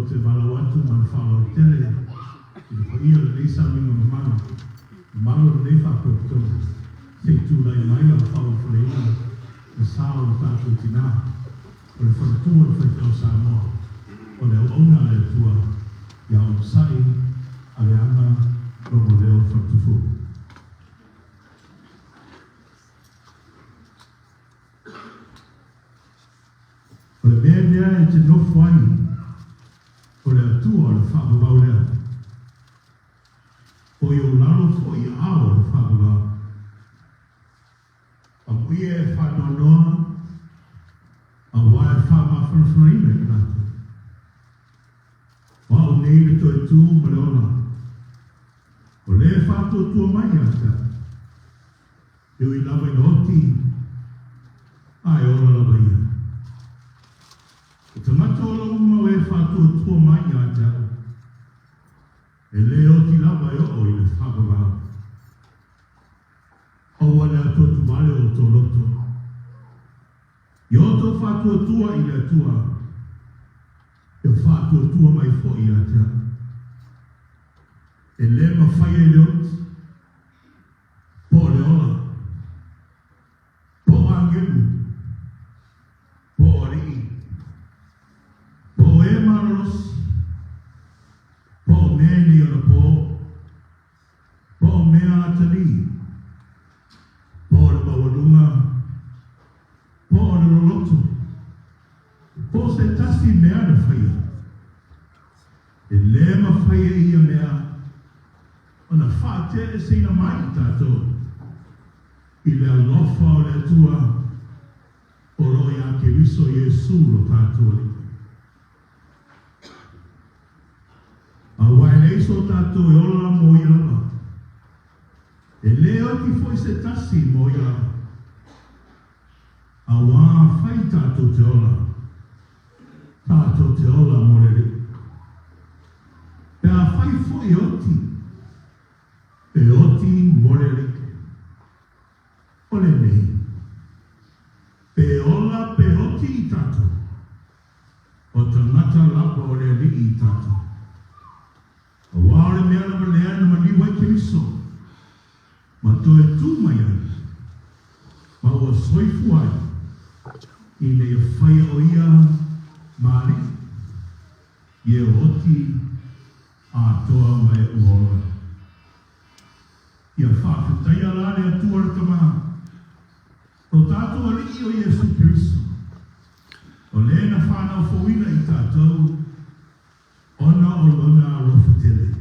Ou te valaau atu ma le faaaloalo tele i le paia o lenei sauniga mamalu, mamalu o lenei Faalapotopotoga, se i tulai mai a o faaulufaleina le sa o lo tatou tina, o le faletua o le faifeau Samoa, o le auauna a le Atua, ia onosai Aleaga Logoleo Faletufulu. O le mea lea e te nofo ai, o le Atua o le faavavau lea. O i ou lalo foi i aao o le faavavau. Amuia e faanoanoa, auā e faamafanafanaina i latou. O au nei le toe tu ma le ola, o le e faatuatua mai ia te au. E ui lava ina oti, a e ola lava ia. O tagata ola uma o e faatuatua mai ia te au, e lē oti lava e oo i le faavavau. Aua le atuatuvale o outou loto. Ia outou faatuatua i le Atua, ia faatuatua mai foi ia te au. E lē mafai ai le oti, po o le ola, po o agelu, po o alii, po o e malolosi, po o mea i nei ona pō, po o mea atalī, po o le maualuga, po o le loloto, po o se tasi mea na faia, e lē mafai e ia mea ona faateeseina mai i tatou i le alofa o le Atua o lo o iā Keriso Iesu lo tatou Alii. Aua e leai so tatou e ola mo ia lava, e lē oti foi se tasi mo ia lava. Auā fai tatou te ola, tatou te ola mo le Alii. Pe afai foi e oti, e oti mo le Alii. O lenei, pe ola pe oti i tatou, o tagata lava o le Alii i tatou. Auā o le mea lava lea na maliu ai Keriso, ma toe tū mai ai, ma ua soifua ai, ina ia faia o ia ma Alii, i e oti atoa ma e ua ola. Ia faafetaia la le Atua le Tama, lo tatou Alii o Iesu Keriso, o le na fanau fouina i tatou, ona o Lona alofa tele,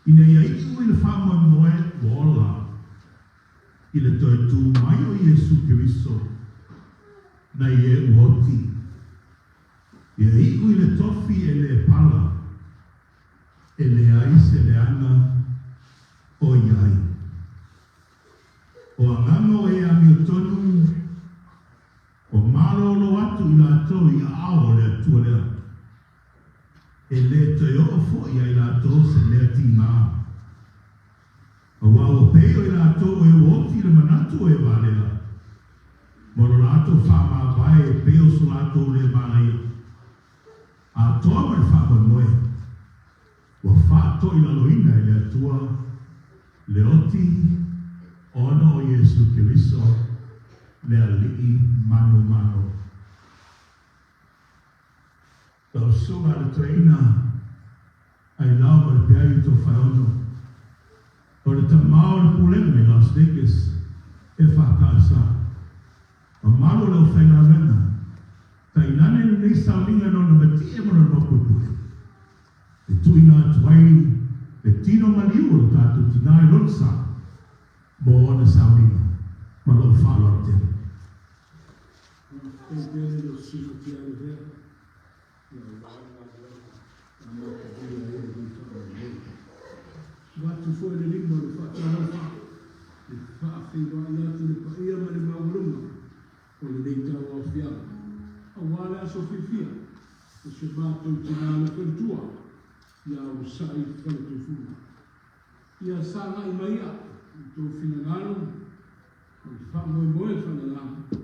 ina ia iu i le faamoemoe ua ola i le toe tū mai o Iesu Keriso nai e ua oti, ia iu i le tofi e lē pala, e leai se leaga o i ai. O agaga o e amiotonu Ua malolo atu i latou i aao o le Atua lea, e lē toe oo foi iā i latou se mea tigā. Auā ua pei o i latou o e ua oti i le manatu o e valea, ma lo latou faamavae e pei o so latou lē manaia, atoa ma le faamoemoe, ua faatoilaloina e le Atua le oti ona o Iesu Keriso le Alii manumalo. Lau Susuga le Toeaina Ailao ma le Peai Tofaeono, o le tama o le Pulega i Las Vegas, EFKS. Mamalu o le aufaigaluega, tainane lenei sauniga nona matie ma lona maupuepue, e tuuina atu ai le tino maliu o lo tatou tinā i lona sa mo ona sauniga ma lou faaaloalo tele. Faafetai tele lau Susuga Tialavea i aua le galuega na amatalia ai lenei faamoemoe. Avatu foi le lima o le faatalofa e faafeiloai atu i le paia ma le maualuga o lenei tauaofiaga, aua le aso fiafia o si o matou tina le faletua ia Onosai Faletufuga. Ia sagai mai ia i tou finagalo ma le faamoemoe faaleagaga,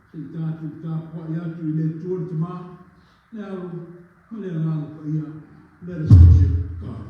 se i tatou tapuai atu i le Atua le Tama, le Alo Ma le Agaga Paia, let us worship God.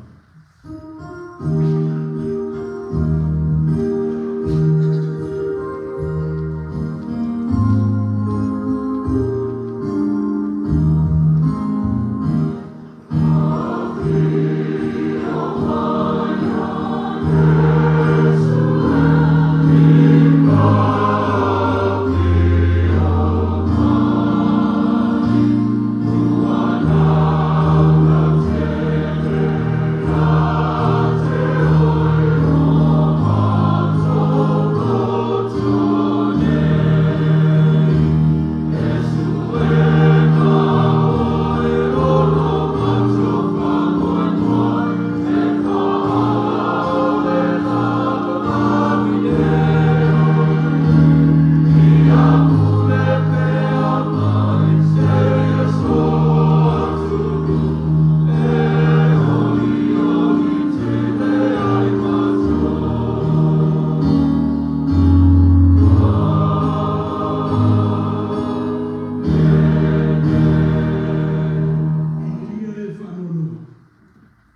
Ia le faanoanoa,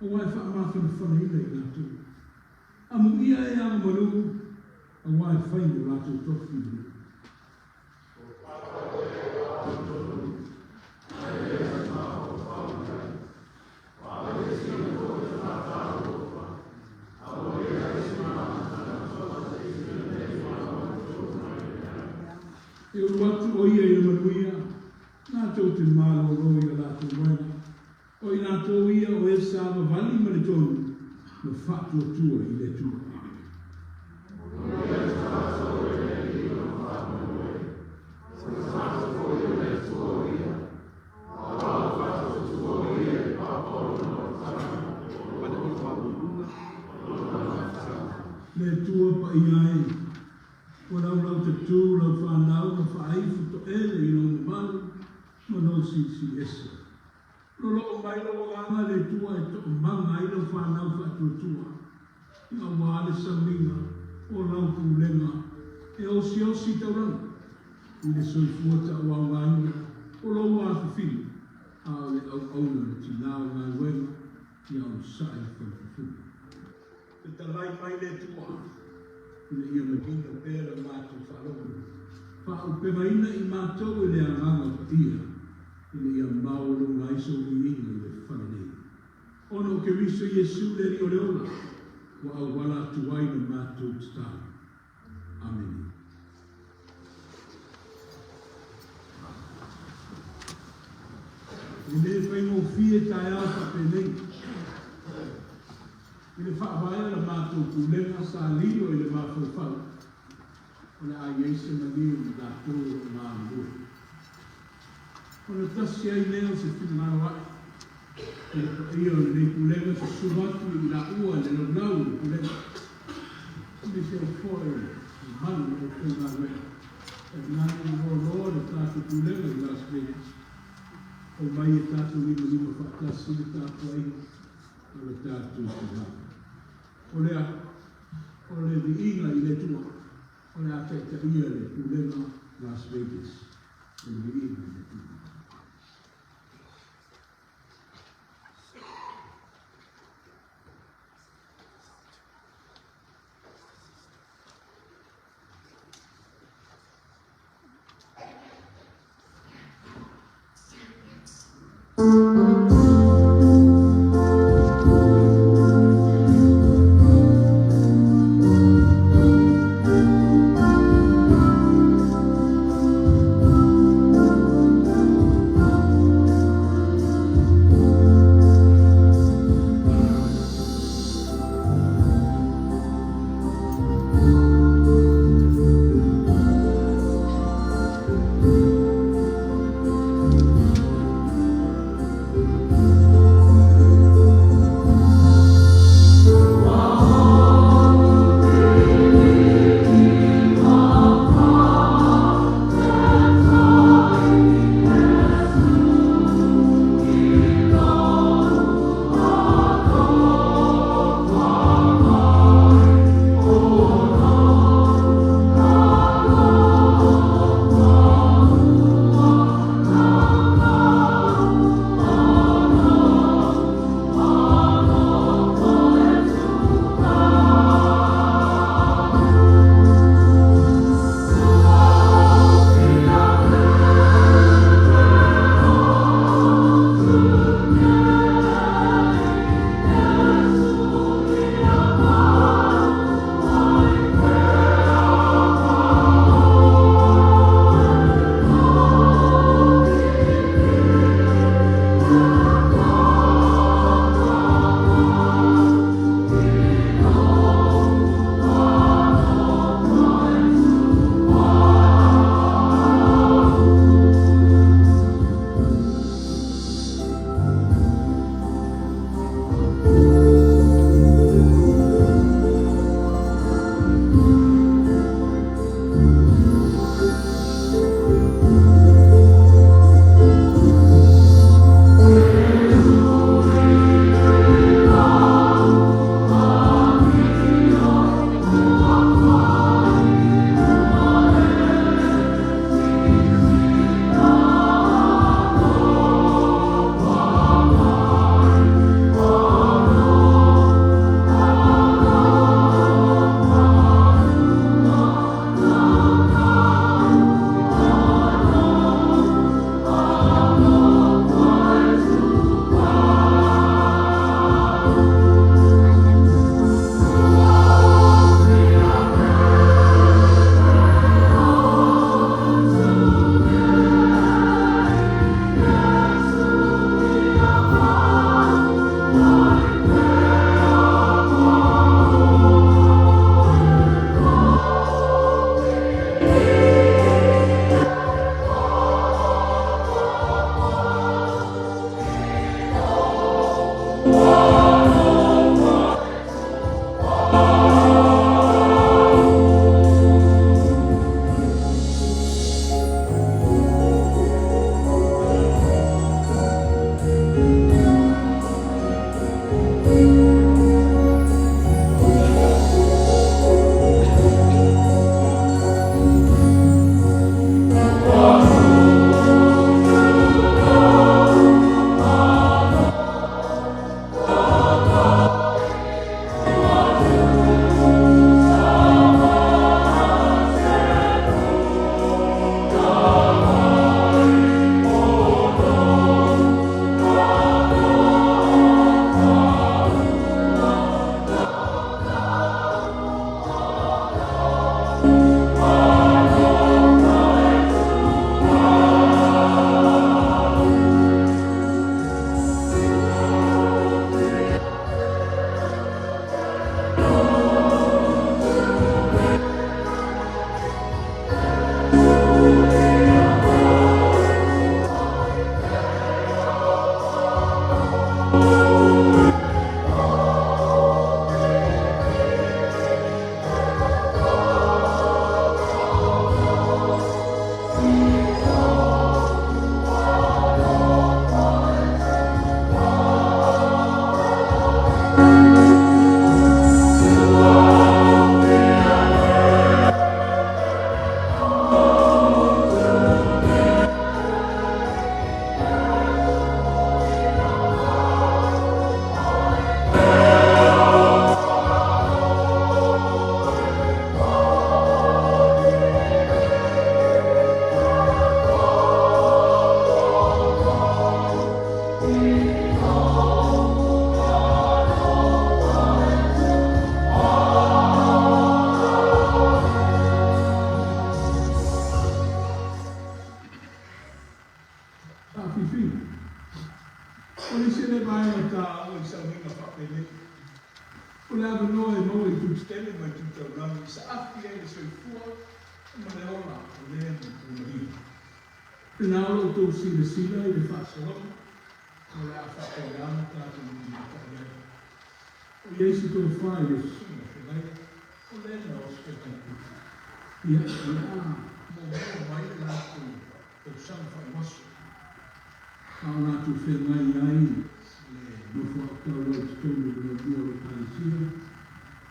aua e faamafanafanaina i latou. Amuia e agamalu, aua e fai mo latou tofi le nuu. E ulu atu ʻo ia i le manuia, latou te malōlō i a latou moena. O i latou ia o e savavali ma le tonu ma faatuatua i le Atua. Le Atua paia ai, ua laulau tatū lau fanau ma faaifo toele i lou mamalu ma lou silisili ese. Loloo mai lou agaga le Atua e toomaga ai lau fanau faatuatua, aua le sauniga o lau pulega e osiosi taulaga i le soifua tauaogaina o lou afifio, a o le auauna le tinā o galuega ia onosai le falefufu. Fetalai mai le Atua ina ia manino pea la matou faalogo, faaaupegaina i matou e le Agaga Paia, ina ia maualuga ai sou viiga i le fale nei. Ona o Keriso Iesu le Alii o le ola, ua auala atu ai le matou tatalo. Amene. E le faigofie taeao faapenei. I le faavae o la matou pulega sa lilo i le mafaufau, o le a i ai se maliu i latou o lo o galulue. Ona tasi ai lea o se finagalo ae i le paia o lenei pulega susu atu i laua le laulau o le pulega, aemaise ai foi le mamalu o le aufaigaluega. E nani loaloa le tatou pulega i Las Vegas. Omai e tatou limalima faatasi le tapuaiga a le tatou Tina. O lea, o le viiga i le Atua, o le a taitaia le pulega Las Vegas. O le viiga i le Atua. O le isi lea vaega taua i sauniga faapenei, o le avanoa e maua i itu tetele ma itu taulagi i saafi ai le soifua ma le ola o le na tuumaliu. Pena o lo outou silasila i le faasologa o le a faapena ona tatou mulimulitai ai. O i ai se tofa i le susuga feagaiga, o le na oso feagai. Ia, o le a muamua mai le latou tausaga faaiuaso, a o latou feagai ai le nofoaga taua i totonu o le muamua o le Ekalesia,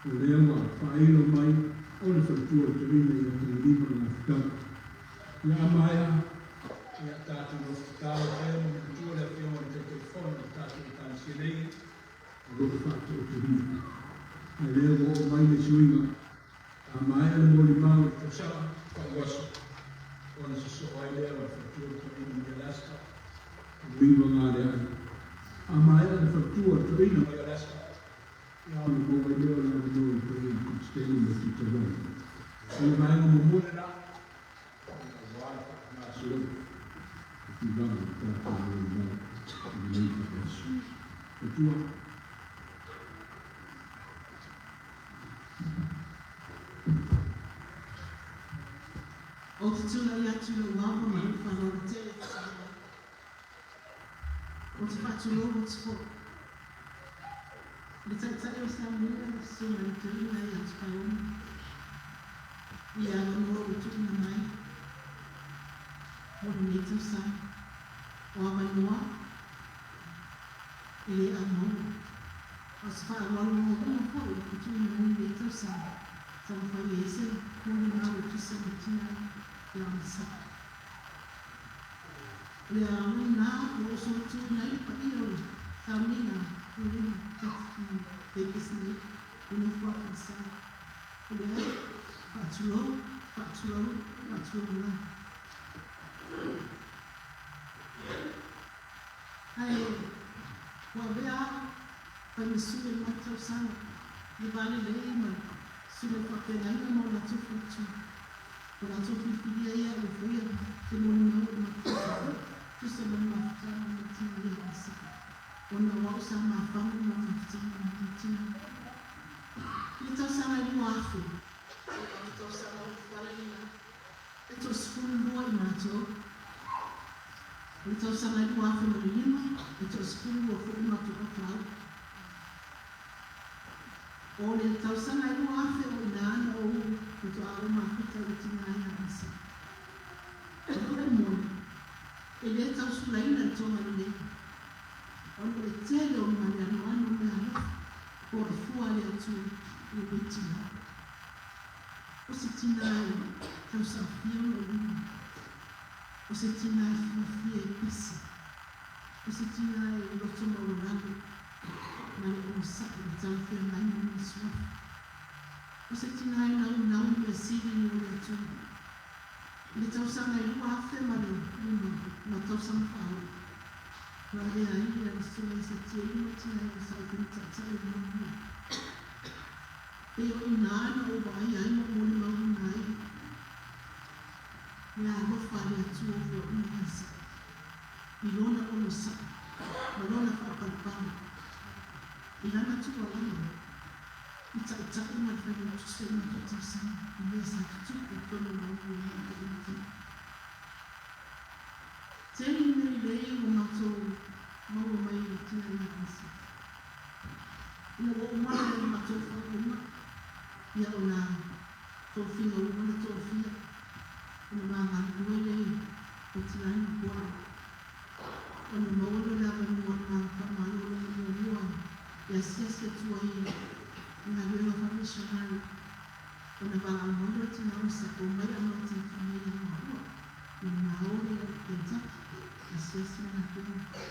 o lea ua faailo mai o le faletua o le toeaina ia Taulima Gafatau. Ia a maea, ia tatou nofo tatalo pea ma manatua le Afioga i le Taitaifono o le tatou Ekalesia nei, o lo o faataotolia. A lea ua oo mai le suiga, a maea le molimau i le tausaga faaiuaso, ona sosoo ai lea o le faletua o le toeaina mai Alaska, o Luiva Galeai. A maea le faletua o le toeaina mai Alaska, ia ona maua ai lea o le avanoa i le paia i Stanley ma Tutaulagi. O le vaega muamua lena, aua le faagasologa o tulaga o le tatou molimau i lenei vaiaso. Matua. Ou te tulai atu i lou ava ma lou faaaloalo tele i Samoa. Ou te faatulou atu foi i le Taitai o Samoa, le Susuga i le Toeaina ia Tupaeono, i le avanoa ua tuuina mai mo lenei tausaga. O avanoa e le aumaua. A o se faaaloalo maualuga foi ua tuuina mai i lenei tausaga e taumafai ai se molimau e tusa ma tina ia onosai. O le aoga lena ua ou solituina ai le paia o le sauniga pulega i Vegas nei i Nofoaga Falesai. O lea, faatulou, faatulou, faatulou lava. Ae ua avea au fai ma sui o le matou tausaga i le va lelei ma susuga i faafeagaiga ma o latou faletua. O latou filifilia ia ua faia se molimau o le matou tausaga, tusa ma le mafutaga ma le tina ia Isaka, ona o au sa mafaga ma le mafutaga ma le tina. I le tausaga e 2000, o le tausaga ulufale lena, e toa-12 i matou. O le tausaga e 2005, e toa-12 foi matou faifeau. O le tausaga e 2000 o i ina na ou faatoa ou mafuta i le tina ia Isaka. O le upu moni, e le tau sulaina le toga lelei, ona o le tele o male anoano o meaalofa po o le fua a le Atua i lenei tina. O se tina e tausaofia ona uiga, o se tina e fiafia e pese, o se tina e loto maualalo ma le onosai i le talafeagai ma lona suafa, o se tina e naunau i mea sili i lo le Atua. I le tausaga e 2005 ma tausaga faaoo, na avea ai le Susuga ia Satieli ma tina ia Saufini Taitai o le Manuia. Pei o i ina na ou vaaia ai ma ou molimauina ai le alofa a le Atua ua foaiina ia Saʻu i lona onosai ma lona faapalepale i lana tuualalo i taitai ma le failautusi o le matou tausaga i mea sa tutupu i totonu o galuega a le Atua. Tele ni mea lelei ua matou maua mai i le tina ia Asa. Ina ua uma le matou faauuga, ia o na tofiga ua uma ona tofia, ona ma galulue lea i Kotilani i Guam. Ona maua lea o le avanoa na faamalologa muamua e asiasi atu ai i galuega faa-missionary. Ona valaau mai lea o le tina o sa omai a matou mai ia maua i Maori i Kentucky, asiasi ma galuega.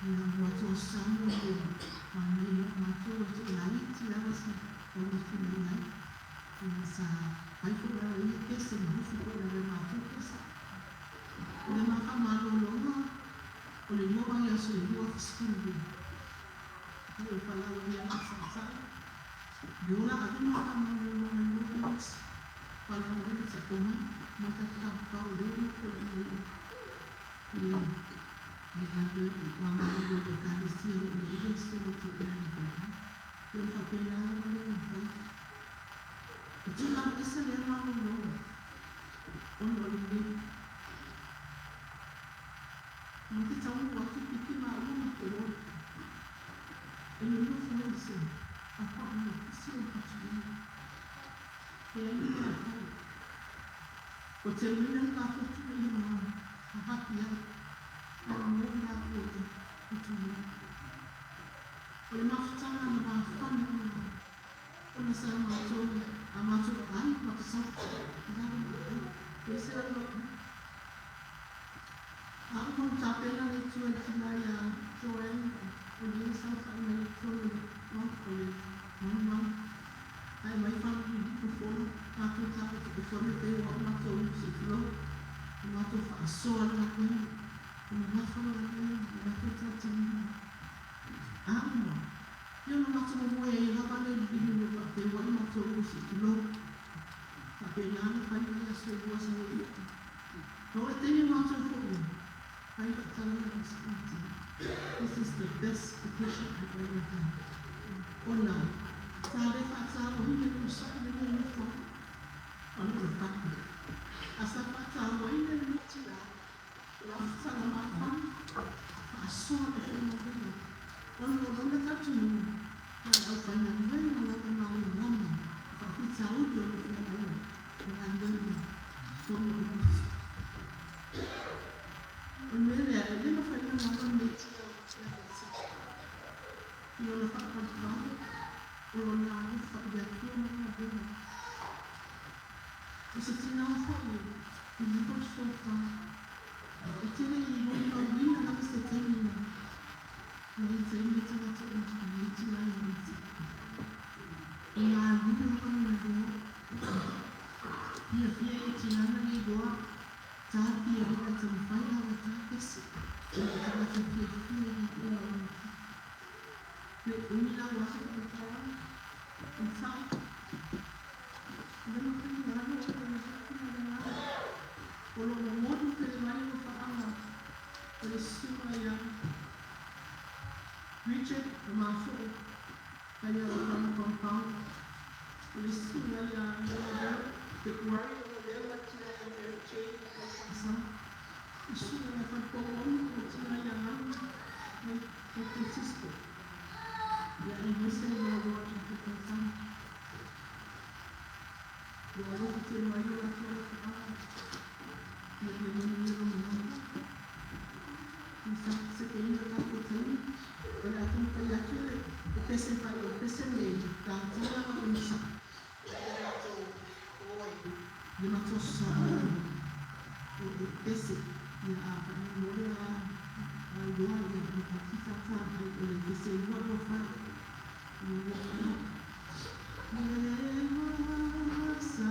Ia matou aso Samoa ua manaia matou e toalaiti lava sa taumafai mai ai. Ia sa fai foi lava e ia pese ma ufi foi lava e matou pese. O le ma faamalologa o le 2 vaiaso i le 2012. Ia o le valaau ai a masamasai. Le ola ave ma faamalologa i 2 vaiaso. Valaau ai le tatou mai ma tatou tafafao o lea ua nofo i le Le galue ma malolo le ekalesia o lo i ai so latou augaluega. Ia ona faapena lava lea ona fai. E tulaga ese lea malolo ona o lenei. Ma te taunuu atu piki maua ma te ola. E nonofo ai i se apartment i si ou pitonuu. Leai ni mea e fai. Ua teuina le latou ina ia ma hahapi ai, ae mo latou e pitonuu. O le mafutaga na mafana ona ona sa matou a matou ai ma te saofai i lalo ma ai. E ese la le A uma ona tapena le itu a le tina ia Joanne o lea e saofai mai i totonu o le Maota o le Manumanu, ae aumai faalupe fofola matou tapotapofono pei o au matou se i tulou, o matou faasoa le galuega, o mamafa le galuega, o matou talitonuga. A uma, ia ona matou momoe ai lava lea i le living room faapeuai matou se i tulou. Faapena ona fai ai aso e lua sa i ai. Na oo i le taimi matou foi ai faatala le sikuti. This is the best vacation I've ever had. Ona sa le faatauaina le onosai le mea nofo ai ona o le fatu. A sa faatauaina le mea tina, o le afutaga mafana, faasoa le faigaluega. Ona o lona talitonuga, na o le aufaigaluega lava malamalama faafitauli o lo o feagai ma galuega totonu o le lotu. O le mea lea, e le mafai ona galo lenei tina ia Felisita i lona faavalevale, o lona alofa i le Atua ma le galuega. O se tina foi e leva le fesoasoani. E tele i molimauina lava se taimi na i taimi e tagata uma lenei tina i Miti. E galue lava lona leo. Fiafia ia tina na iloa tā fia ina taumafai lava tā pese. O le tagata fiafia i galuega o le Atua. Le umi la ua aso faamatalaga, o le sao. E le mafai ona alu o le tina le agaga. O lo o momoli tele mai alofaaga o le susuga ia Richard o Mafoe mai Alofaga Compound, o le susuga ia Leonel February o lea ma le tina ia Mary Jane mai Faasaa, le susuga ia Falepoaono ma le tina ia Ganu mai San Francisco, ia aemaise le loaloa i le tausaga. Ua alofa tele mai lo latou alofaaga ina ia manuia lona mana. I sa sekeina tatou taimi, o le a taumafai atu le pese fai o le pese lenei, tatou ma onosai ia matou o ai le matou saoa o le pese ia a faamolemole a iloa ia matautia ta ai o le pese 224 ia le sa.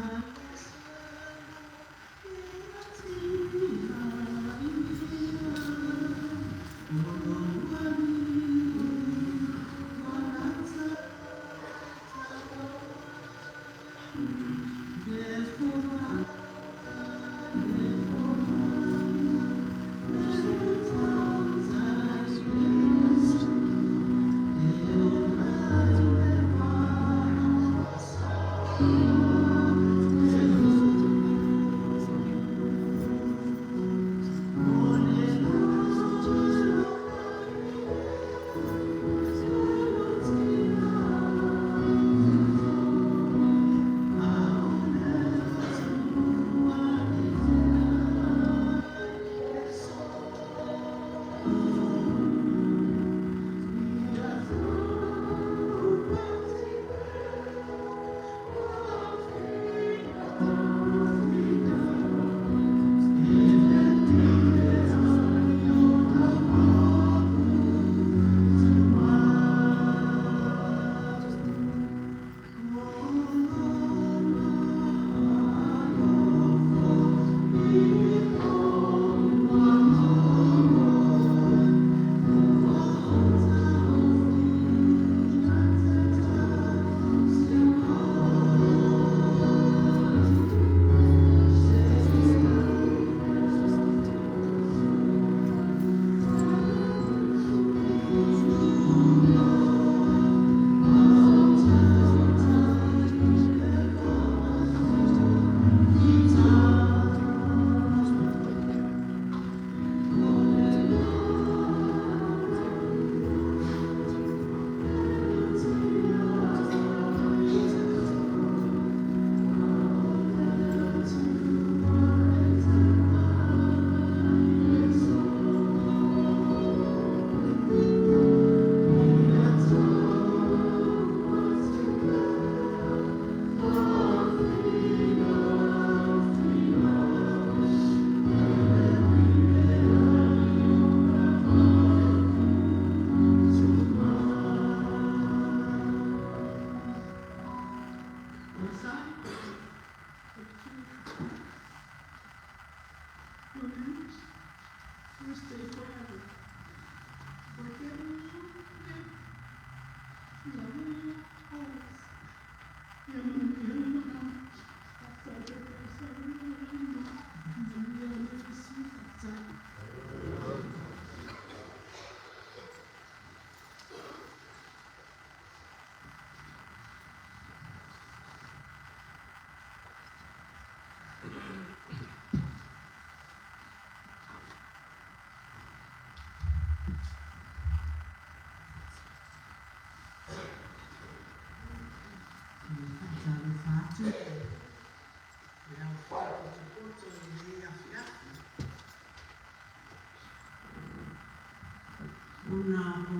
Ona o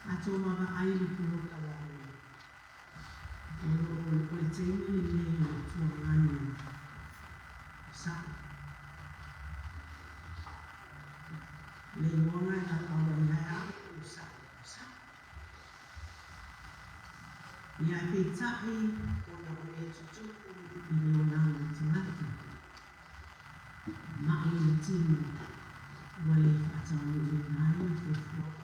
tatou vaavaai i le poloka lava o le taimi lenei o le Itu Agai saʻi. Le igoa e valaau ai ai au o saʻi, o saʻi. Ia ae peitai ona o mea tutupu i le olaga o tagata, maʻi o le tino ua le faataunuuina ai le fuafuaga.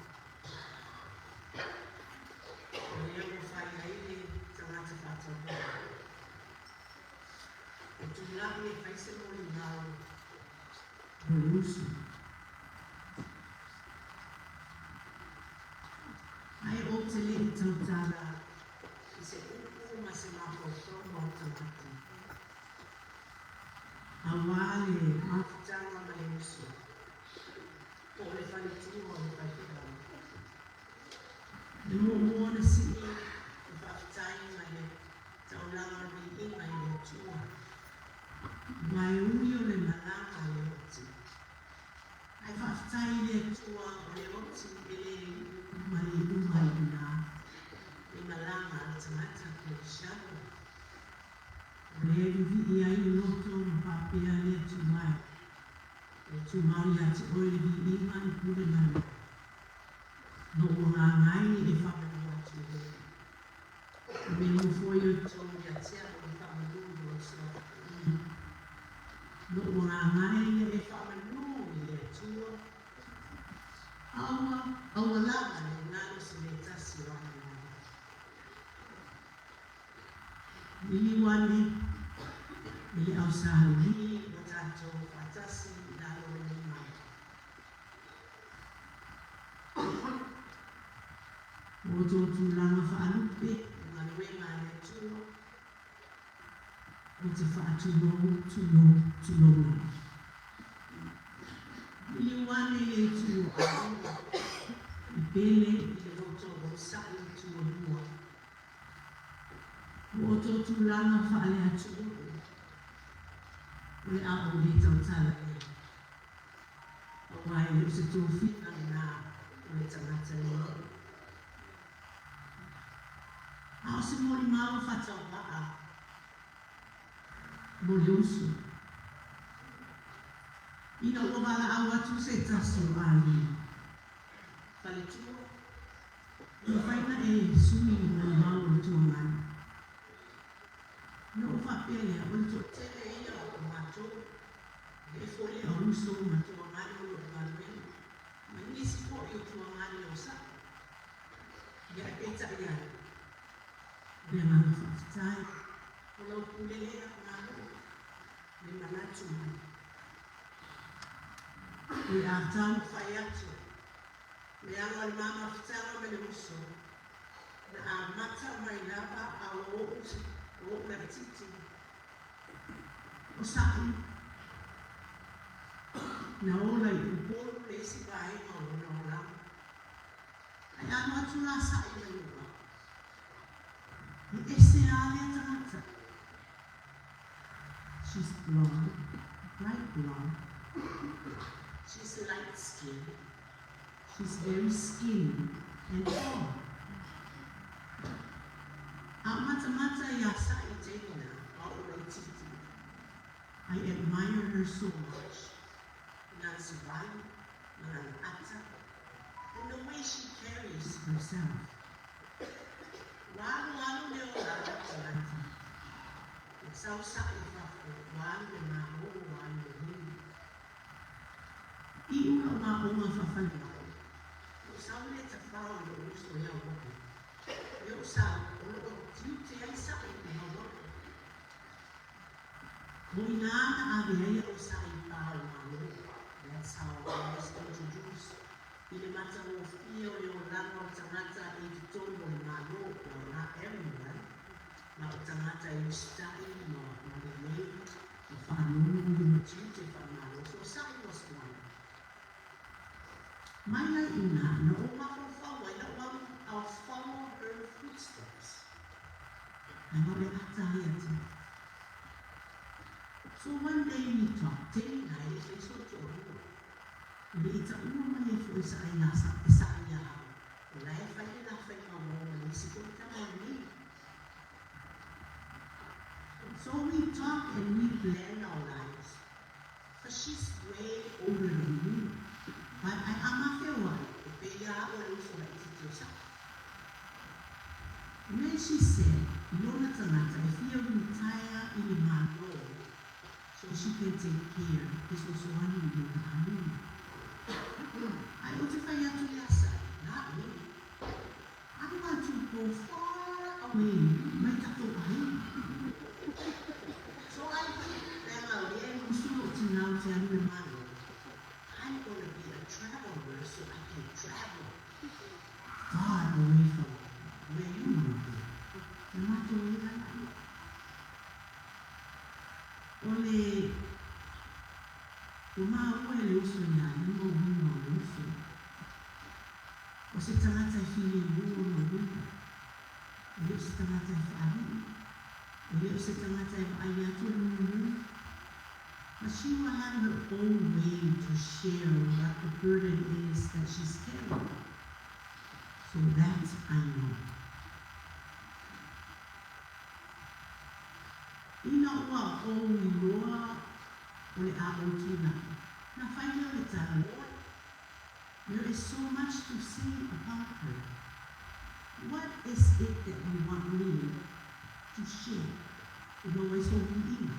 O lea ua fai ai le tagata faatauvaa. O tulai e fai se molimau o le uso. Ae ou te le i tautala i se upu ma se mafaufauga o tagata. Auā le mafutaga ma le uso, po o le faletua o le faifeau. E muamua ona sii le faafetai ma le taulaga o le viiga i le Atua. Aua e ui o le malaga a le oti, ae faafetai i le Atua o le oti e le iu ma le iuga i ina le malaga a le tagata kerisiano. O lea e vivii ai le loto ma faapea le Atua e, e tumau ia te oe le viiga, le pule ma le mana. No ua gagai e faamanu atu i le O menu foi o tou ia te au le faamanu i lou suafa paia. No ua gagai e faamanu i le Atua. Aua, aua lava ne i galo se mea tasi o ana mana. Liliu ane i le au Sa Alii ua tatou faatasi i lalo o lenei malu. O outou tulaga faalupe o galuega a le Atua, ou te faatulou, tulou, tulou lava. Liliu ane i le itu o aiga, e pele i le outou onosai i tualua. O outou tulaga faale-atunuu, o le a ou le tautala i ai. Aua e le o se tofiga lena o le tagata lenei. A o se molimau faatauvaa mo le uso. Ina ua valaau atu se tasi o aiga faletua, e mafai ona e sui le molimau o le Itu Agai. Ona ou faapea lea, o le toatele ia o matou, e foi le au uso ma Itu Agai o loo galuega, ma nisi foi o Itu Agai o saʻi. Ia ae peitai ane, o le agaga faafetai, o lau pule lea Malo, le manatu mai. O le a taumafai atu, leaga o le ma mafutaga ma le uso, na amata mai lava a o ou laitiiti. O saʻi na ola i Upolu le isi vaega o lona olaga. Ae alu atu la saʻi mai uka, e ese lava lea tagata. She's blonde, bright blonde. She's light skinned. She's very skinny and tall. A matamata iā saʻi i taimi na, a o laitiiti. I admire her so much. I lana savali, ma lana ata, and the way she carries herself. Ua alualu le olaga o le tagata. Ua sau saʻi i fafo, ua alu i le Malo, ua alu i le nuu. Iʻu lau aoga faafalemai, ua sau lea tafao i lou uso i Hawaii. E ou sau, o loo tiute ai saʻi i Hawaii. O i ina na ave ai au e saʻi i pa o le Malo. That's how I was introduced i le matagofie o le olaga o le tagata i totonu o le Malo. Well, not everyone, ma o tagata e usitai ma lelei ma faanono i ma tiute faamalo. So saʻi was one. Mai lai i ina na ou mafaufau ai lau alu, I'll follow her footsteps. Leaga o le ata ia te au. So one day we talked, taimi na e le fai sou toalua. E le i taua mai e foi sa aiga sa e saʻi iā au, o la e fai le la faiga uo ma le isi foi tama o lenei. So we talk and we plan our lives, but she's way older than me. But I ama feoai, e pei lava au o le uso laitiiti o saʻi. And then she said, i lona tagata e fia retire i le Malo so she can take care e fesoasoani i lona aiga. Ae ou te fai atu iā Saʻi, not me. I want to go far away mai tatou aiga. So I think, leaga o lea e musu lou tinā ou te alu i le Malo, I'm gonna be a traveler so I can travel far away from where you wanna go. Na matou e lalaia. O le ua maua e le uso iā ia uiga o le uso. O se tagata e filemu ona uiga. E le o se tagata e faalii. E le o se tagata e vaai atu le mumu. But she will have her own way to share what the burden is that she's carrying. So that I know. Ina ua ou iloa o le a ou tulai, na fai lea o le tala, Lord, there is so much to say about her. What is it that you want me to share? E maua ai sou viiga,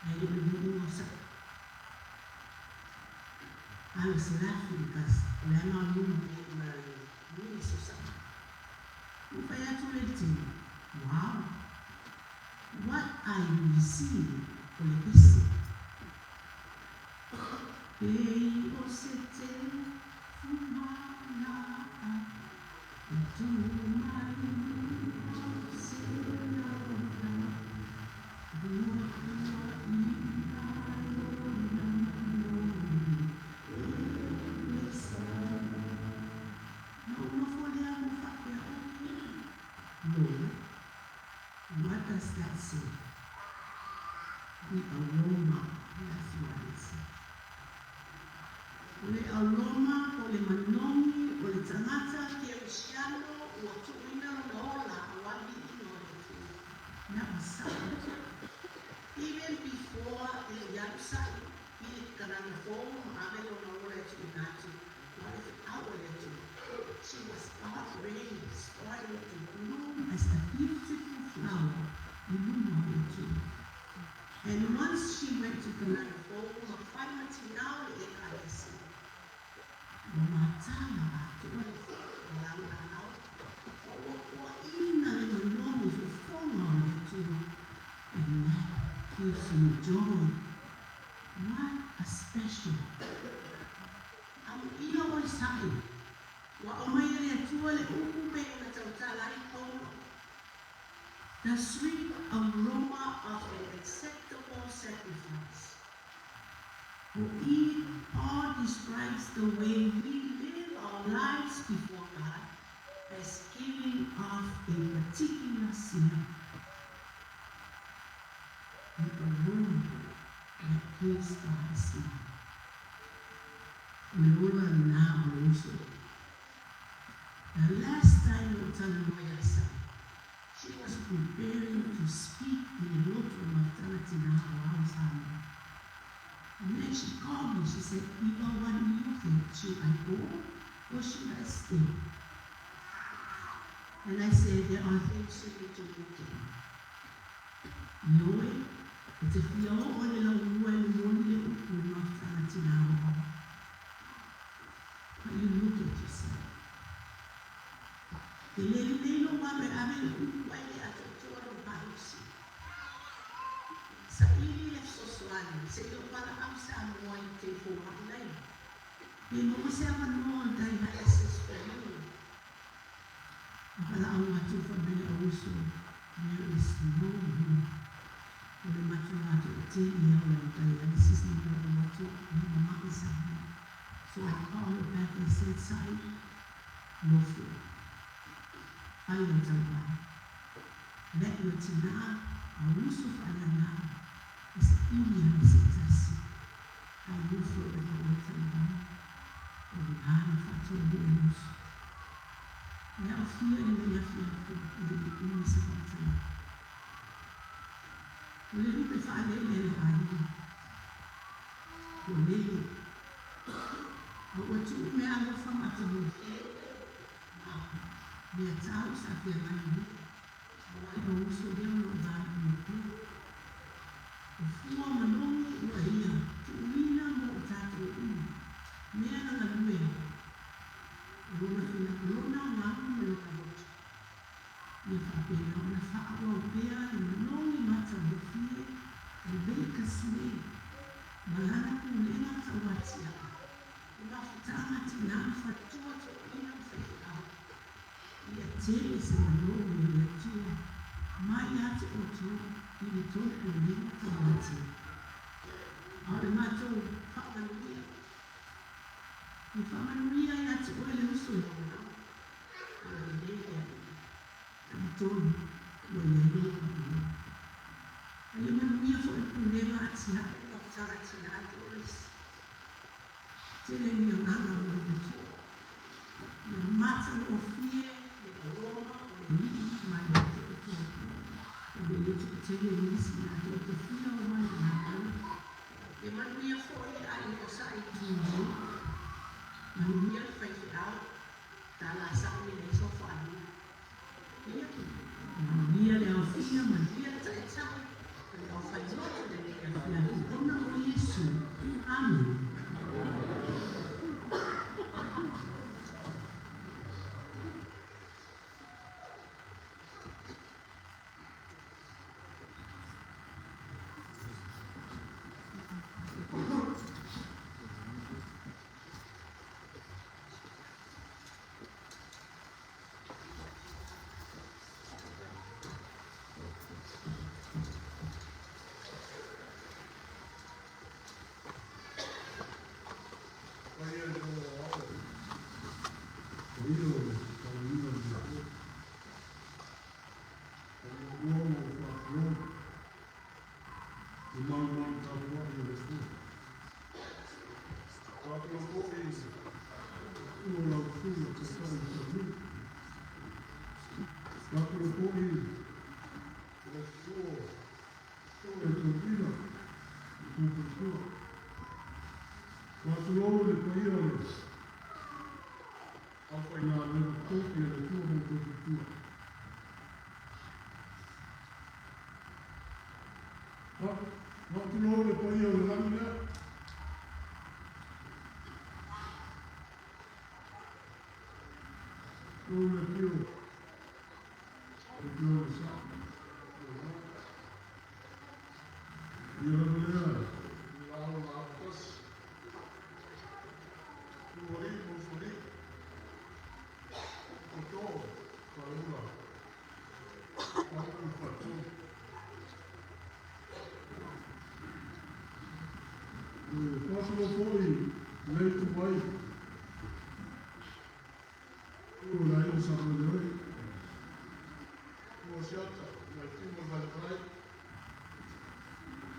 ae le o le viiga o saʻi. I was laughing because o le aga o le ma le muli so saʻi. Ua fai atu le tino, Wow! What I receive o le pese. Pei o se te fumalaʻau e tu mai luna o se ola Puapuaʻina lona manogi e le sama. Na ou nofo lea ma ou faapea, Okay, Lord, what does that say? The aroma, that's what it says. O le aroma po o le manogi o le tagata kerisiano ua tuuina lona ola aua le viiga o le Atua. That was Saʻi. Even before e le i alu Saʻi i le Kanana Fou ma ave lona ola e tuuina atu aua le feau a le Atua, she was already starting to bloom as a beautiful flower i luma o le Atua. And once she went to Kanana Fou ma fai ma tinā o le Ekalesia, ua matala atoa le laulālau, ma ua puaʻina le manogi fofoga o le Atua. And that gives me joy. What a special. Amuia o le Saʻi, ua aumai e le Atua le upu pei ona tautala ai Paulo. The sweet aroma of an acceptable sacrifice. O i, Paul describes the way we live our lives before God as giving off a particular smell. The aroma that gives God a smile. O le ola lena o le uso. The last time na ou talanoa iā Saʻi, she was preparing to speak i le lotu o Mafutaga Tinā Aoao i Samoa. And then she called me, she said, Iva, what do you think? Should I go or should I stay? And I said, there are things you need to look at. Ioe, e te fia oo le laulua e momoli le upu i le Mafutaga Tinā Aoao. But you look at yourself. E le lelei lou alu e ave le upu ae le atoatoa lou malosi. Saili le fesoasoani se i ou valaau Samoa i te foai laila. Pe maua se avanoa o le dialysis for you. Na valaau atu fai mai le au uso, there is no room. O le matua toatele ia o le au dialysis na valaau atu i mama'i Samoa. So I called her back and said, Saʻi, nofo. Fai lau taumai. Let your tinā a uso faaleagaga e saili ane se tasi. Ae nofo oe ma ou taumai. O lena tatou Alii e le uso. E aofia i lenei afiafi e le i umi se faamatalaga. O le lupe faalele a le aiga, ua lele, a ua tuu meaalofa matagofie ma meatau sa feagai ai, aua lou uso lea o lo o valaaulia pea. O fua ma logi ua ia tuuina mo i tatou uma, mea na galue ai, o lona lona agaga ma lona loto, ia faapena ona faaauau pea le manogi matagofie lelei Kasime ma lana pulega tauatiae i mafutaga a tinā ma faletua, toeaiina ma faifeau. Ia tele se manogi o le Atua mai ia te outou i le tolopulega tauatiae. A o le matou faamanuia, ia faamanuia ia te oe le uso i lou agalelei le Alii. Talitonu ua i ai lou avanoa. A ia manuia foi le pulega atiae le mafutaga tinā Doris. Tele ni agaga mo le Atua. Ia matagofie le aroma o le Alii mai ia te outou. E le toatele nisi latou te fia omai i matou. Ia manuia foi le aiga o sa i Tumau. Manuia le faifeau. Tala sao e leai sau faalua. Ia manuia le aofia, manuia le taitai ma le aufailoto i lenei afiafi ona o Iesu. Amene. Paia i le Aoao, paia o le tauaina i le aso. O muamua ona ou faatulou i malumalu tapuai o le Atua. Faatulou foi i susu o lau susuga Taitai o le Nuu. Faatulou foi i le susu o le Toeaina, le Tupulatua. Faatulou i le paia o le aufaigaluega totofi a le Atua ma outou faletua. Faatulou le paia o le lagi lea. Tulou le afio o le afio o le Sao. Ia lava lea i laau na apatasi. Tuualii ma usoalii. Tootoo, Faleula, Mapu le Faletolu. E faatulou foi lenei ituai o le aiga Sa Maleole, Tua Siata, Maitimo le Faletalai,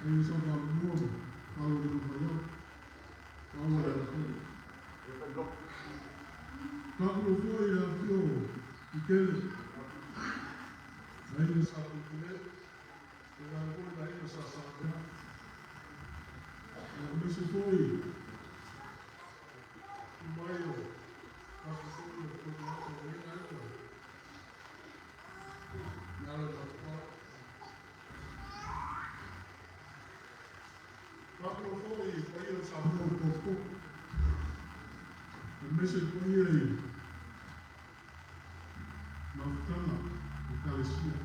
aiga Sa Valemua ma Alo le Mafaiao, Alo le Alafai. Faatulou foi le afio i Kele, aiga Sa Pule, le foi le aiga Sa Sapea. Aemaise foi i mai o tatou foi o le atu o aiga i ala matutua. Faatulou foi i paia o Samoa o potopoto. Aemaise le paia i mafutaga o Ekalesia.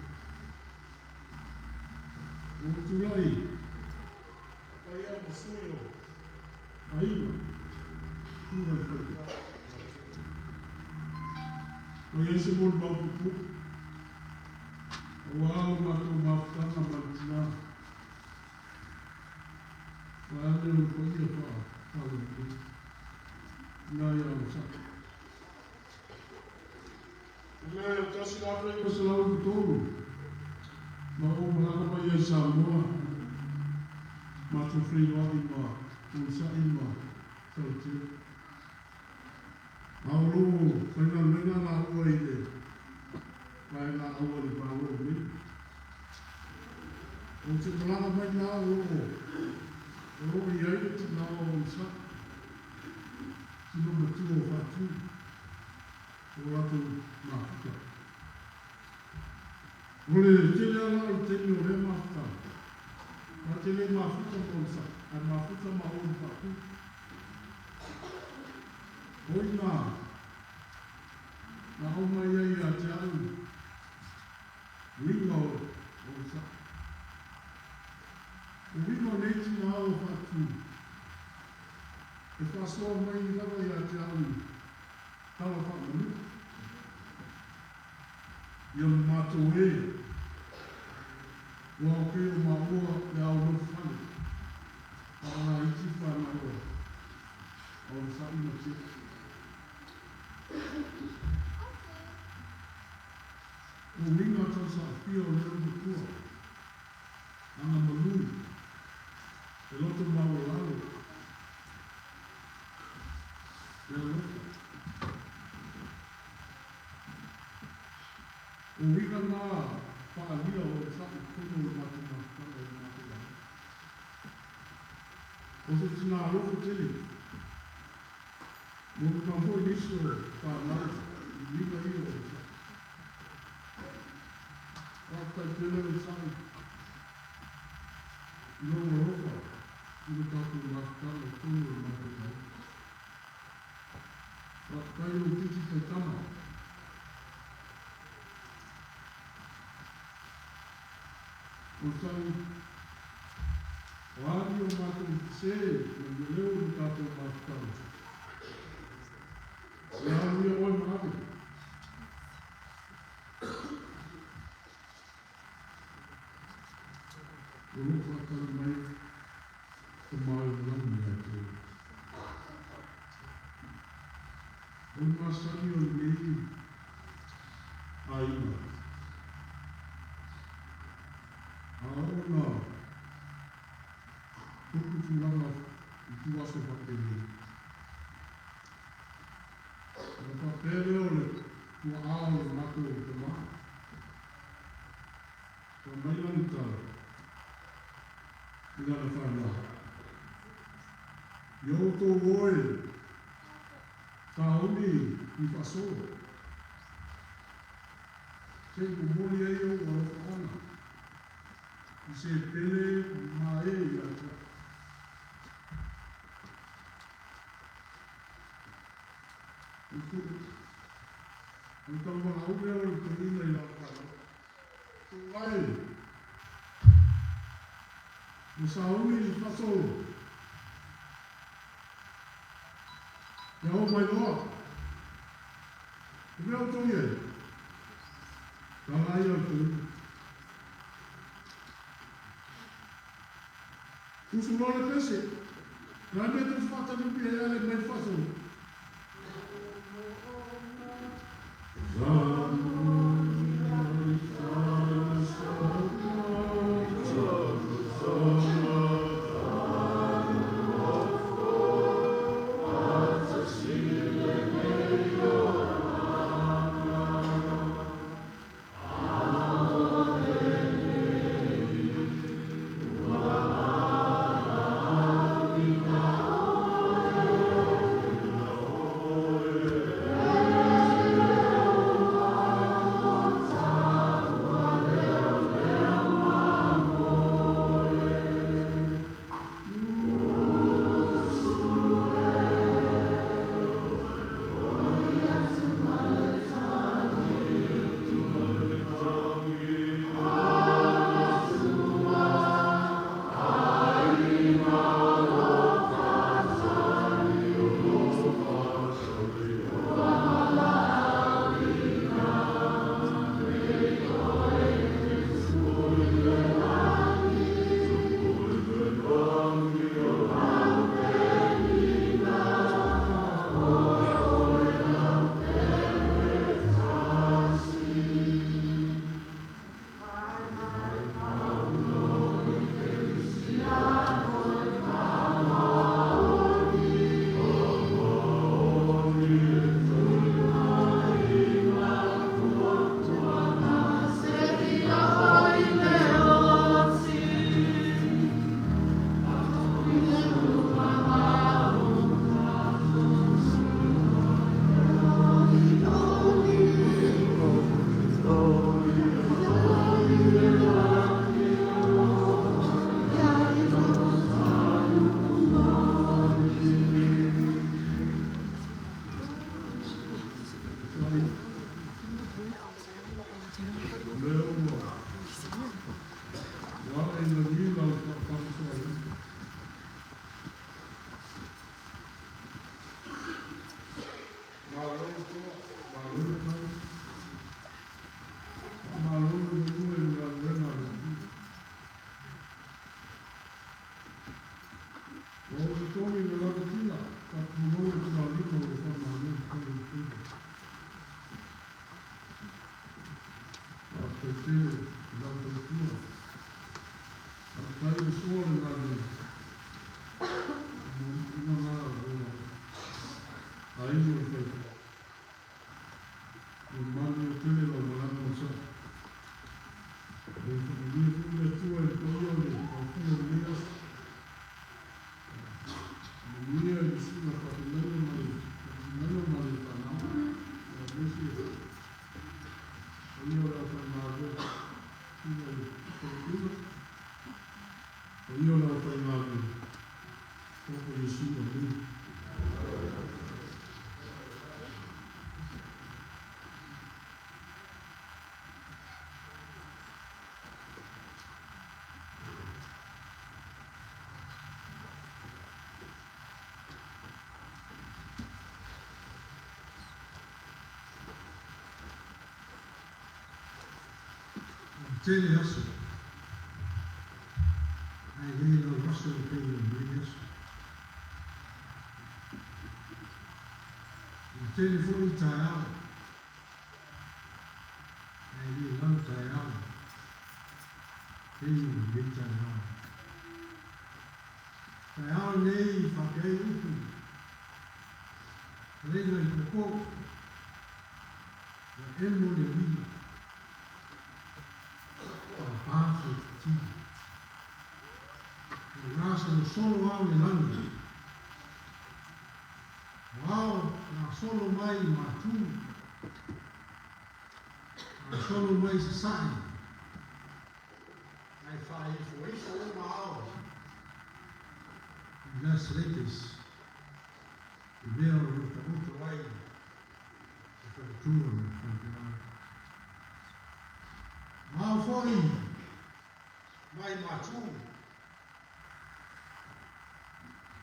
Ua ou tulai paia ma sui o aiga, susuga i le faifeau. Ua i ai se molimau puupuu aua lo matou mafutaga ma le tina, vaeane ona paia faaleaganuu, ina ia onosai. I le 1993, na ou malaga mai ai i Samoa, matou feiloai ma Onosai ma Talatele. A o lo o faigaluega laua i le vaega a le Malo o nei. Ou te malaga mai la o lo o i ai le tina o Isaʻi, tino matua o Faatu, o latou mafuta. O le tele lava la o le taimi o lea mafutaga, ta te le mafuta ma Isaʻi, ae mafuta maua ma Faatu. O i na, na aumai ai ia te au uiga o Isaʻi. O uiga o nei tina o Faatu, e faasoa mai lava ia te au i tala faamanua. Ia ma matou e, ua o pei o maua le ao nofo fale, faalaiti whanau o le saʻi ma te. O uiga tausaafia o lea matua, aga manu, e loto maualalo, le alofa. O uiga na faalia o le saʻi totonu o le matou mafutaga o le matou aiga. O se tina alofa tele, molimau foi nisi o fanau i uiga ia o le saʻi. Faafetai tele o le saʻi i lou alofa i le tatou mafutaga i totonu o le matou aiga. Faafetai lou titi taitama. O le saʻi, o a ni o matou sesē ma ni leo i le tatou mafutaga, ia alu ia oe ma ave. O lo o faatali mai Tama i le lagi ia te oe. O le masani o lenei aiga, a oo na tupu tulaga i tuaso faapenei, ona faapea lea o le tua'a o le matou tamā, fai mai lana tala i lana fanau, ia outou o e sauni i faasolo, se i momoli ai ou alofaaga i se pele mae ia te au. O le tauvalaau lea o le toeaina i lana fanau. Tuuai, ua sauni i faasolo, ia oo mai loa. O mea outou i ai, tala ia o le toeaina. Usu loa le pese, o le a le mea tou te faataliuli ai ae le mai le faasolo? Faafetai o lea ua ua ae i lagi lau faasoaina. Malo toa, malo le tau. Faamalo le galue i le galuega a le Atua. Ua ou totogi i le lagatina, faatulou le tualima o le faamalo i totonu o le faiva. Faafetai tele i lau tautua. Faafetai ua soa le galuega. O manaoga na o aiga o le faifeau. Ua manuia tele lau malaga ma saʻu. Ia faamanuia foi le Atua i le paia o le aofia i lenei aso. Manuia i le susuga faafeagaiga ma le faafeagaiga ma le fanau, aemaise le paia o le aufaigaluega, susuga i le toeaina, paia o le aufaigaluega. Alofa Iesu, Amene. Tele aso, ae le lau aso e pei o lenei aso. Ua tele foi taeao, ae le lau taeao pei o lenei taeao. Taeao lenei faapea ai upu, fetalaiga i Koko, ua emo le uila. Pāpā faititili. Ua gasolosolo ao le lagi. O ao gasolo mai i Matu, gasolo mai i Sasae, ae faaifoifo uma ao i Las Vegas i mea o lo o taoto ai le faletua ma le falepeau. O ao foi mai Matu ma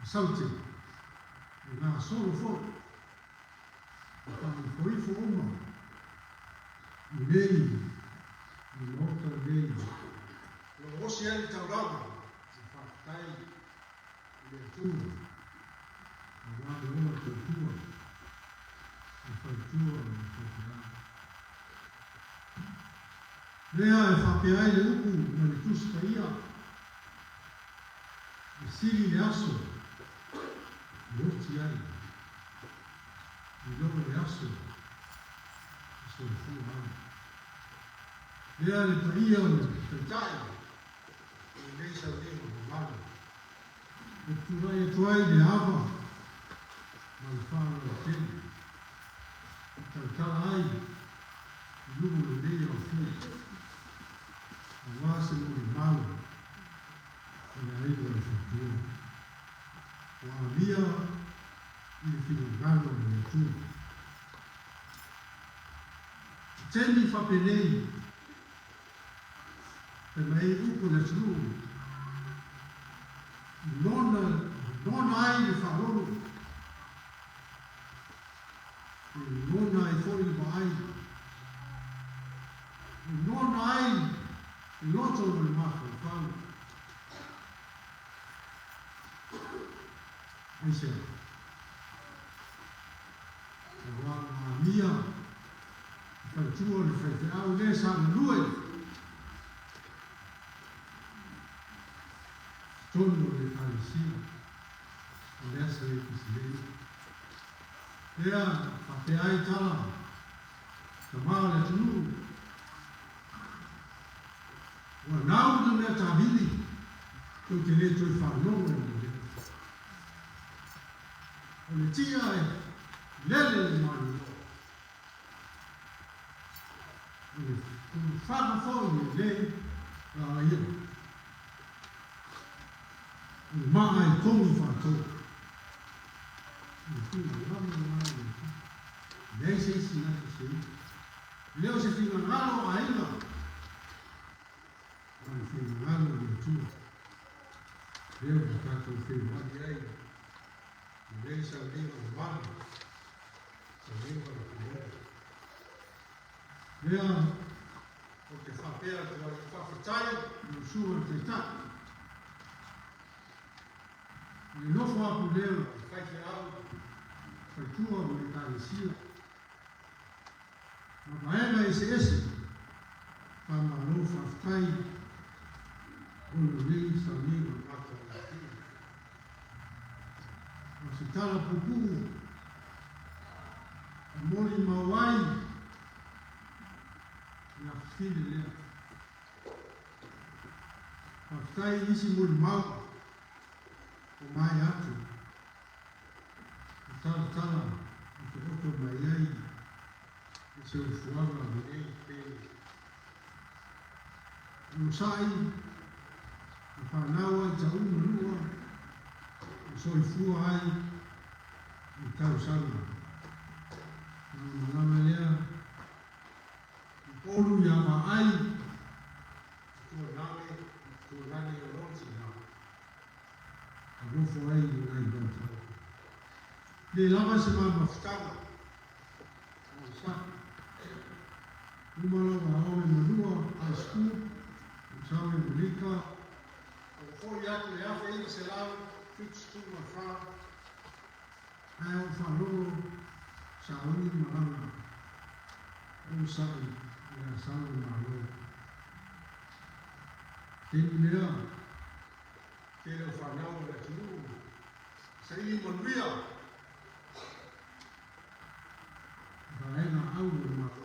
Saute, e gasolo foi e faaifoifo uma i nei i le Maota lenei. O lo o osi ai le taulaga e faafetai i le Atua aua le ola tautua le faletua ma le falepeau. Lea e faapea ai le upu mai le Tusi Paia, E sili le aso e oti ai i lo le aso e soifua ai. Lea le paia o le Taitai o lenei sauniga mamalu e tulai atu ai le ava ma le faaaloalo tele e tautala ai i luga o lenei aofia aua se molimau o le aiga o le Faletua ua amia i le finagalo o le Atua. I taimi faapenei, fai mai ai upu a le atunuu, Nona, nona ai le faalolo, e nona ai foi le vaai, e nona ai le loto ma le mafaufau. Aisea? Aua ua amia le faletua o le faifeau le sa galue totonu o le Ekalesia o le aso e Pisilei. Lea faapea ai tala tama o le atunuu, Ua nau le mea tāvili, tou te le toe faalogo i le leo. O le tia e lele i le malolo. O le fulufaga foi e le laaia. O le maa e togi faatou. O le tulaga lena o le Leai se isi na te seu. E le o se finagalo o aiga, a o le finagalo o le Atua. Lea ua tatou feiloai ai i lenei sauniga mamalu, sauniga o le Pulega. Lea ou te faapea atu ai, faafetai i lau Susuga i le Taitai, i le nofo a pulega i faifeau, faletua ma Ekalesia, ma vaega eseese, faamalo faafetai ona o lenei sauniga matagofie. O se tala puupuu e molimau ai le afafine lea. Faafetai i isi molimau ua maea atu e talatala otooto mai ai le soifuaga lelei pe onosai ma fanau ai taʻu ma lua ma soifua ai i tausaga. Na malaga lea i Upolu ia Vaai Tuanale, Tuanale o lona tina, a nofo ai i nai vaitau. Le lava se ma mafutaga, o saʻi. Uma lava aoga ma lua, high school, o sau i Amerika, a ua foi atu i le 1974, ae ou faalogo sauni malaga o saʻi o le a sau le Malo. Taimi lea, tele o fanau o le atunuu saili manuia i vaega au o le Malo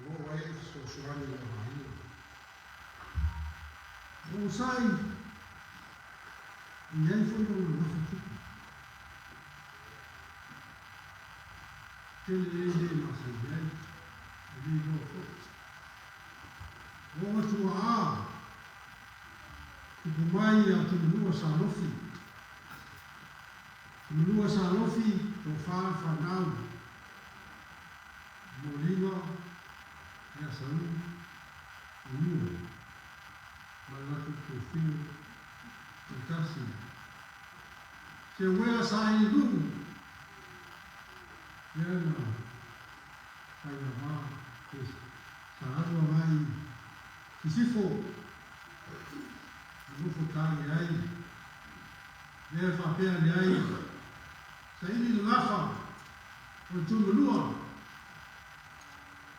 ua oo ai le fesoasoani i lona aiga. O Usai e i ai foi lona gafa tupu. Tele e le masani ai, e le iloa foi. Ua tuaa tupu mai ia Tumanua Salofi. Tumanua Salofi, tofa le fanau. Moliga, ia Salu, Manua, ma le latou tofine toatasi. Se uea sa i nuu, lea na faigava pe sa alu agai i Sisifo, na nofo tale ai, lea e faapea ane ai, saili le gafa o le Tumanua,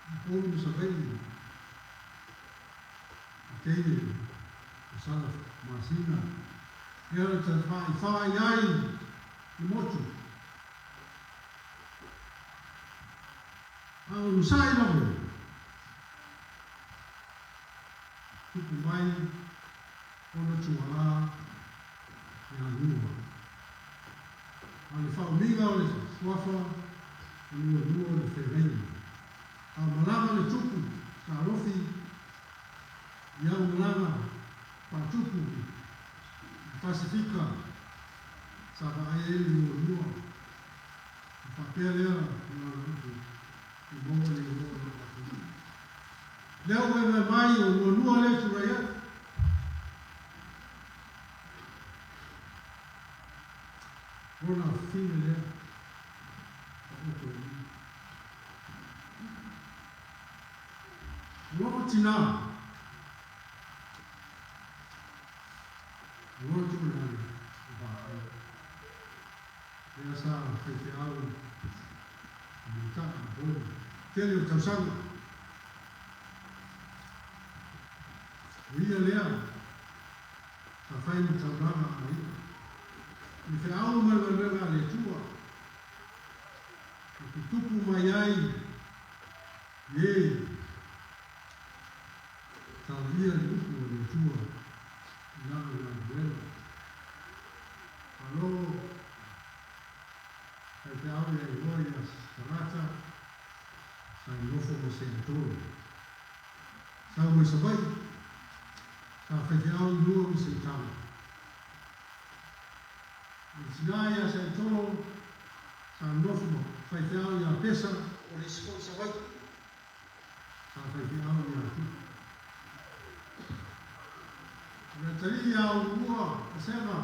Upolu ma Savaii. I teine o sala masina, lea na tafaifa ai le motu. A o onosai lava ia, tupu mai ona tuaa ia Nua. A o le faaumiga o le suafa o Nuanua o le feagaiga. A o malaga le tupu sa alofi i au malaga faatupu i le Pasefika sa vaai ai le Nuanua. Ona faapea lea o lana upu i maua le igoa o lou atunuu. Lea ua vaevae mai o Nuanua lea e tulai atu. Lona fine lea taoto i i. O lou tinā, o lona tuualalo o Vaai, lea sa faifeau i Mata'a i Upolu, tele o tausaga. O ia lea sa fai ma taulaga a ia, i le feau ma le galuega a le Atua. Na tutupu mai ai i e talaia le upu a le Atua i lana galuega. Malo faifeau ia iloa ia Sarata sa nofo ma Seatolo. Sau mai Savaii, sa faifeau i lua ma Seitama. O le tina ia Saitolo sa nofo ma faifeau ia Pese. Aleisa, o le isi foi i Savaii, sa faifeau ia Tupu. O le atalii ia Aumua Pasega,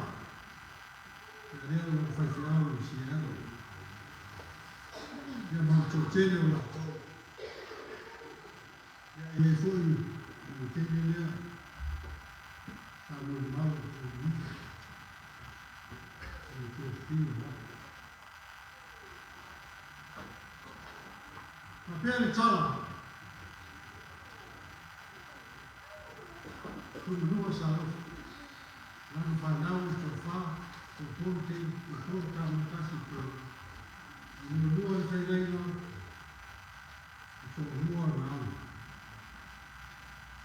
ia lea o lo o faifeau i Seattle. Ia ma le toatele o latou. Ia e i ai foi i le teine lea sa molimau i le Luisa o le toafilemu mai. Faapea le tala, Tuimanua sa alofa, lana fanau e toafa, toatolu teine, toatolu tama, tasi toeaina. E muamua le feagaiga, e toalua na alo,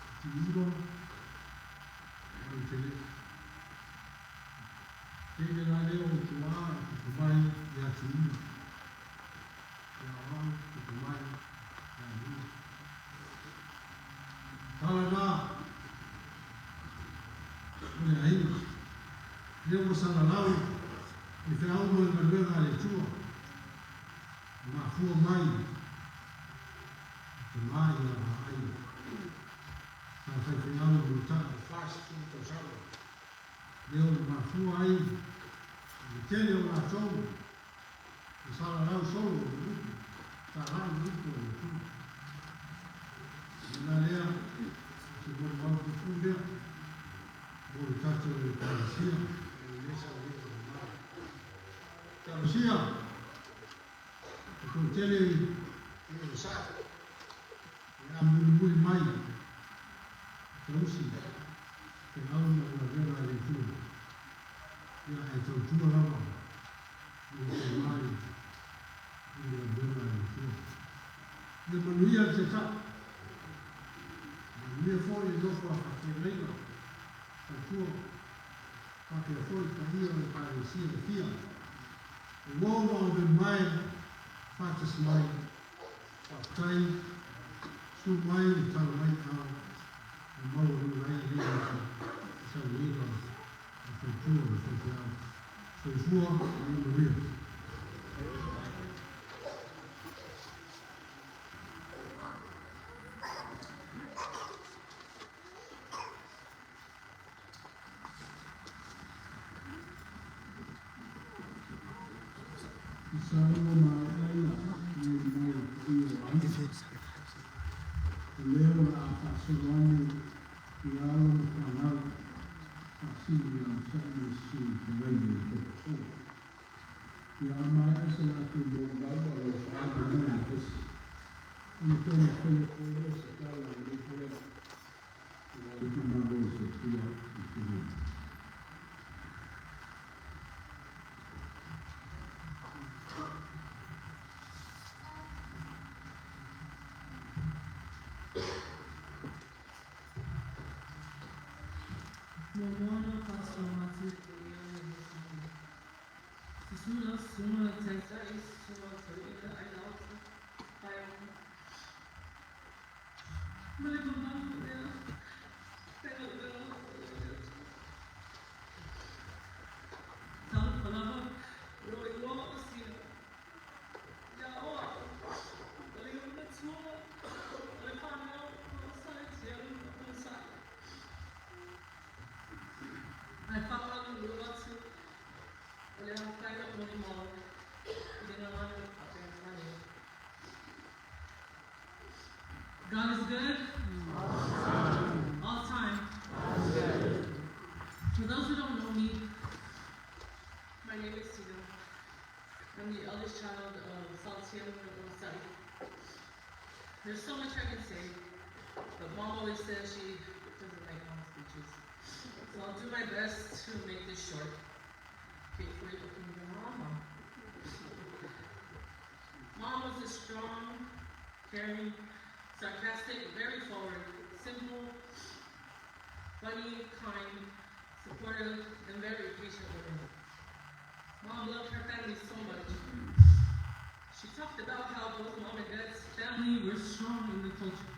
o Tiula ma Letelele. Teine la lea o tuaa e tupu mai ia Tiula, ia o au tupu mai ia Luisa. Tala na o le aiga, lea ua salalau le feau ma le galuega a le Atua, e mafua mai i tama ia Vaai sa faifeau i Muluta'a i le 40 tausaga. Lea ua mafua ai i le tele o latou na salalau solo i le upu, talai le upu a le Atua. O le mea la lea, o se molimau puupuu lea mo le tatou Ekalesia i lenei sauniga mamalu. Talosia e toatele i onosai o le a mulimuli mai e tausi feau ma le galuega a le Atua, ia ae tautua lava i le tomai i le galuega a le Atua. Ia manuia le Taitai, manuia foi le nofo a faafeagaiga tautua, faapea foi le paia o le Ekalesia e fia. Ua o ma ove mae faatasi mai, faafetai, susu mai le tala mai ao e maualuga ai lenei aso i sauniga a faletua ma faifeau. Soifua ma ia manuia. I saua maea ai nei mai paia o aiga. O lea o le a faasolo ane i alo ma fanau faasili ia onosai le susu i feagaiga i Tofafoa. Ia a maea se latou molimau o lo o faaali mai le pesi. Ona toe mafai atu ai lea o se tala i lenei foi aso aua le itumalo o Satua i Feagaiga. Muamua ona faasolo atu i le paia o le Samoa. Susu lau susuga i le Taitai, susuga toeaina Ailauta, Paeoka. Ma le mamalu o le aufaigaluega o le Atua. Talofa lava, o lou igoa o Sina. Ia o au, o le matua o le fanau o Salatielu ma Onosai. Ae faamalulu atu o le a fai lau molimau i le gagana faa-Peretania. God is good all the time. For those who don't know me, my name is Sina. I'm the eldest child of Salatielu and Onosai. There's so much I can say, but Mom always says she doesn't like long speeches. So I'll do my best to make this short. Mama. Mom was a strong, caring, sarcastic, very forward, simple, funny, kind, supportive, and very patient woman. Mom loved her family so much. She talked about how both Mom and Dad's family were strong in the culture.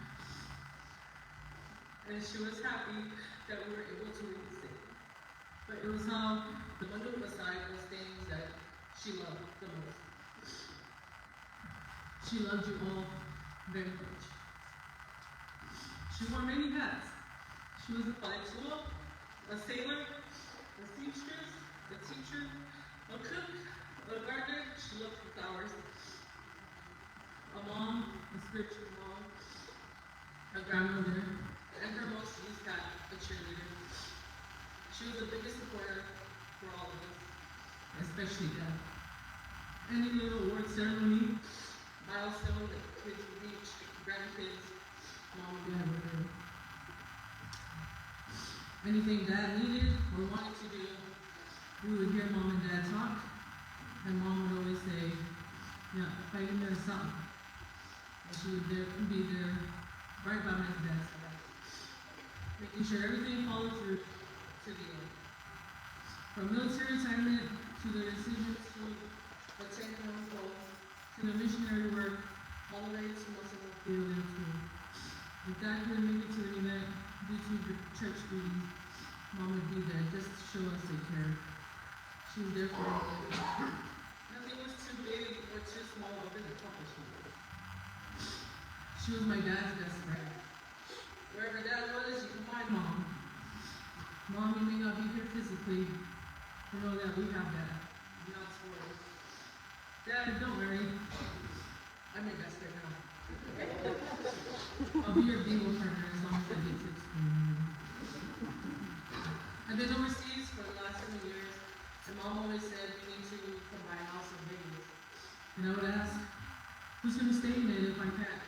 And she was happy that we were able to leave the state. But it was how the Manu'a side was things that she loved the most. She loved you all very much. She wore many hats. She was a faletua, a sailor, a seamstress, a teacher, a cook, a gardener. She loved flowers. A mom, a spiritual mom, a grandmother, and her most used hat, a cheerleader. She was the biggest supporter for all of us, especially Dad. Any little award ceremony, milestone that kids would reach, grandkids, Mom would be there with her. Anything Dad needed or wanted to do, we would hear Mom and Dad talk, and Mom would always say, yeah, fighting there something. And she would be there right by my dad's side, making sure everything followed through to the end. From military retirement to their decisions to attend council, to the missionary work, all the way to Muslim too. If Dad couldn't make it to an event due to church duties, Mom would be there just to show us they cared. She was there for all of us. Nothing was too big or too small of an accomplishment. She was my dad's best friend. Wherever Dad was, you can find Mom. Mom, you may not be here physically, but know that we have Dad. Not to worry. Dad, don't worry. I'm your best friend now. I'll be your bingo partner as long as I get to explain you. I've been overseas for the last 7 years, and Mom always said we need to come buy a house in Vegas. And I would ask, who's going to stay in it if I can't?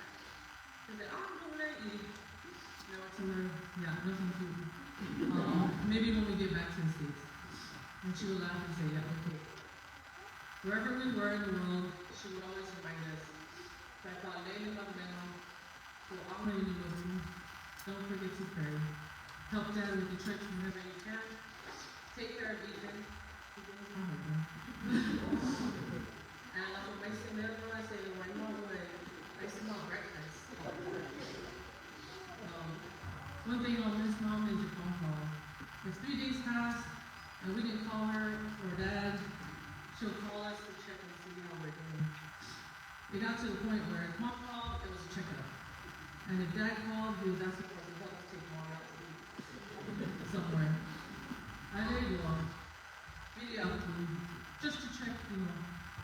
She said, I'm going to eat. And I would tell her, yeah, no thank you. Maybe when we get back to the States. And she would laugh and say, yeah, okay. Wherever we were in the world, she would always remind us, don't forget to pray. Help Dad with the church whenever you can. Take care of Ethan. And I smell breakfast. One thing I'll miss, Mom, is your phone call. If 3 days passed and we didn't call her or Dad, she'll call us to check and see how we're doing. It got to the point where if Mom called, it was a checkup. And if Dad called, he was asking for us to help us take Mom out to eat somewhere. I did go video just to check,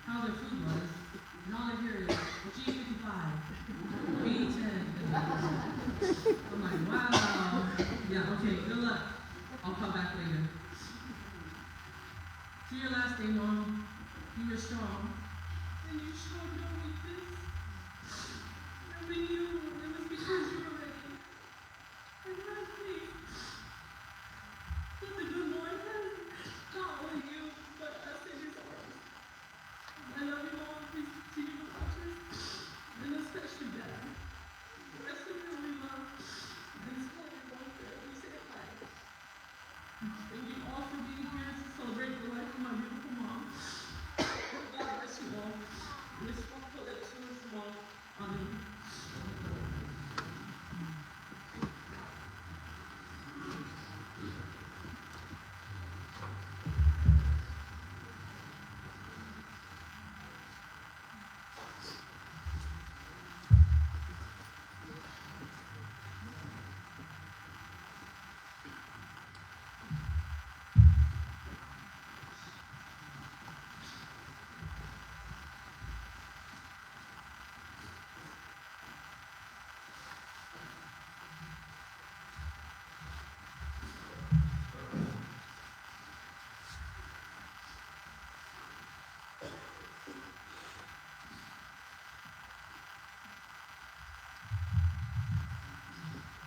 how their food was. And all I hear is G55, B10. I'm like, wow. Yeah, okay, good luck. I'll call back later. To your last day, Mom, you were strong, and you showed no weakness. And we knew it was because you were ready. And have faith that the good Lord has not only you, but us in his arms. I love you, Mom. Please continue to watch us, and especially Dad. The rest of you we love, and tell your welfare. We say hi. Thank you all for being here to celebrate the life of my beautiful mom. God bless you all. This one put it to small. Amen.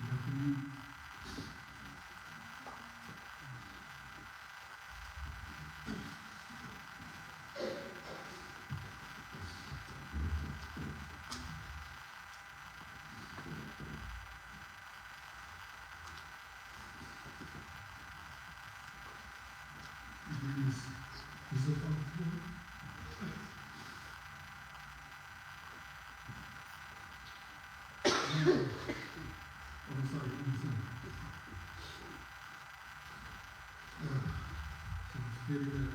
Good afternoon. My name is Zafar. Oh, sorry, I'm sorry. So it's very good.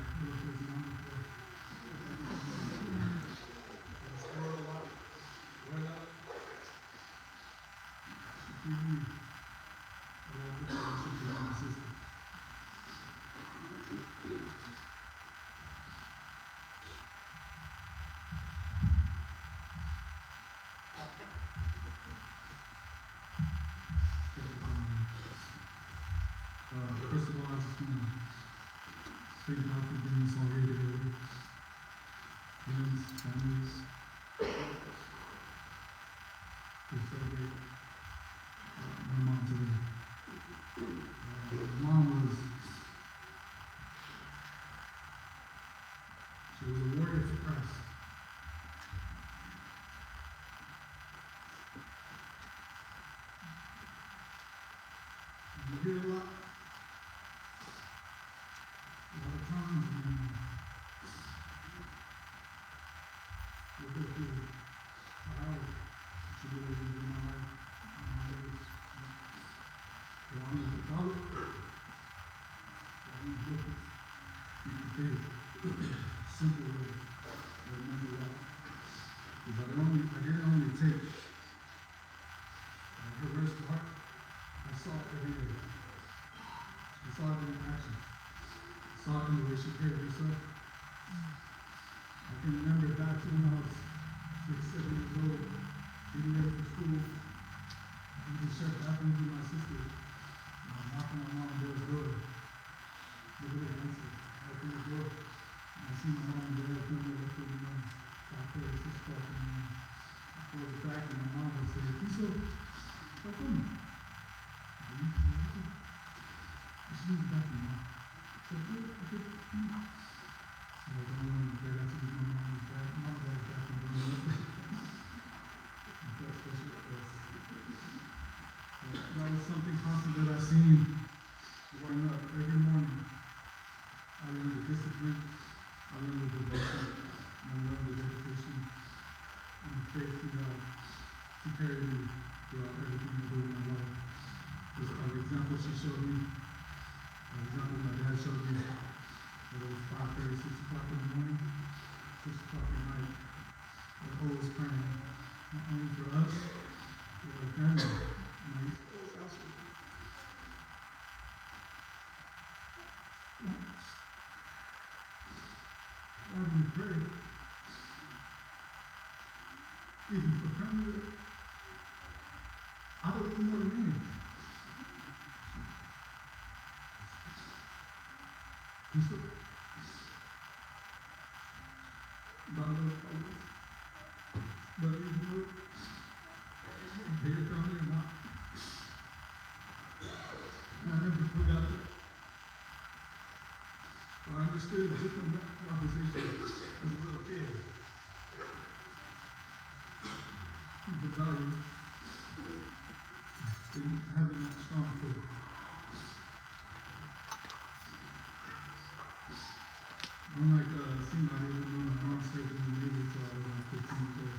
Thank God for bringing us all here together. Friends, families, to celebrate my mom today. My mom was, she was a warrior for Christ. You hear a lot of times when we go through trials, tribulations in my life, in my days. So I'm the father. I'm the simple way to remember that. Because I didn't only take her verse to heart. I saw it every day. I saw it in action. I saw it in the way she carried herself. I can remember back to when I was 6, 7 years old, getting ready for school. I used to share bathrooms with my sister. And I'm knocking on mom and dad's door. Nobody answered. I opened the door, and I see my mom and dad coming up to me around 5:30, 6 o'clock in the morning. I closed it back, and my mom would say, Piso, how come? She needs the bathroom, Mom. I said, okay, okay. So I go in, and I got to use my mom's bath, mom and dad's bathroom. I felt special at first. But that was something constant that I seen growing up every morning. I learned the discipline, I learned the devotion, and I learned the dedication and the faith in God to carry me throughout everything I do in my life. Just by the example she showed me, by the example my dad showed me, whether it was 5:30, 6 o'clock in the morning, 6 o'clock at night, they're always praying, not only for us, but our family. And I used to always ask her, why do you pray? Even for family, I don't even know the name. Whether you know your family or not. And I never forgot that. But I understood just from that conversation as a little kid. The value in having that strong faith. Unlike Sima, I didn't know my mom served in the Navy until I was around 15 years old.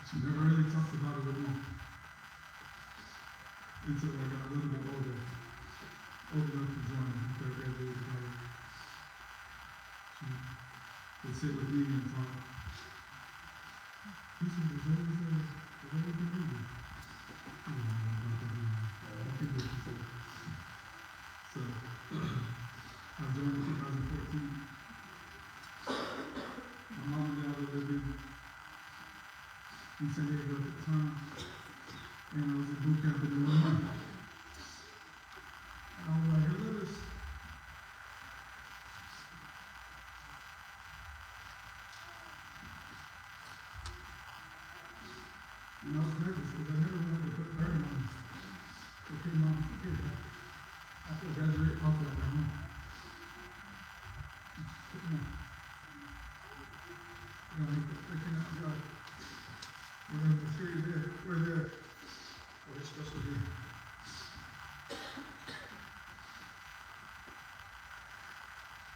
She never really talked about it with me until I got a little bit older, old enough to join after I graduated college. She would sit with me and talk. He said, there's always a Navy. I don't know about that either. I think what she said. So, I joined in 2014. My mom and dad were living in San Diego at the time, and I was in boot camp in Illinois. And I would write her letters. And I was nervous because I never wanted to put burden on her. Okay, Mom, okay. After I graduate, I'll fly back home. No. I gotta make that, I cannot drive. We're going to make sure you're there. We're there. For this special day.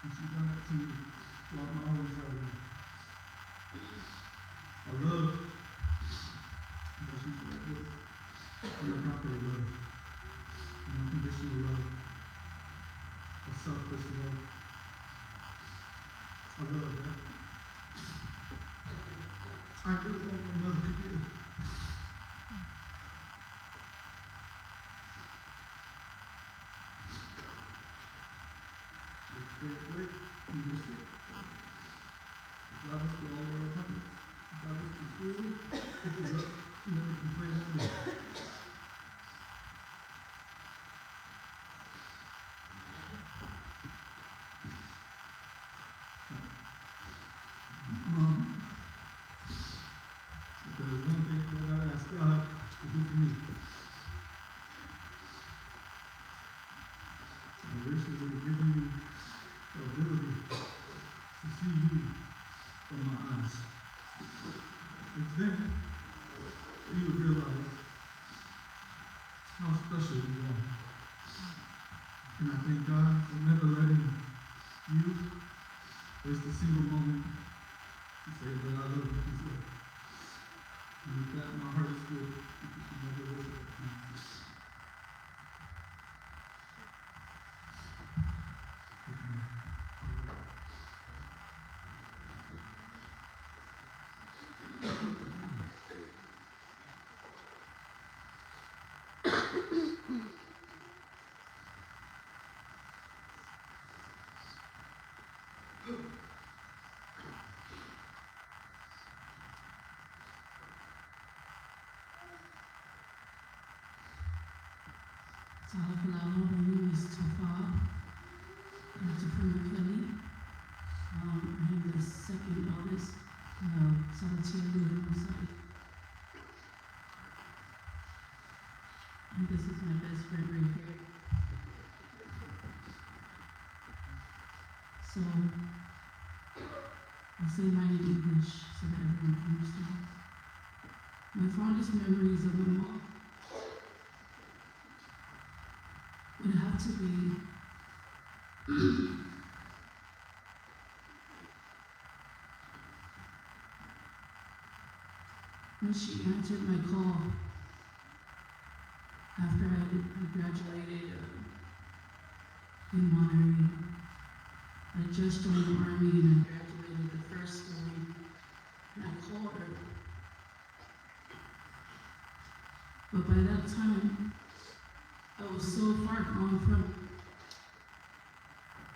And she's done that to me throughout my whole entire life. I love that she's like this. The agape love. An unconditional love. A selfless love. I love that. I really want my mother to give. Stay up late and miss it. Drive us to all of our appointments. Drive us to school. Pick us up. Never complain one day. It's then that you would realize how special you are. And I thank God for never letting you waste a single moment to say that I love you as well. And with that, my heart is good because you never wasted that chance. Talofa lava, my name is Tofa Tafuna Kelly. I am the second eldest of Salatielu and Masai. And this is my best friend right here. So I'll say mine in English so that everyone can understand. My fondest memories of my mom would have to be when she answered my call after I graduated in Monterey. I just joined the Army and I graduated the first morning, and I called her. But by that time, I was so far gone from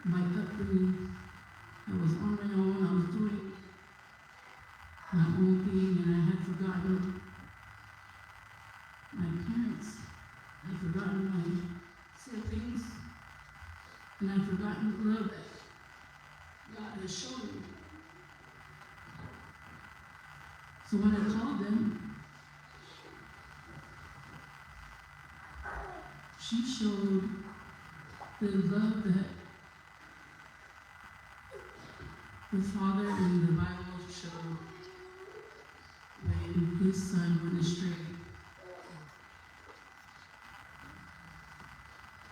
my upbringing. I was on my own, I was doing my own thing, and I had forgotten my parents. I had forgotten my siblings, and I'd forgotten the love that God has shown me. So when I called them, she showed the love that the Father in the Bible showed when his son went astray.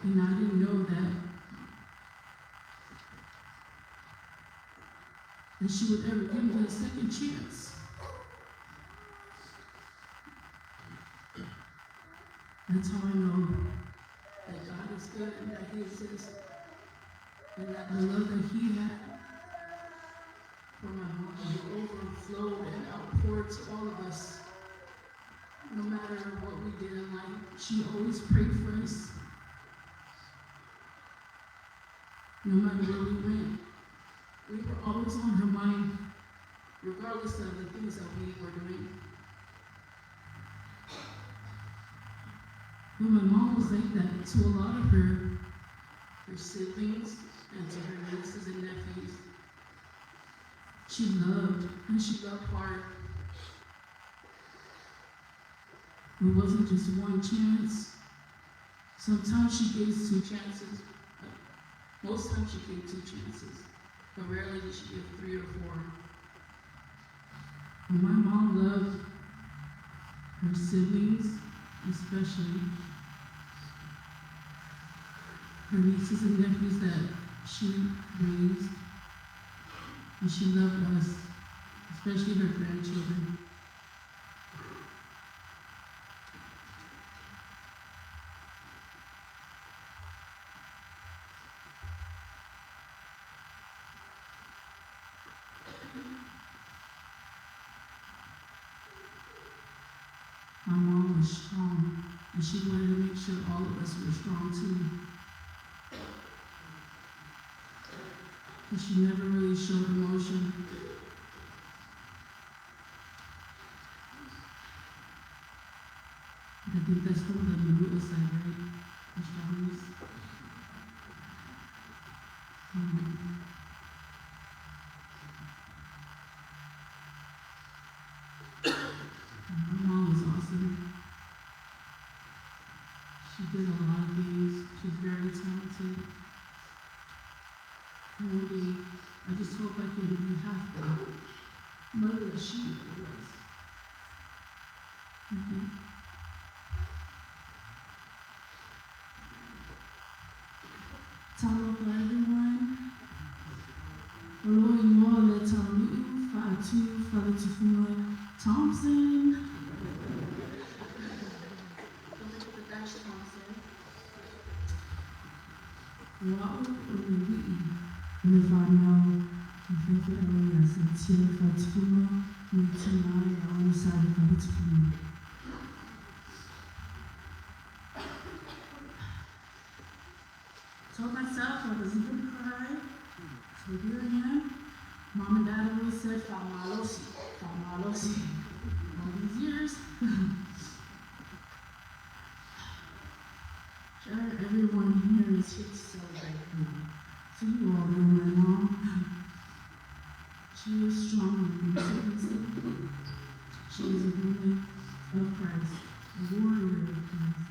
And I didn't know that she would ever give me a second chance. That's how I know that God is good and that He exists, and that the love that He had for my mom overflowed and outpoured to all of us. No matter what we did in life, she always prayed for us. No matter where we went, we were always on her mind, regardless of the things that we were doing. But my mom was like that to a lot of her siblings and to her nieces and nephews. She loved, and she loved hard. It wasn't just one chance. Sometimes she gave two chances. Most times she gave two chances, but rarely did she give 3 or 4. But my mom loved her siblings, especially her nieces and nephews that she raised, and she loved us, especially her grandchildren. My mom was strong, and she wanted to make sure all of us were strong too. But she never really showed emotion. But I think that's from the Manu'a side, right? The strongness. My mom was awesome. She did a lot of things. She's very talented. And one day, I just hope I can be half the mother that she was. Thank you. Talofa everyone. O lou igoa o le Tauniu Faatu Falatufuga Thompson. Don't forget the dash Thompson. O a'u o le ali'i o le fanau a faifeau ia Setia Falatufuga ma le tina ia Onosai Falatufuga. Told myself I wasn't going to cry. So here I am. Mom and Dad always said, Fa'amalosi, Fa'amalosi. All these years. Sure, everyone here is here to celebrate me. So you all know my mom. She is strong in sickness. She is a woman of Christ, a warrior of Christ.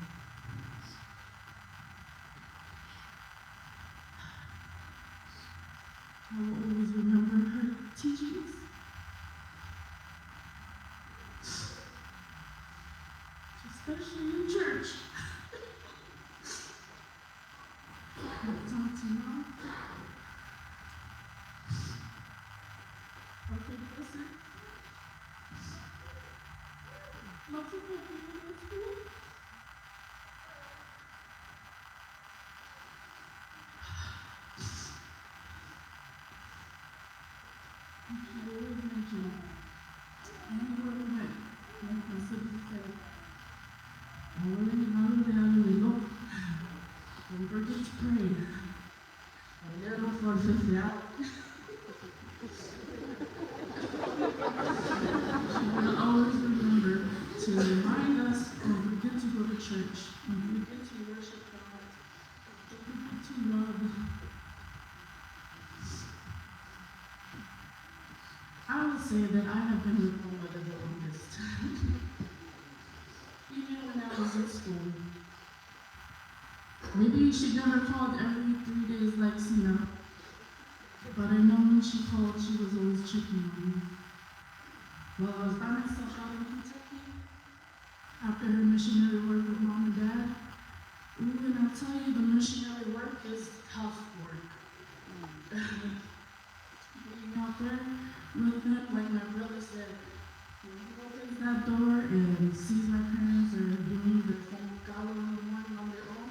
I will always remember her teachings. Especially in church. Talk to you. Okay, listen. Lots of people in school. She always mentioned, anywhere we went, like my siblings said, don't forget to pray. She will always remember to remind us, don't forget to go to church, don't forget to worship God, don't forget to love. I would say that I have been with my mother the longest. Even when I was in school. Maybe she never called every 3 days like Sina, but I know when she called, she was always checking on me. While I was by myself out in Kentucky, after her missionary work with Mom and Dad, ooh, and I'll tell you, the missionary work is tough work. Being out there with them, like my brother said, when he opens that door and sees my parents are doing the galo in the morning on their own,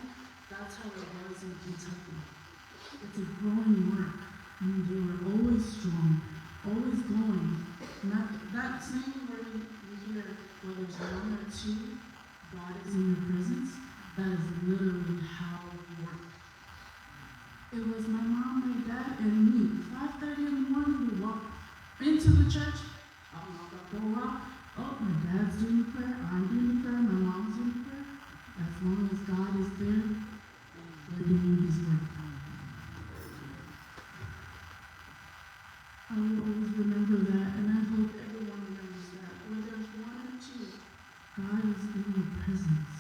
that's how it was in Kentucky. It's a growing work, and they were always strong, always going. And that saying where you hear, well, there's one or two, God is in your presence, that is literally how we work. It was my mom, my dad, and me. 5:30 in the morning, we walk into the church. Oh, my dad's doing the prayer, I'm doing the prayer, my mom's doing the prayer. As long as God is there, we're doing his work. I will always remember that, and I hope everyone remembers that. Where there's one or two, God is in your presence.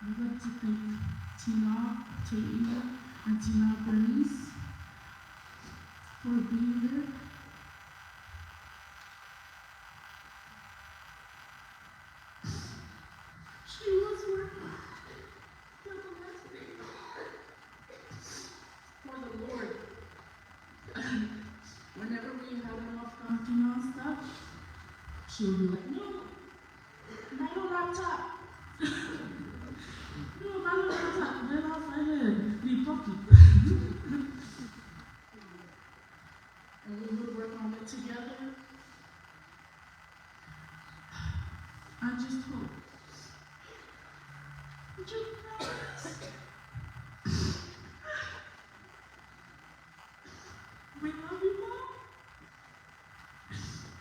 I'd like to thank Tina, Taina, and Tina Bernice for being there. She was working till the last day for the Lord. Whenever we had enough talking on stuff, she would be like, no, my little laptop. No, my little laptop. Then I'll find it. And we would work on it together. I just hope that you promise. We love you, Mom.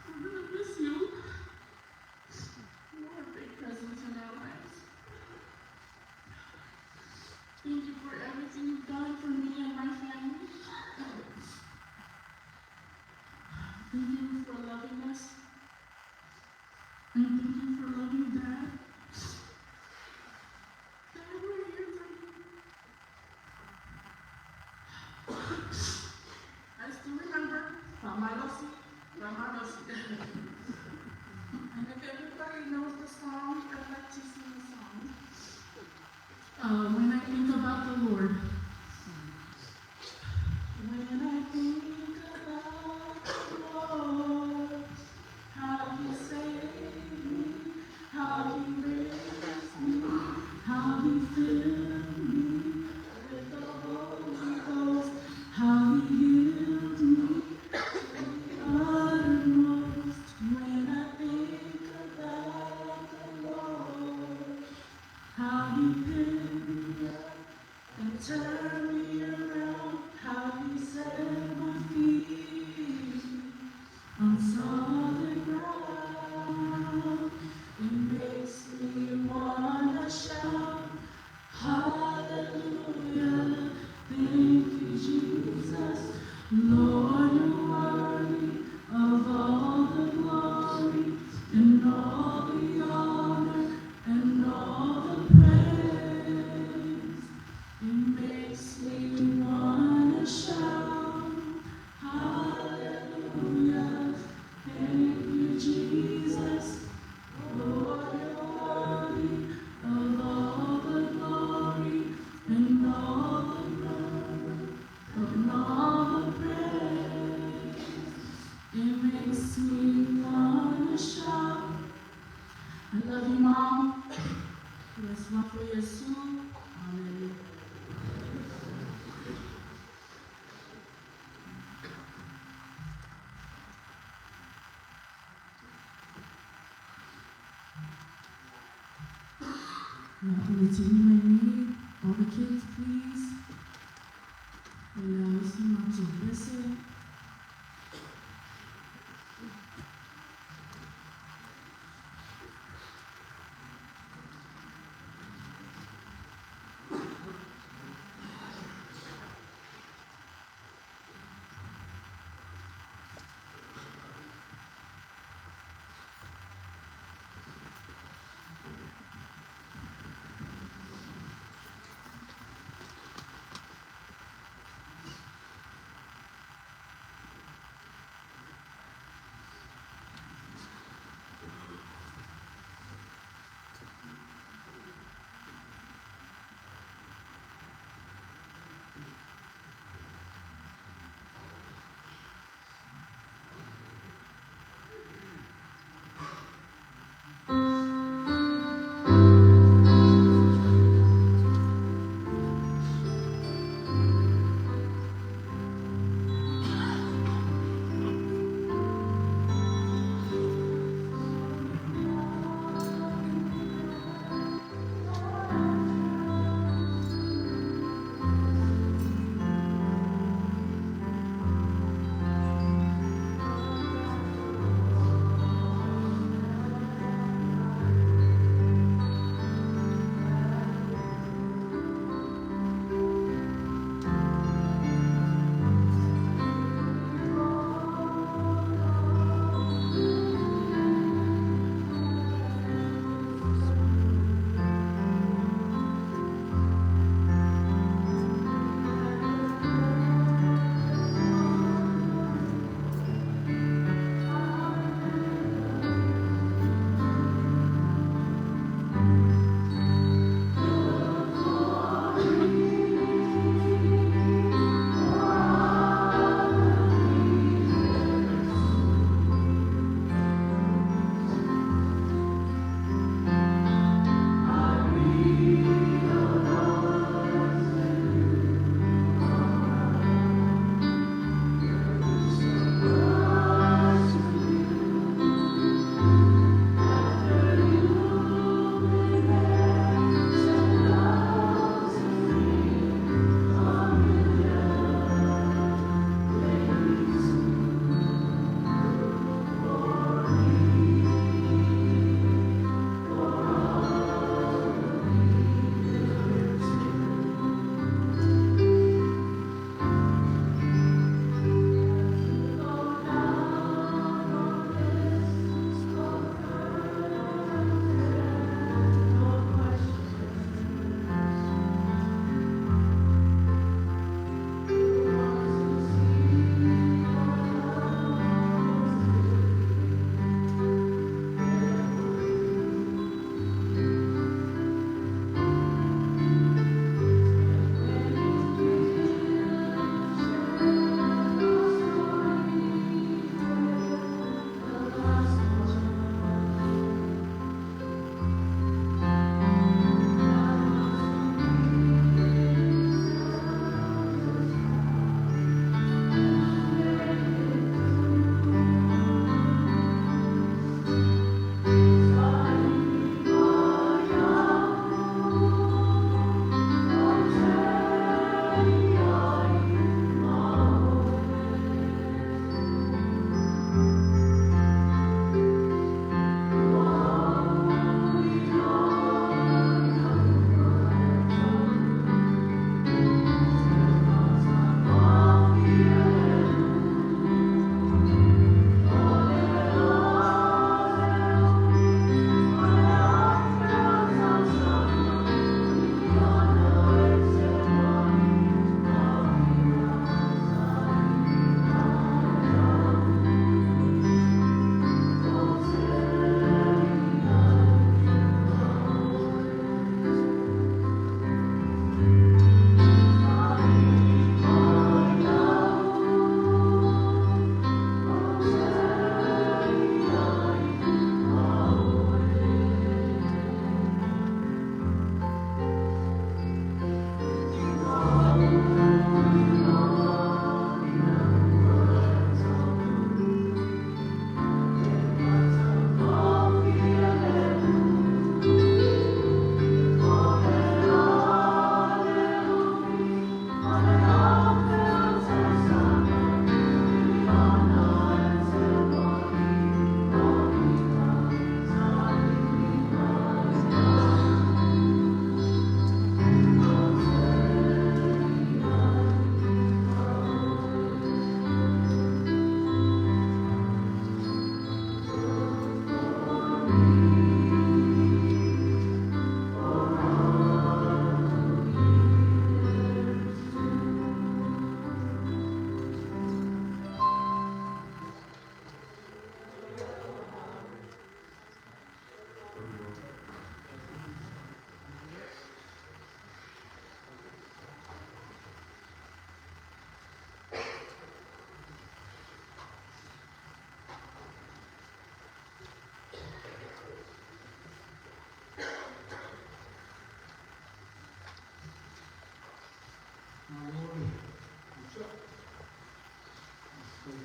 We're going to miss you. You are a big presence in our lives. Thank you for everything you've done for me and my family. Thank you for loving us. And thank you for loving Dad. Dad, we're here for you. I still remember Faamalosi, faamalosi. And if everybody knows the song, I'd like to sing the song. When I think about the Lord. When I think about the Lord, how he saved me, how he raised me, how he filled me with the Holy Ghost, how he healed me to the uttermost. When I think about the Lord, how he picked me up and turned me around, how he set my feet on solid ground. It makes me want to shout, hallelujah, thank you, Jesus. Lord, you're worthy of all the glory and all the honor and all the praise. It makes me want to shout, hallelujah, thank you, Jesus. Lord, you're worthy of all the glory and all the honor and all the praise. It makes me want to shout. I love you, Mom. Yes, for Yesu. Amen. All the kids, please. And isi matou pese.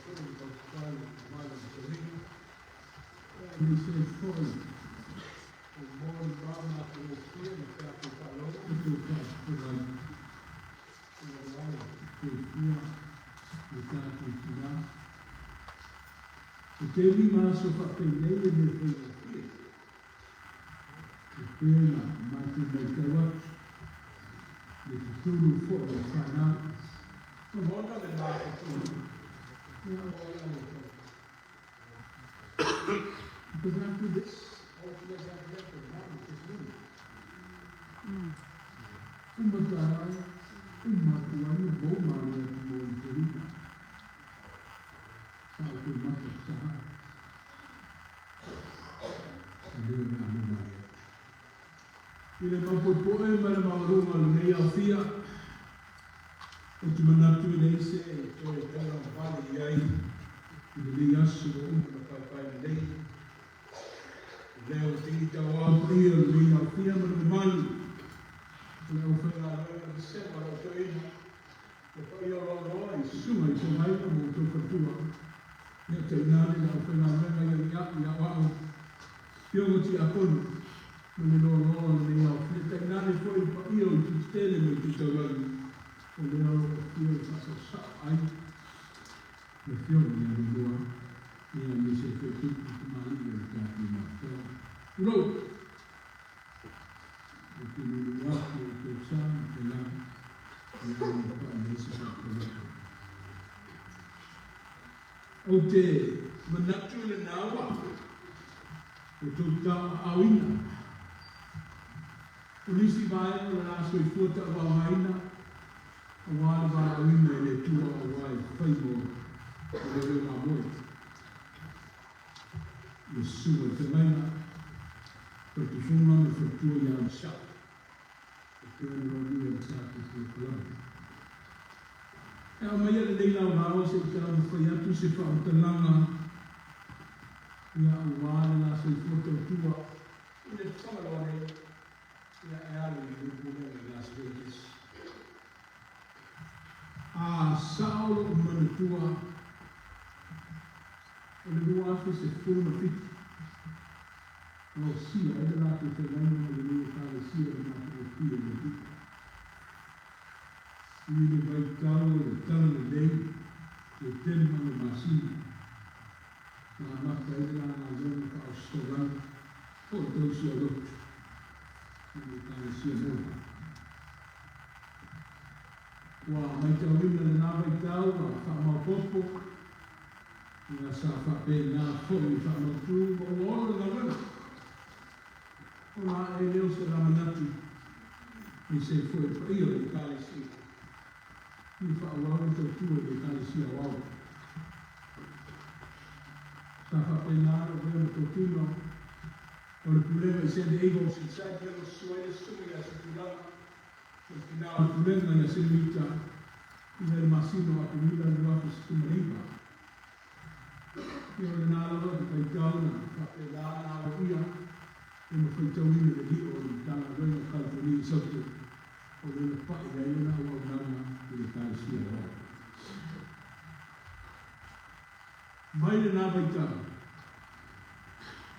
foi le tautatā i le mamalu o le fetalaiga, aemaise ai foi o mo le va matagofie ma tatou faalogo e toe faafofoga ai ua loa soifua lo tatou tina. E tele ma aso faapenei e le faigofie e pei ona matou matau atu le tutulu foi o fanau. Lagona le matatuu ia o ai le tau. Because after this, all she does after that is not just me. Uma taeao, uma atu ai le pou ma le atu mo i Torina. Sa o te mata saha. E leo na anu mai atu. I le maupoepoe ma le maualuga o lenei aofia, ou te manatu e leai se toe talavale i ai i lenei aso ua uma ona paepae lelei. O lea ua tini tauao paia o lenei aofia ma le mamalu o le aufaigaluega vasega o lau toeaina, le paia o loaloa i susuga i feagaiga ma outou faletua, ia tainane le aufaigaluega i aliao i aoao, afioga tiakono ma le loaloa o lenei aofia, tainane foi le paia o itu tetele ma itu taulagi, o lea o lo o afio le faasaosao ai le afioga ia Leilua, ia aemaise ai foi tupu ma tamalii o le tatou Maota. Tulou! Ou te lulu atu i outou sa ma tala i a ua paʻi ai se faamatalaga. Ou te manatu lena ua outou tauaaoina. O nisi vaega o le la soifua tauaogaina aua le valaauina e le Atua aua e fai mo leoleo mamoe. Le susuga i le feagaiga, faletufuga ma le faletua ia Michelle, e pei ona lomia i le tatou polokalame. E aumaia lenei laolao se i taumafai atu se faamatalaga ia aua le la soifua tautua i le Fagaloa nei ia e alu i lenei pulega i Las Vegas. A sao lo'u manatua o le 2017 na osia ai le latou feagaiga ma lenei Ekalesia i le matagofie o le Alii. I le vaitau o le talalelei Setema ma le masina na amata ai le la galuega faaositaulaga po o le tausi aulotu i le Ekalesia Moa. Ua maitauina lena vaitau ua faamaopoopo ia sa faapena foi le faamautu ma ua olo le galuega. Ona ae lea o se la manatu aemaise ai foi le paia o le Ekalesia ia faaauau le tautua i le Ekalesia Aoao. Sa faapena ona avea ma totino o le pulega i San Diego, San Diego susu ai le susuga ia Setulaga ma le tina o le pulega ia Seluita i le masina o Aperila 2019. Ia o lena lava le vaitau na faapena ona aloaia e ma faitauina le lio o le Matagaluega o California i Saute o lea na pa'i ai lana auaunaga i le Ekalesia Aoao. Mai lena vaitau,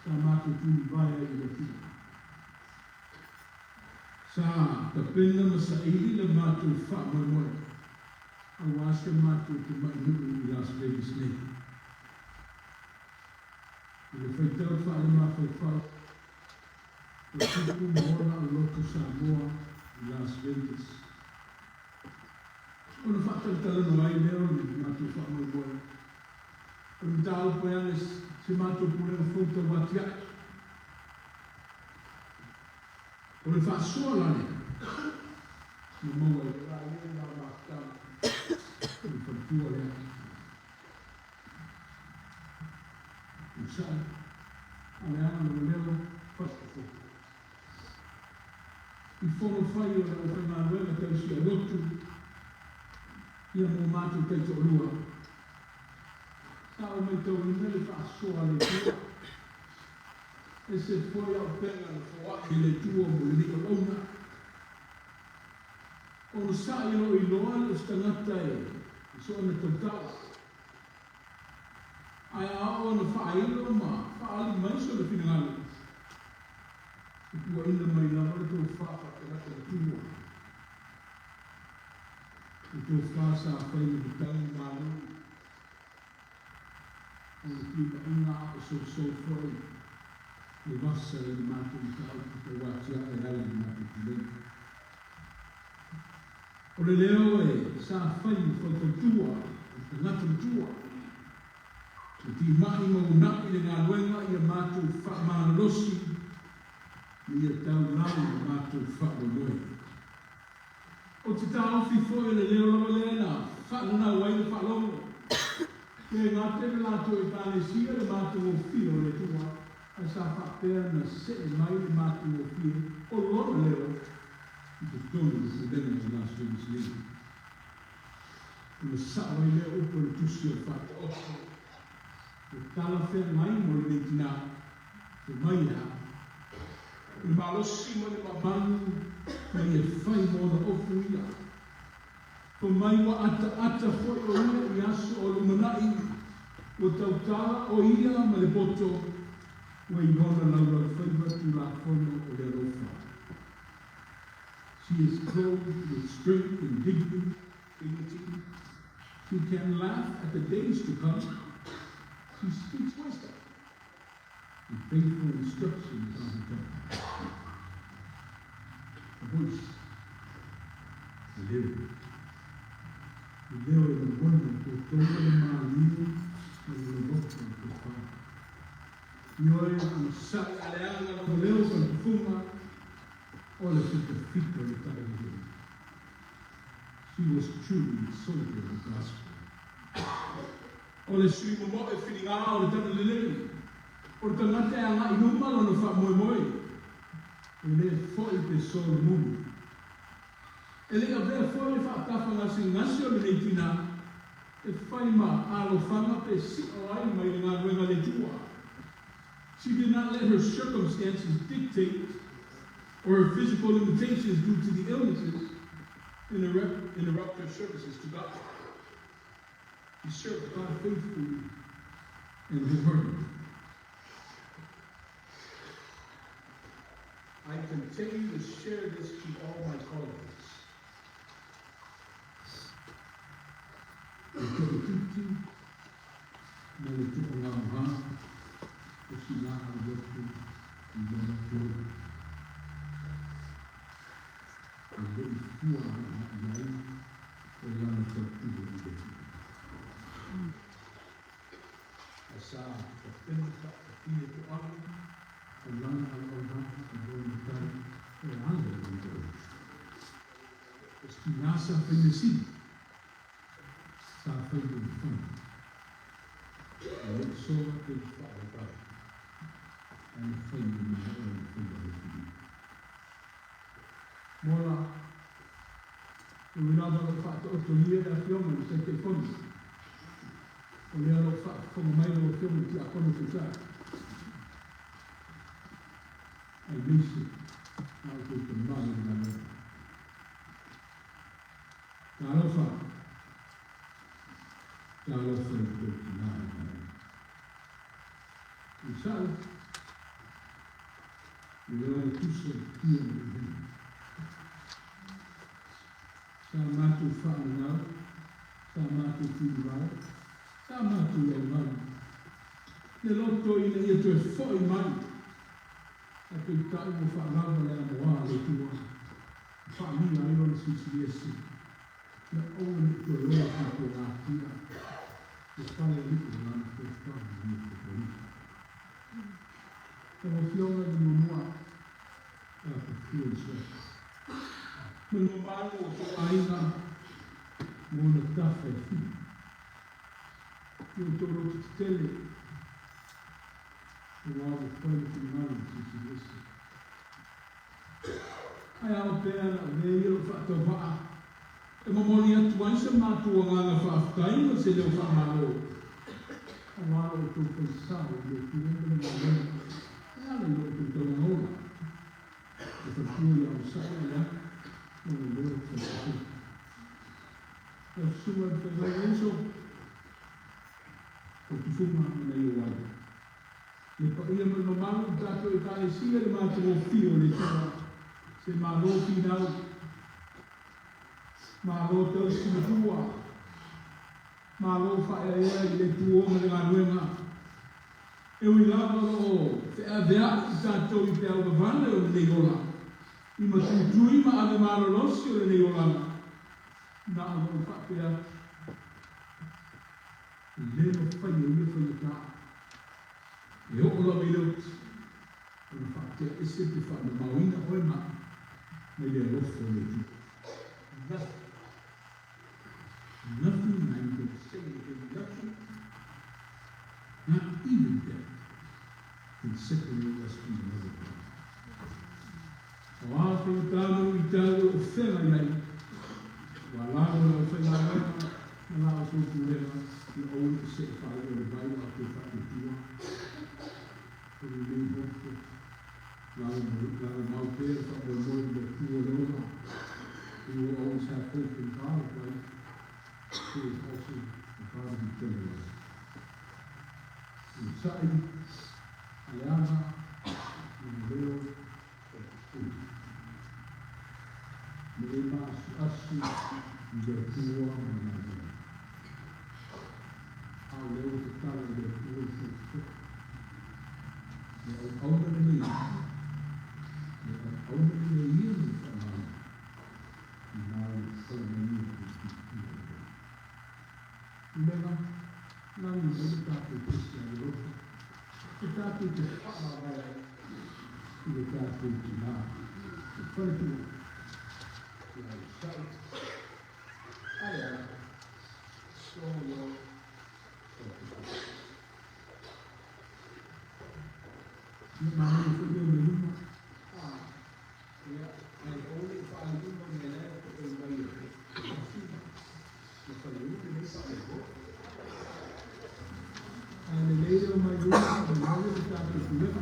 sa matou tulivae ai i le Atua. Sa tapena ma saili le matou faamoemoe aua si o matou tamai nuu i Las Vegas nei. I le faitau faalemafaufau o tupu ma ola o lotu Samoa i Las Vegas, ona faatalatalanoa ai lea o le matou faamoemoe. O le mataupu e ala i se matou pulega fou tauatiae. O le faasoa la lea na maua ai le la ia i la mafutaga o le faletua lea. Onosai, a o le aga leoleo fai fofo. I fono fai o le aufaigaluega tausi aulotu ia mo matou taitoalua, sa ou maitauina le faasoa a le Atua. Ese foi auupega na foai e le Atua mo lenei auauna. Onosai o lo o iloa le o se tagata e soona tautala. ona faailo ma faaali mai sona finagalo, e puaina mai lava le tofa faa-tagata matua, le tofa sa fai ma matagi malo, o le timaiga a o sousou foi le vasa i le matou mataupu tau atiae e ala i le matou pulega. O le leo e sa fai ma faufautua i le tagata matua, e timai ma uunai le galuega ia matou faamalolosi ma ia taulau le matou faamoemoe. Ou te taofi foi o le leo lava lea na faananau ai le faalogo. Le gata i le latou Ekalesia le matagofie o le Atua, ae sa faapea na see mai le matagofie o Lona leo i totonu o le Pulega o Las Vegas nei. Ona sao ai lea upu a le Tusi o le Faataoto, Ua talafeagai mo lenei tinā, fai mai e a? O le malosi ma le mamalu na ia fai ma ona ofu ia. Fai mai ua ataata foi o ia i aso o lumanai, ua tautala o ia ma le poto, ua i lona laulaufaiva Tulafono o le alofa. She is clothed with strength and dignity, dignity. She can laugh at the days to come. She speaks wisdom. And faithful instruction is on her tongue. The voice, le leo, le leo e lagona i toutou le maliu ma le loloto o le tofa. Ioe, onosai a leaga lou leo faletufuga o le fitafita o le talalelei. She was truly a soldier of the gospel. O le sui momoe filiga o le talalelei, o le tagata e agai i luma lona faamoemoe, e le foi pe solomuli. E le i avea foi le faatafagasegase o lenei tinā e fai ma alofaga pe sio ai mai le galuega a le Atua. She did not let her circumstances dictate or her physical limitations due to the illnesses interrupt, interrupt her services to God. She served God faithfully and wholeheartedly. I continue to share this to all my colleagues. Le toʻaitiiti ma le toʻagaogao o sila loto i lona tolu. E le i fua aʻiaʻi ai o lana tautua i le Atua. Ae sa tapena faatafia toʻaga o lana auaunaga i lona matai e ala i lona ola. O se tinā sa fai measili, sa fai lona fana. E le i sola pe faalautala, ae na fai le mea o lona faiva le Atua. Mola, e ui lava o lo o faataotogia le Afioga i le Taitaifono, o lea o lo o faafofoga mai lau Afioga i le Tiakono Toetai, aemaise a outou tama i le galuega. Talofa, talofa i tou tina i le galuega. I sa'o, e le ogatusa i tia ma le uhena. Sa matou faananau, sa matou tulivae, sa matou aumai le loto ina ia toe fo'i mai, ae peitai ua faalava le amoa a le Atua e faalia ai lona Silisili Ese, ia aua ne i toe ola tatou natia le fale alii o lana tofa ma ia faafofoina. Lau Afioga i le Muamua, e afifio i suafa ma le mamalu o tou aiga ma ona tafa e fili. I outou loto tetele, aua ua fai le finagalo i le Silisili Ese. Ae ao pea na avea ia lou faatauvaa e momoli atu ai sa matou agaga faafetai ma se leo faamalo, aua lo outou faisao i le Atua ma le galuega e ala i lo outou tauga ola. E faletua ia onosai a leaga lona leo faifaipea. Lau Susuga i le Feagaiga Uso, O tufuga ma nai ou aiga. Le paia ma le mamalu o le tatou Ekalesia i le matagofie o le Atua. Se malo finau, malo tausi matua, malo faaeaea i le tuo ma le galuega. E ui lava o lo o feaveai i tatou i peau vavale o lenei ola, i matuitui ma ave malolosi o lenei olaga, na ona ou faapea atu, E le mafai e ia faigata e oo lava i le oti ona faatea ese pe faamamaoina oe ma au mai le alofa o le Atua. Nothing. Nothing, and I'm going to say it again, nothing, not even death, can separate us from the love of God. O a faigata ma luitau o lo o feagai ai, ua lalo e le aufaigaluega ma la outou pulega ia aua ne i see faai'a i le vai a o toe faatuatua. So remain hopeful. Lalo, lalo mau pea le faamoemoe i le Atua le ola. We will always have hope in God of life, who is also the God of eternal life. Onosai, aleaga, ma le leo o le pupuni. Me e maasuasu i le Atua ma Lana galuega. A o lea ua tatala i le Atua le faletupe. Le auauna lenei, le auauna lenei ia na ou faaaogaina, inā ua tatala mai ia i le fiafia o le Alii. Pulega, lagi mai le tatou pese a le alofa, e tatou te faamavae ai i le tatou tina, le faletua, ia Isa'i, Aleaga, Solomon, o le Tupu. Ia manaia foi lea mai luma. Ia, ae aua ne i faaliluma mea la e to'e mai e masina ma Faleula lenei faamoemoe. Ae lelei le omai luma faamolemole le tatou pulega.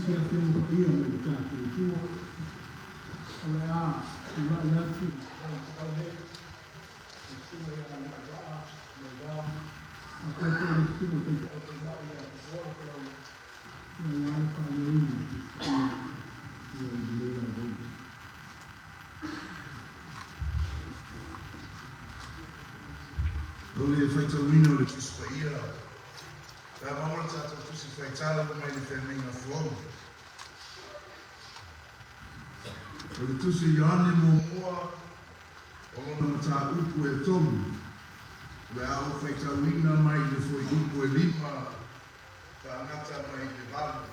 isi Afioga Paia mai le tatou Atua, o le a tulai atu le Susuga ia Aliivaa Lova, faapea foi le Susuga i le Taitai Tamai ia Tupuola Folau, aua le faaleoina o Tusi Paia i lenei aoauli. O le faitauina o le Tusi Paia, pe a maua le tatou Tusi Faitau mai le Feagaiga Fou. O le Tusi a Ioane muamua, o lona mataupu e tolu, o le a ou faitauina mai le fuaiupu e lima faagata mai le valu,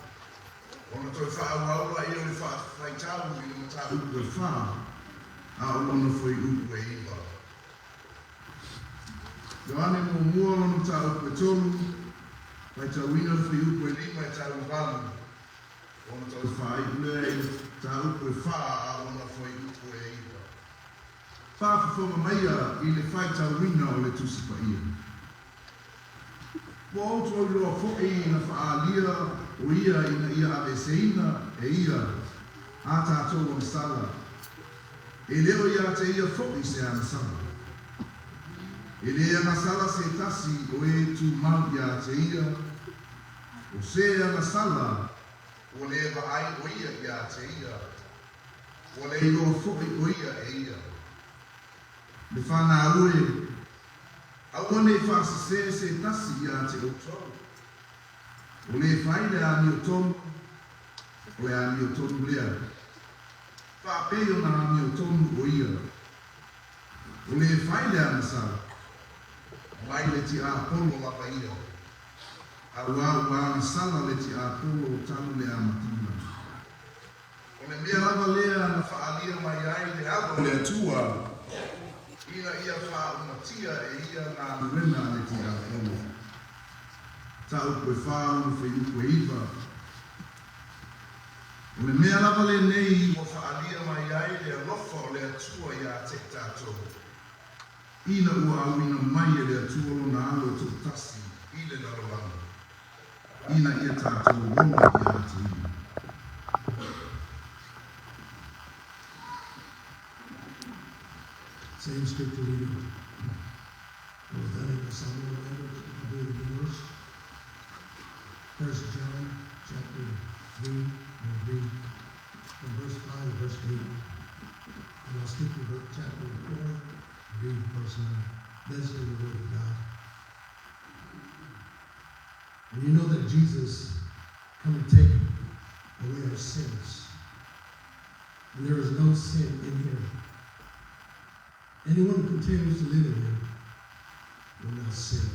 ona toe faaauau laia o le faitau i le mataupu e fa, a o lona fuaiupu e iva. Ioane muamua lona mataupu e tolu, faitauina le fuaiupu e lima e tau i valu, ona toe faaiu lea i le mataupu e fa a o lona fuaiupu e iva. Faafofoga maia i le faitauina o le Tusi Paia. Ua outou iloa foi na faaalia o ia ina ia aveeseina e ia a tatou agasala, e le o ia te ia foi se agasala. E le agasala se tasi o e tumau ia te ia, o se agasala ua le vaai o ia ia te ia, ua le iloa foi o ia e ia. Le fanau e, aua ne i faasesē se tasi ia te outou. O le fai le amiotonu, o le amiotonu lea. Faapei ona amiotonu o ia. O le fai le agasala, mai le tiapolo lava ia. Auā ua agasala le tiapolo talu le amataga. O le mea lava lea na faaalia mai ai le Alo o le Atua, ina ia faaumatia e ia galuega a le tiapolo. Mataupu e fa lona fuaiupu e iva. O le mea lava lenei ua faaalia mai ai le alofa o le Atua ia te i tatou, ina ua auina mai e le Atua lona Alo e toatasi i le lalolagi, ina ia tatou ola ia te ia. Same scripture reading. It was done in the Samoan language. I'll do it in English. 1 John chapter 3, and read from verse 5 to verse 8. And I'll skip to chapter 4, and read verse 9. This is the word of God. And you know that Jesus come and take away our sins. And there is no sin in him. Anyone who continues to live in him will not sin.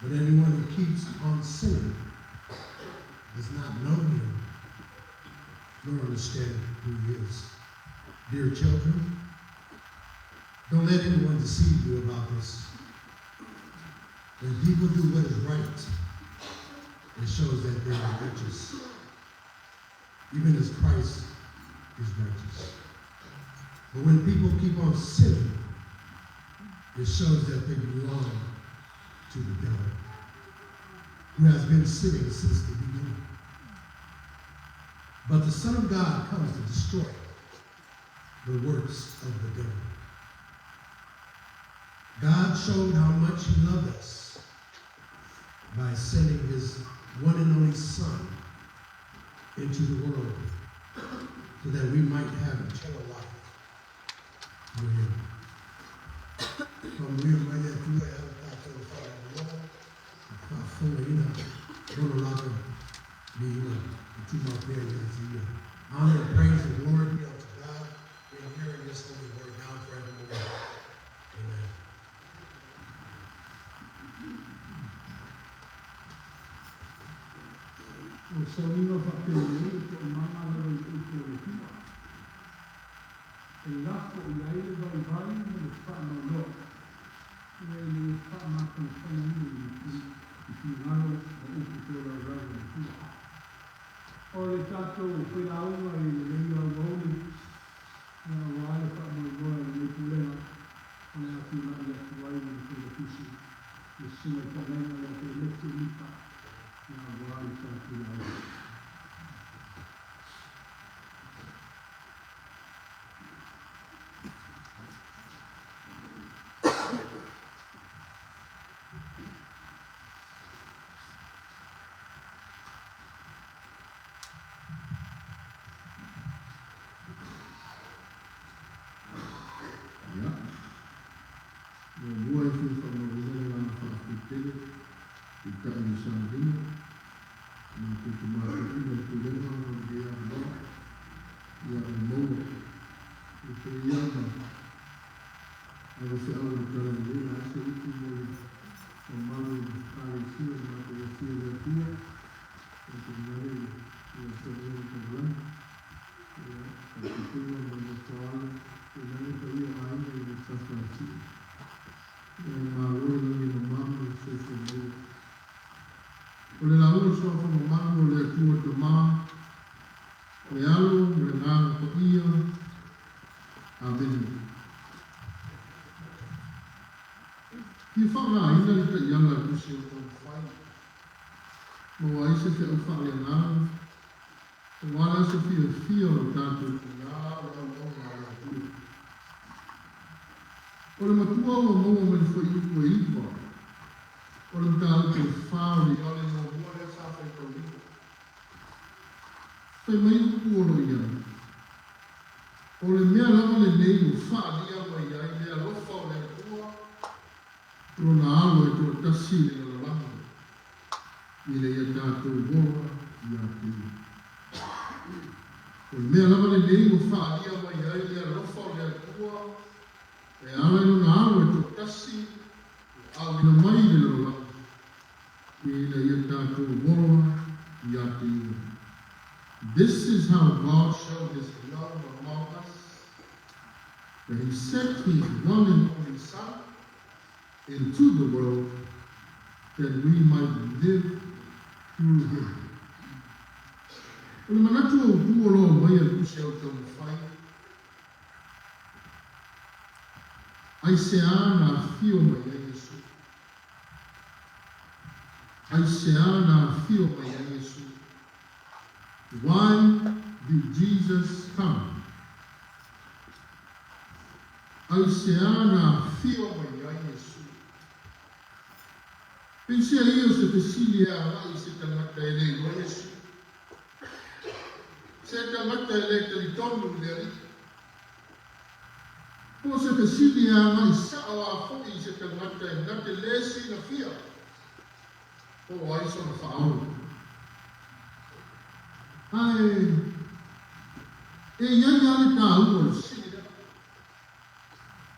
But anyone who keeps on sinning does not know him, nor understand who he is. Dear children, don't let anyone deceive you about this. When people do what is right, it shows that they are righteous, even as Christ is righteous. But when people keep on sinning, it shows that they belong to the devil, who has been sinning since the beginning. But the Son of God comes to destroy the works of the devil. God showed how much he loved us by sending his one and only Son into the world so that we might have eternal life through him. Faamanuia mai le Atua e ala tatou faalogo faafofogaina lona lava viiga e tumau pea ia te ia. Honor and praise and glory be unto God in hearing this holy word now and forevermore. Amen. O le sauniga faapenei e toomaga lava i le upu a le Atua, e lafo i ai le vaivai ma le faanoanoa, ina ia le faamatagofagaina i finagalo ma upu tolaulau a le Atua. O le tatou failauga i lenei aoauli, aua le faamoemoe o lenei pulega o le a tulai atu ai ma le Failautusi, le Susuga i le Feagaiga ia Feleti Mika, aua le tatou lauga. Pei ma ava feʻau i le talalelei o le a se upu mo le mamalu o le Ekalesia ma matou afio i le Atua, ia tainane le afioga i le Tamalagi, ia faafofoga ma le nofoaala, tainane paia o aiga i le tafatia. Ia e malo le lagi e mama ma le soifua maua. O le lauga o le suafa mamalu o le Atua Tama, le Alo ma le Agaga Paia. Amene. Fia faaaogaina le taiala a le Tusi o le Taumafai, maua ai se feau faaleagaga, aua le aso fiafia o le tatou Tina o le auauna a le Atua. O le matua ua maua mai le fuaiupu e 9 o le mataupu e 4 o le Ioane muamua lea sa faitauina. Fai mai upu o lo o i ai. O le mea lava lenei ua faaalia mai ai le alofa o le Atua Lona Alo e toatasi i le lalolagi, ina ia tatou ola ia te Ia. O le mea lava lenei ua faaalia mai ai le alofa o le Atua e ala i Lona Alo e toatasi ua auina mai i le lalolagi, ina ia tatou ola ia te Ia. This is how God showed His love among us, that He sent His one and only Son into the world that we might live through Him. O le manatu autu o lo o aumai e le Tusi o le Taumafai, aisea na afio mai ai Iesu? Aisea na afio mai ai Iesu? Why did Jesus come? Aisea na afio mai ai Iesu? Peisea ia o se fesili e agai i se tagata e le iloa Iesu? Se tagata e le talitonu i le Alii? Po o se fesili e agai sao a foi i se tagata e na te le silafia po o ai sona Faaola? Ae e i ai lava le taua o le fesili lea.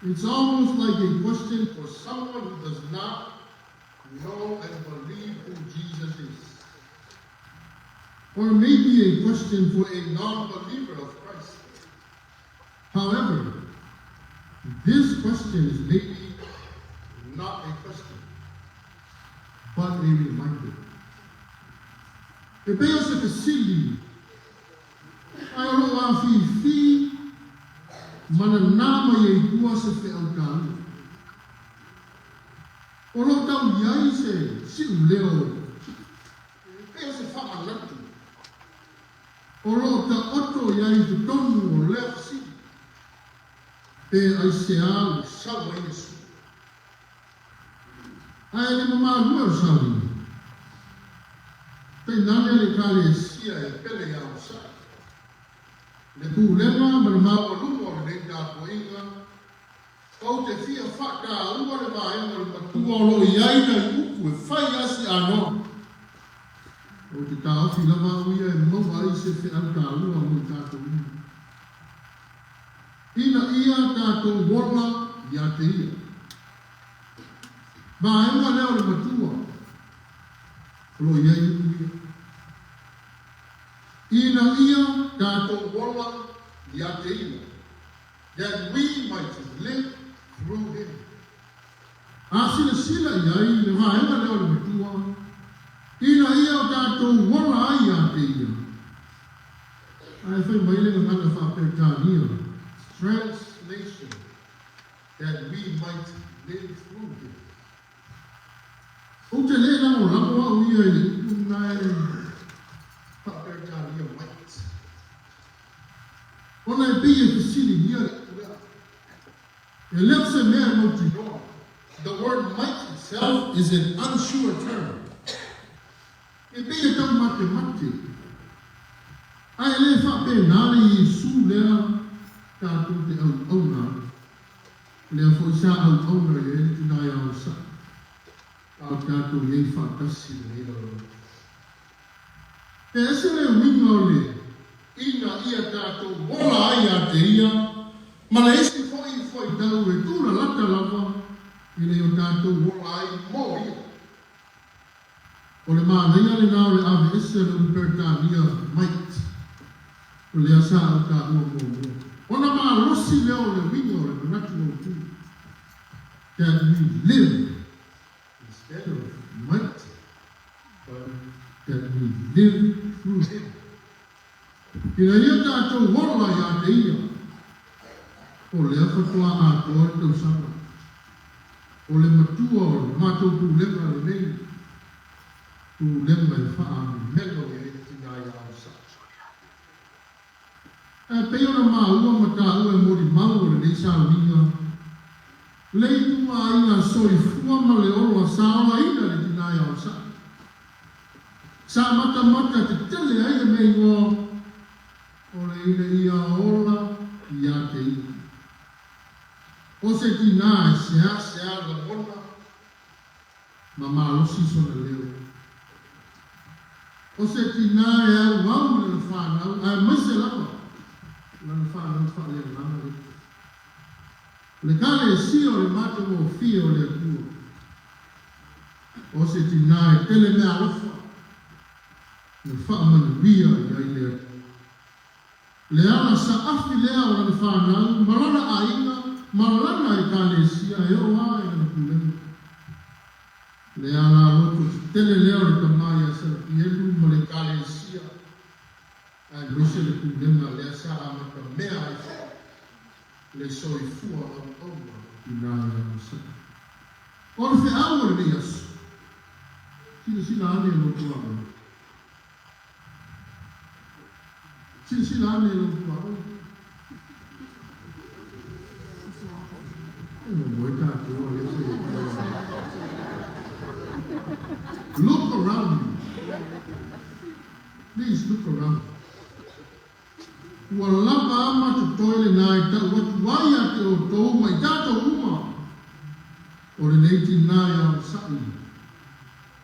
It's almost like a question for someone who does not know and believe who Jesus is. Or maybe a question for a non-believer of Christ. However, this question is maybe not a question, but a reminder. E pei o se fesili, ae o lou afifi ma nanā mai ai i tua se feau taua. O lo o tau i ai se siuleo e pei o se faamanatu o lo o taoto i ai i totonu o lea fesili, pe aisea ua sau ai Iesu. Ae le mamalua o le sauniga, tainane le Ekalesia e pele iā Osaʻi, le pulega ma le maualuga o lenei tapuaiga, Ou te fia whakaua le vaega o le matua o lo o i ai nai upu e fai a si anoa. Ou te taofi lava au ia e maua ai se feau taua mo i tatou uma. Ina ia tatou ola ia te ia. Vaega lea o le matua o lo o i ai upu ia. Ina ia tatou ola ia te ia. That we might live through him. A silasila i ai le vaega lea o le Matua, ina ia o tatou ola ai ia te ia. Ae fai mai le gagana faa-Peretania, Translation, that we might live through him. Ou te le lagolago au ia i le upu lena e faa-Peretania might. Ona e pei e fesiligia le upu lea. E le o se mea e mautinoa. The word might itself is an unsure term. E pei e taumatemate. Ae le faapena le Iesu lea tatou te auauna ai. Lea foi sa auauna i ai le tina ia Osaʻi, a o tatou i ai faatasi i lenei lalolagi. E ese le uiga o le ina ia tatou ola ai ia te ia Ma le isi fo'i fuaitau e tulalata lava ina ia o tatou ola ai mo Ia. O le manaia lenā o le aveese o le upu Peretania might, o lea sa ou taua muamua. Ona malosi lea o le uiga o le manatu autu, that we live instead of might, but that we live through Him. Ina ia tatou ola iā te Ia, o lea faatoa atoa le tausaga. O le matua o le matou pulega lenei, pulega e faaamemelo i ai le tina iā Osaʻi. Ae pei ona maua ma taua e molimau o lenei sauniga, le ituaiga soifua ma le ola sa olaina le tina iā Osaʻi. Sa matamata tetele ai le mea igoa o le ina ia ola iā te Ia. O se tinā e seasea lagona ma malosi sona leo. O se tinā e auau i lana whanau, aemaise lava lana whanau faaleagaga le. O le Ekalesia o le matagofie o le Atua. O se tinā e tele meaalofa na faamanuia i ai le Atua. Le ala saafi lea o lana fanau ma lona aiga ma lana Ekalesia e oo lava i lana pulega. Le ala loto tetele lea o le tama ia Sarapielu ma le Ekalesia, aemaise le pulega lea sa amatamea ai foi le soifua auauna i nā ia Mosea. O le feau o lenei aso, silasila ane i lou tuaoi. Silasila ane i lou tuaoi. E momoe tatou a lea foi e Look around you. Please look around. Ua lava a ma totoe lenā e tau atu ai iā te outou ma i tatou uma o lenei tinā iā Osaʻi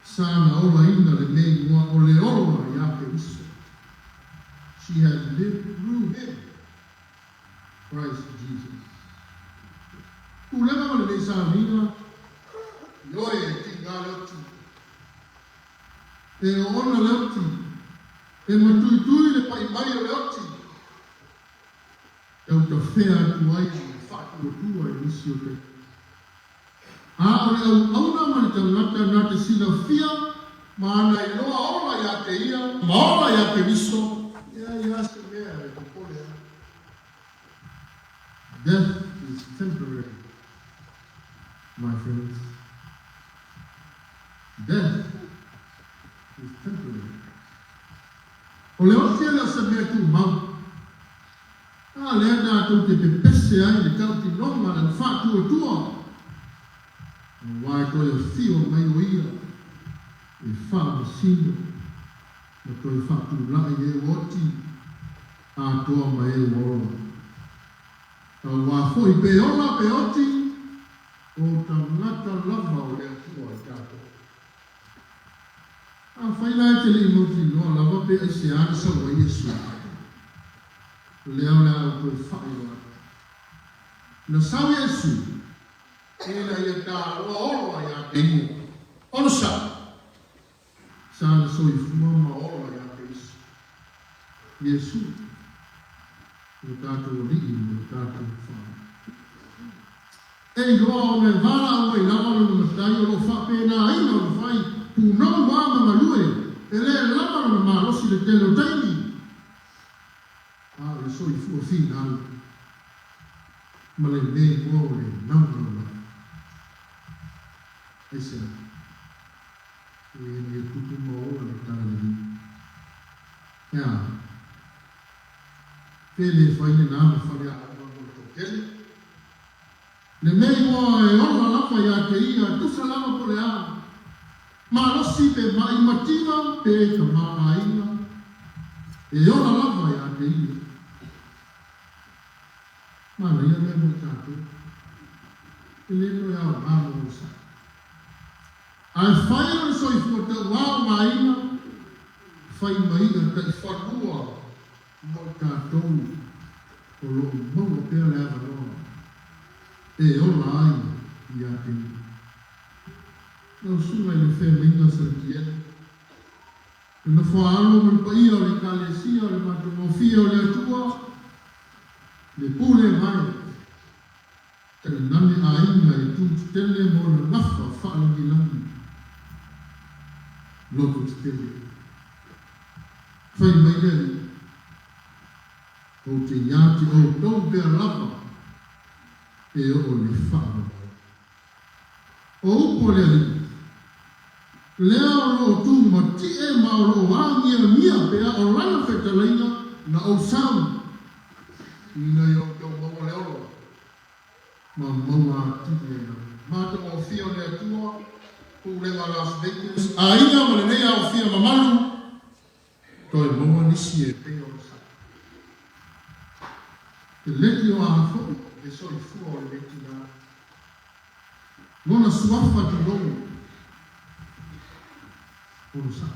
sa na olaina lenei igoa o le ola iā Keriso. She has lived through him, Christ Jesus. Pulega ma lenei sauniga, ioe e tigā le oti. E oona le oti, e matuitui le pai mai o le oti, tau tafea atu ai le faatuatua i nisi o taimi. A o le auauna ma le tagata na te silafia ma ana iloa ola iā te Ia ma ola iā Keriso, e ai lava se mea e popole ai. Death is temporary, my friends. Death is temporary. O le oti e le o se mea tumau. A lea tatou te pepese ai i le tautinoga le faatuatua, aua e toe afio mai o ia e faamasino ma toe faatulai e ua oti atoa ma e ua ola. Aua foi pe ola pe oti, O tagata lava o le Atua i tatou. Afai la e te le i mautinoa lava pe aisea na sau ai Iesu, lea o le a ou toe faailoa atu. Na sau Iesu, ina ia taua ola iā te ia. Ona sau, sa na soifua ma ola iā Keriso. Iesu, lo tatou Alii ma lo tatou Whānau. E iloa ona e valaau mai lava lona matai o lo o faapenaina ona fai punou a ma galue e le lava lona malosi le tele o taimi a o le soifua finau ma le mea igoa o le naunau lava. Aisea? Ina ia tupu ma ola le talalelei. E a? Pe le fai lenā ma faleaoga mo le toatele? Le mea igoa e ola lava iā te ia, tusa lava po le a, malosi pe maʻi mativa pe tamaoaiga, e ola lava iā te ia. Manaia mea mo i tatou. E le toe aoga mo onosai. Ae fai o le soifua tauaogaina, fai mai ia taʻi fanua mo i tatou. O loo maua pea le avanoa e ola ai ia te ia. Lau Susuga i le Feagaiga Salutielo, le nofoaalo ma le paia o le Ekalesia o le Matagofie o le Atua, le pule mai, tainane aiga e tu tetele ma ona gafa faalagilagi, loto tetele. Fai mai le Alii, Ou te ia te outou pea lava e oo i le faavavau. O upu a le Alii, lea o loo tumatie ma o loo agiagia pea o lana fetalaiga na ou sauni ina ia outou maua le ola ma maua atili ai lava. Matagofie o le Atua, Pulega Las Vegas, aiga ma lenei aofia mamalu, Toe maua nisi e pei o le sa. Te leti o a foi le soifua o lenei tina. Lona suafa tulou o lo sa.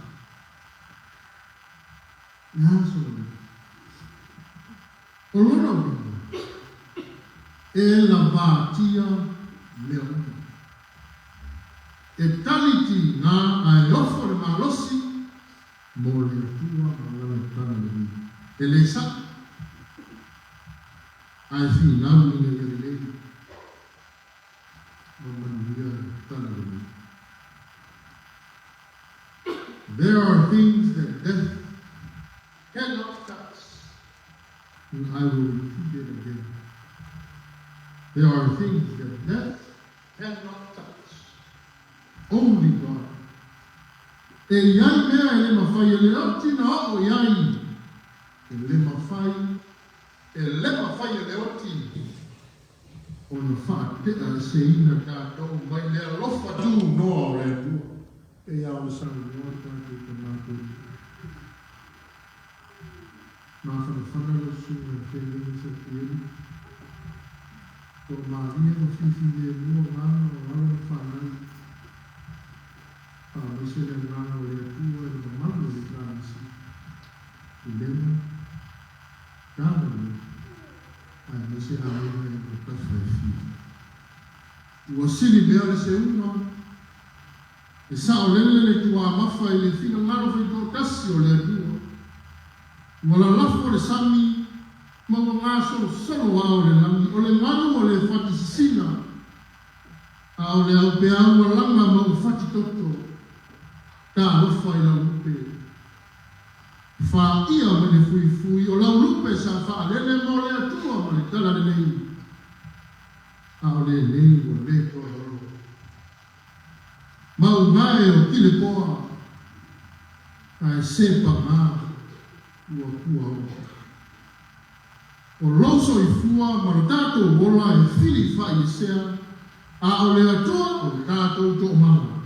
Le a sona uiga? O lona uiga, e lavatia mea uma. E tali tiga ae ofo le malosi mo le Atua ma lana tala lelei. E le saʻo, ae finau ina ia lelei ma manuia tala lelei. There are things that death cannot touch, and I will repeat it again. There are things that death cannot touch. Only God. E i ai mea e le mawhai e le oti na oo i ai. E le mawhai, e le mawhai e le oti ona whaatea e seina tātou mai le alofa tū noa o le Atua. E ia o saunoa tātou ka mātou i. Māwhanawhana lau susuga i whenua sa tielu. Toamalie ma fifi le mua agaga o alo ma fanau. Faamaise le agaga o le Atua i le mamalu o le Ekalesia. Pulega, Tamalii, aemaise aiga i o tafa e fia. Ua sili mea le seuga, e saolele le tuamafa i le finagalo faitoatasi o le Atua. Ua lalafo le sami ma ua gasolosolo ao o le lagi, o le galu o le fati sisina, a o le aupeau ua laga ma ua fati toto. Talofa i lau lupe. Faia ma le fuifui o lau lupe sa faalele mo le Atua ma le talalelei, a o lenei ua le toe olo. Maugae o Kilepoa, ae se pagā ua puaoa. O lou soifua ma lo tatou ola e fili faaiesea, a o le Atua o le tatou toomaga.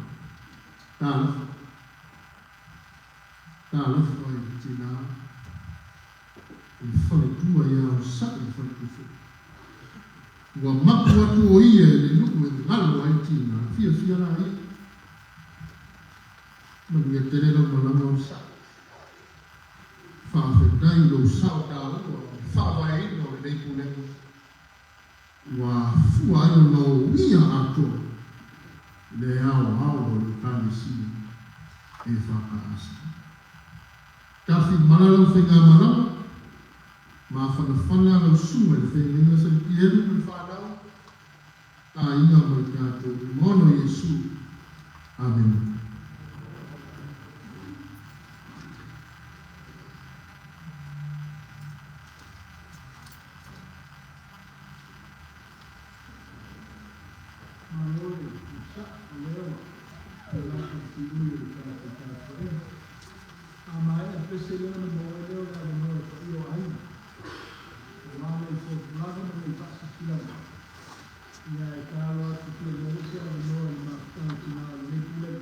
Talofa. Talofa i le tinā, i le faletua iā Osaʻi le faletufu. Ua mapu atu o ia i le nuu e galo ai tinā, fiafia la ia. Manuia tele lau malaga Osaʻi. Faafetai i lou sao taua i le faavaeina o lenei pulega. Ua afua ai ona uia atoa le aoao o le Ekalesia e whakaasa. Tawhi mala lau whaingamalama, mafanafana lau susuga i le feagaiga sa le Pielu ma le whanau, aiga ma le tatou i luma ona o Iesu. Amene. Malo le saʻo lea o latou tiui o le tatou tapuaiga. A maea le pese lea ona maua ai lea o le avanoa i le paia o aiga, aua nei folafolaga ma nei faasilasila. Ia e tatalo atu fia maua se avanoa i le mafutaga tina o lenei pulega.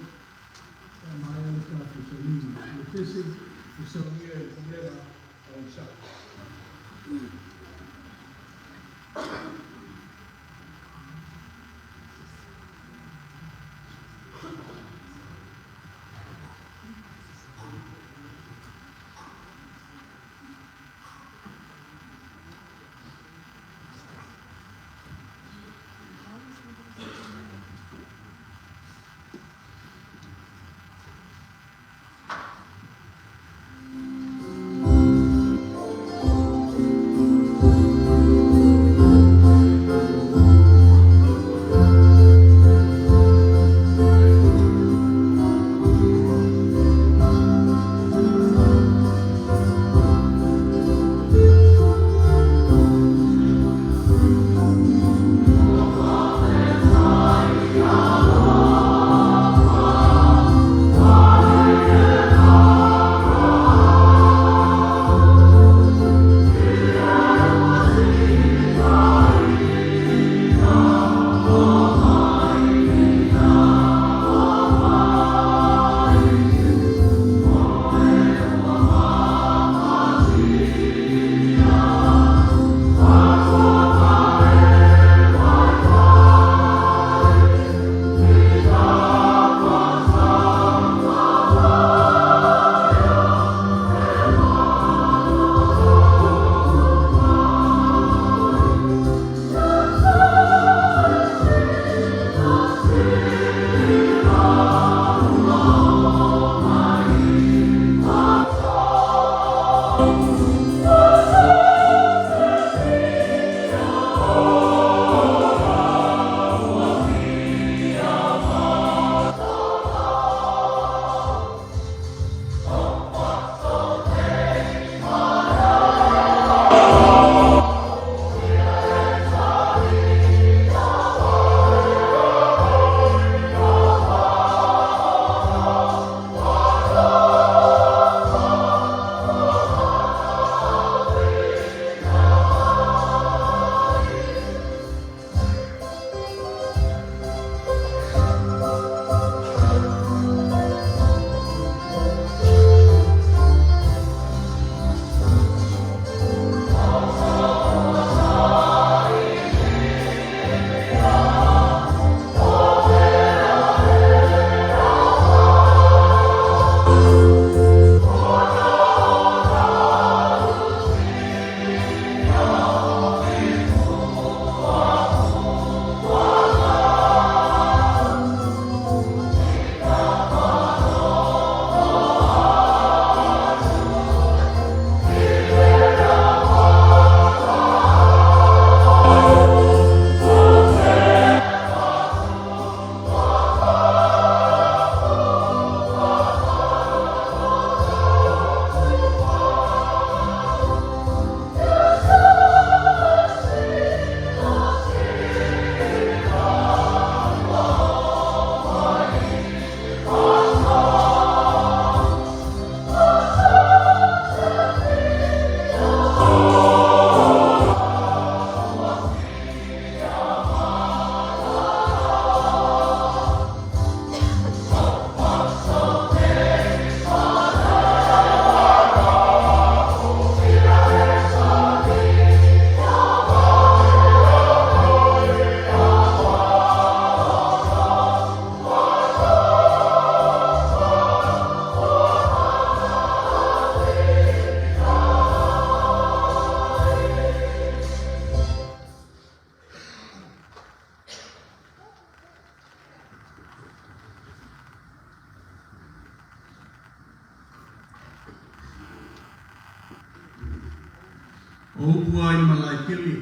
O upu ai Malaetele,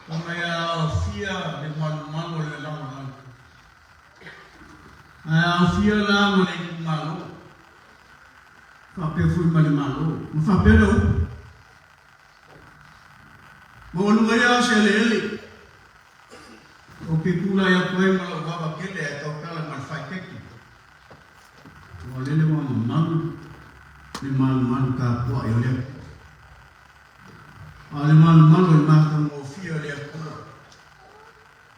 Ona ia aofia le malumalu o le lagolago. Ae aofia la ma le itumalo, faapea foi ma le Malo, ma faapea le upu. Maualuga ia se eleele, ou te tulai atu ai ma lou ava tele ae tautala ma le faaeteete. Ua lele ua mamalu le malumalu tapuai o le Atua. A o le malumalu o le matagofie o le Atua,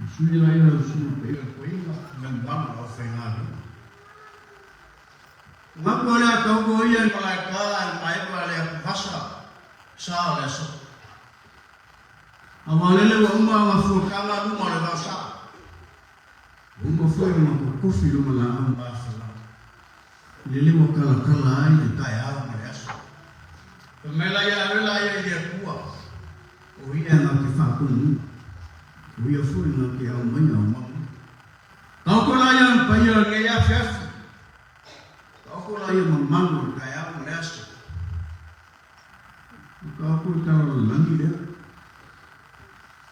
e sui ai lau susuga paia o le toeaina i le mamalu o le aufaigaluega. Manatu o lea taoto o ia i Malaeta i le maeva le atuvasa sa o le aso. Aua o lele ua uma ona fuataga luma o le vaosaa. Ua uma foi ona totofi lona laau mafalau. Lele ua talatala ai le taeao ma le aso. Fai mai la ia ave la ia i le Atua, o ia na te faatonuina, o ia foi na te aumaia o manuia. Taoto la ia le paia o lenei afiafi, taoto la ia mamalu o le taeao ma le aso. O taoto le tala o le lagi lea,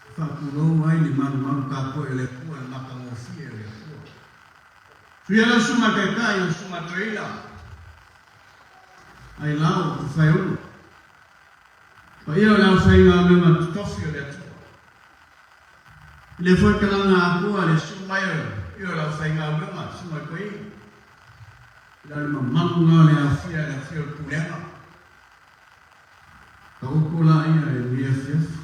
e faatulou ai le malumalu tapuai o le Atua i le matagofie o le Atua. Suia lau susuga taitai o susuga toeaina ai lao o Tufaeono, paia o le aufaigaluega totofi o le Atua. I le foi talaga atoa le susu mai o le paia o le aufaigaluega susuga toeaina, i la le mamalu na o le afia i le afio o le pulega. Taoto laia e lenei afiafi,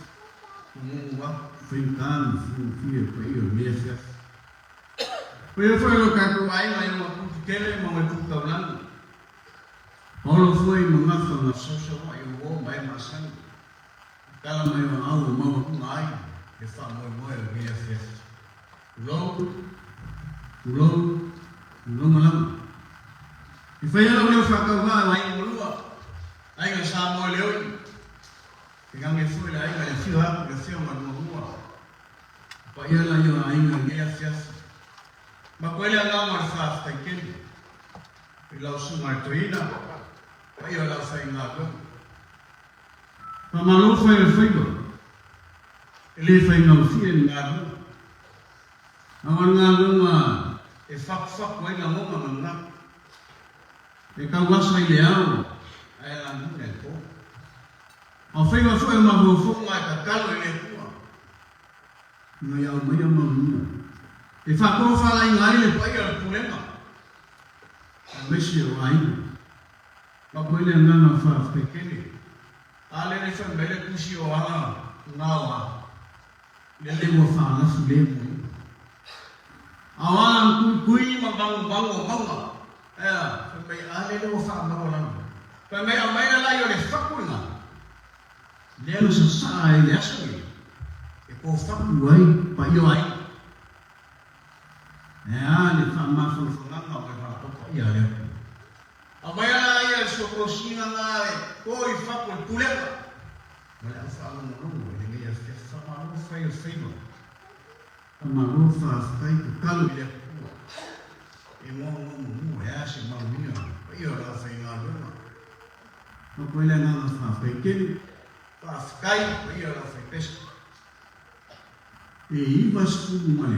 tumu atu faigata ma fugafia paia o lenei afiafi. Paia foi lo tatou aiga i ona putu tele ma ona itu taulagi. Paolo foi ma gafa na sausaua'i o uo ma e masani. I tala mai o au o maualuga ai le faamoemoe o lenei afiafi. Tulou, tulou, tulouna lava. E fai a lau leo faatauvaa o aiga ua lua, aiga Samoa e le oi. E gage foi le aiga i le afio atu i le afioga i le muamua. Paia la ia aiga i lenei afiafi. Ma koe le agaga o le faafetai tele i lau susuga i le toeaina, paia o le aufaigaluega. Faamalo fai o le faiva, e le faigofie le galuega. A o le galuega e fatufatu ai lagona ma manatu. E tauasa i le ao ae lagona i le po. A o faiva foi o mafaufauga e tatalo i le Atua ina ia aumaia manuia e faatofalaiga ai le paia o le Pulega aemaise o aiga. Avatu ai le agaga o le faafetai tele. A lele fai mai le tusi o ala gaoa, lele ua faalafu lemu ai. A o ala tuitui ma magumagu o mauga, ea, fai mai, a lele ua faamaualalo. Fai mai, aumai le lai o le faku lena, lea na sasaa ai i le aso lenei, e tofaku ai paia o aiga. E a le faamafanafanaga o le valaau paia a le Atua. Aumai ala ia le suatosina na e to i fafo i le pulega ma le au faalogologo i lenei afiafi. Faamalo fai o le faiva. Faamalo faafetai tatalo i le Atua e gogomumu e a se manuia paia o le aufaigaluega. Avatu ai le agaga faafetai tele. Faafetai paia o le aufaipese. E 94% o le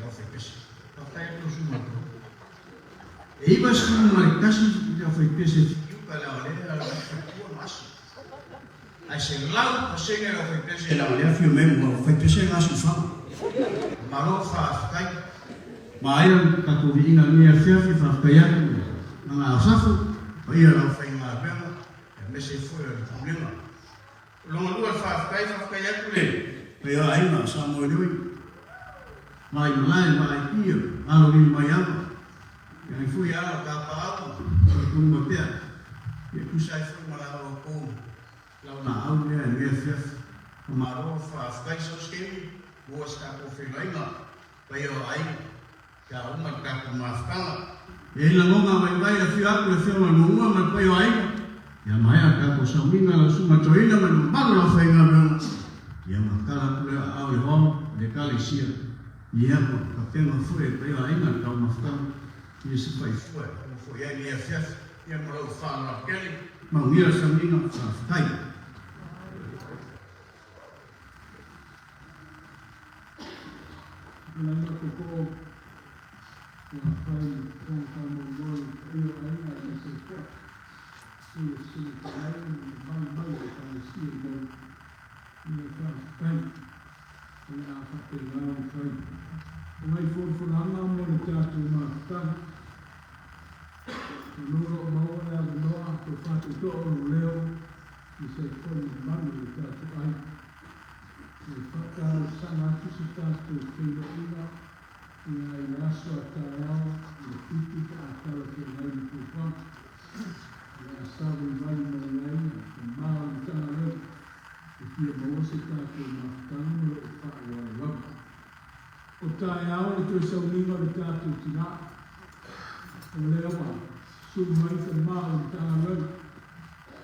aufaipese. Faafetai atu lau susuga i le Toeaina. E 91 le aufaipese e fitiuta leaga o lea e faletua ma asi. Ae 100% le aufaipese leaga o lea e afio mai ma aufaipese na siufaga. Malo faafetai. Maea le tatou viiga i lenei afiafi, faafetai atu i Nana Asafo, paia o le aufaigaluega, aemaise foi o le Pulega. Lona lua le faafetai, faafetai atu le paia o aiga sa moelioi mai malae ma aipia alo lili mai ava e ai foi ala tapaau ma tonu mai pea e tusa ai foi ma la outou laulaau lea i lenei afiafi. Faamalo faafetai Sausukeni mo se tatou feiloaiga paia o aiga pe a uma le tatou mafutaga. E i ai lagona vaivai le afio atu le afioga i le muamua ma le paia o aiga, ia maea le tatou sauniga lau susuga toeaina ma le mamalu o le aufaigaluega, ia ma tala atu lea aao i le hoa o le ekalesia, ia ua tapena foi e le paia o aiga le taumafutaga, ia se faifua e nofo i ai lenei afiafi, ia ma lou faaaloalo tele. Manuia le sauniga, faafetai. Fetalaiga Tootoo, afai le fofoga faamoemoe i le paia o aiga aemaise ai foi i le Susuga Fetalai ma le mamalu mai o Ekalesia i Maui, ia faafetai o le a faapena ona fai. O nai folafolaga mo le tatou mafutaga, semeamanu o lo o maua le avanoa toe faatoatoa o lou leo i se ai foi mamalu o le tatou aiga. E faatalosaga atu se tatou feiloaiga ia i le aso a taeao i le 7 pe a talafeagai ma fuafuaga. O le a savalivali mai ai tama o le Matagaluega e fia maua se tatou mafutaga ma loo faaaloalo lava. O taeao le toe sauniga o le tatou tina. O lea ua susu mai tama o le Matagaluega,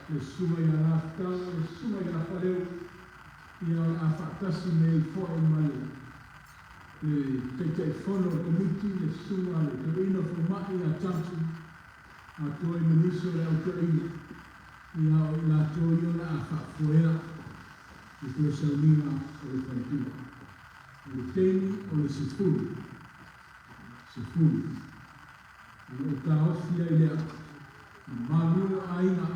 le susuga ia Lafutaga, le susuga ia Faleu, ia o le a faatasi mai ai foi ma le Taitaifono o le Komiti, le susuga le Toeaina Fomai ia Thompson, atoa ai ma nisi o le au toeaina, ia o i latou ia o le a faafoea le toe sauniga o le faletua. O le taimi o le 10, 10. Ona ou taofi ai lea, mamalu e o aiga,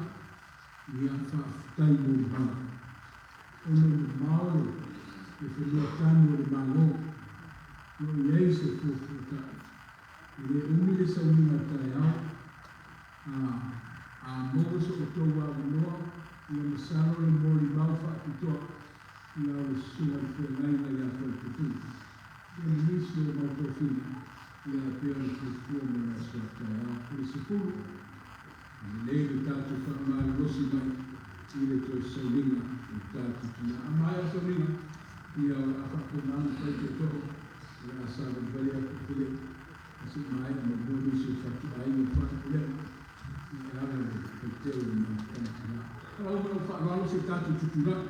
ia faafetai mo le vala. Ona e mamao le fanua tanu o le Malo, o lo o i ai se fuafuatai. E le umi le sauniga taeao, a maua so outou avanoa, ia masalo le molimau faapitoa ia o le susuga i le feagaiga ia Faletutulu. Ia ma nisi o mau tofiga, ia e pei ona fuafua mo le aso a taeao. O le 10, e lelei le tatou faamalolosi mai i le toe sauniga o le tatou tina. A maea sauniga, ia o le a faapena ona fai tootoo, o le a savalivali atu i le ae se i maea muamua nisi o fatuaiga o faapulega, ia e ala le faiteu o le mafutaga tina. Lau ma lau faaaloalo se tatou tutulai.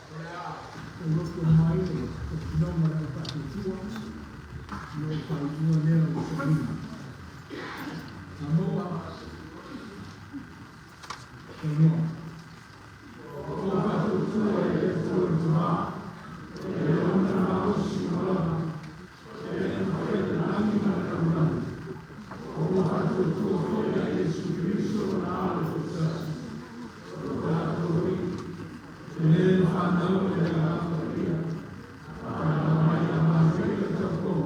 O le a tauloto mai le tofinoga o le au faatuatua, o lo o faaiua lea lau sauniga. A maua saunoa. O faatuatua i le Atua le Tama, e ona malosi ma lana, e na fai le lagi ma le lalolagi. O faatuatua foi ia Iesu Keriso lona Alo toatasi, o tatou Alii, e le na fanau i le Agaga Paia, a fanau mai ia Maria le taupou,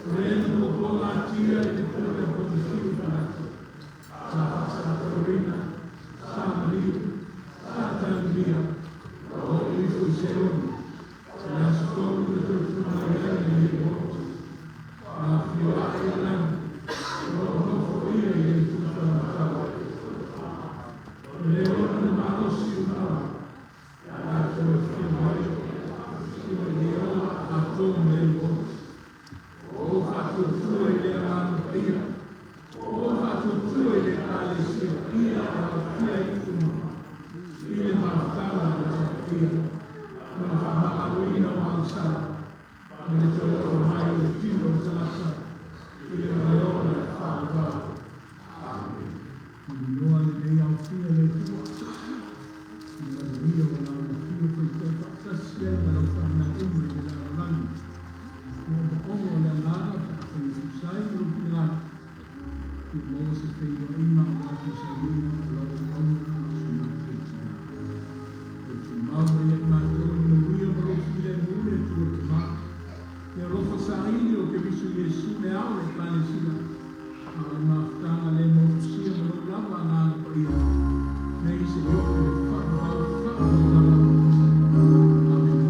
o le na puapuagatia i le pule o Ponisiu Pilato, sa faasatauina, sa maliu, sa tagilia, ua oo ifo i Seoli, i le aso tolu na toe mai ai e le oti, na afio ae i lagi, o lo o nofo ia i le itu faamatau. O le ona le malosi o lava, a toe afio mai, afio i le ola atoa ma le oti. O faatuatua i le Agaga Paia, o faatuatua i le Ekalesia Paia e aofia ai uma, i le mafutaga a le Paia, ma le faamagaloina o agasala, ma le toe oo mai o le tino o le tagata i le maleola e faavavau. Amene. Manoa lenei aofia le Atua, i manuia o lau afio faitau faatasi ai ma lau fanau uma i le lalolagi. Moomooga o le agaga pe afai e tusa ai ma lou finagalo, ia maua se feiloaiga o latou sauniga o lau auauna a o si matou tina. Ia tumau mai ia i matou le manuia ma lou filemu le Atua le Tama. Le alofa saili o Keriso Iesu le ao le Ekalesia, a o le mafutaga le motusia ma lou lava Agaga Paia, nei seia oo i le faavavau faavavau lava. Amene.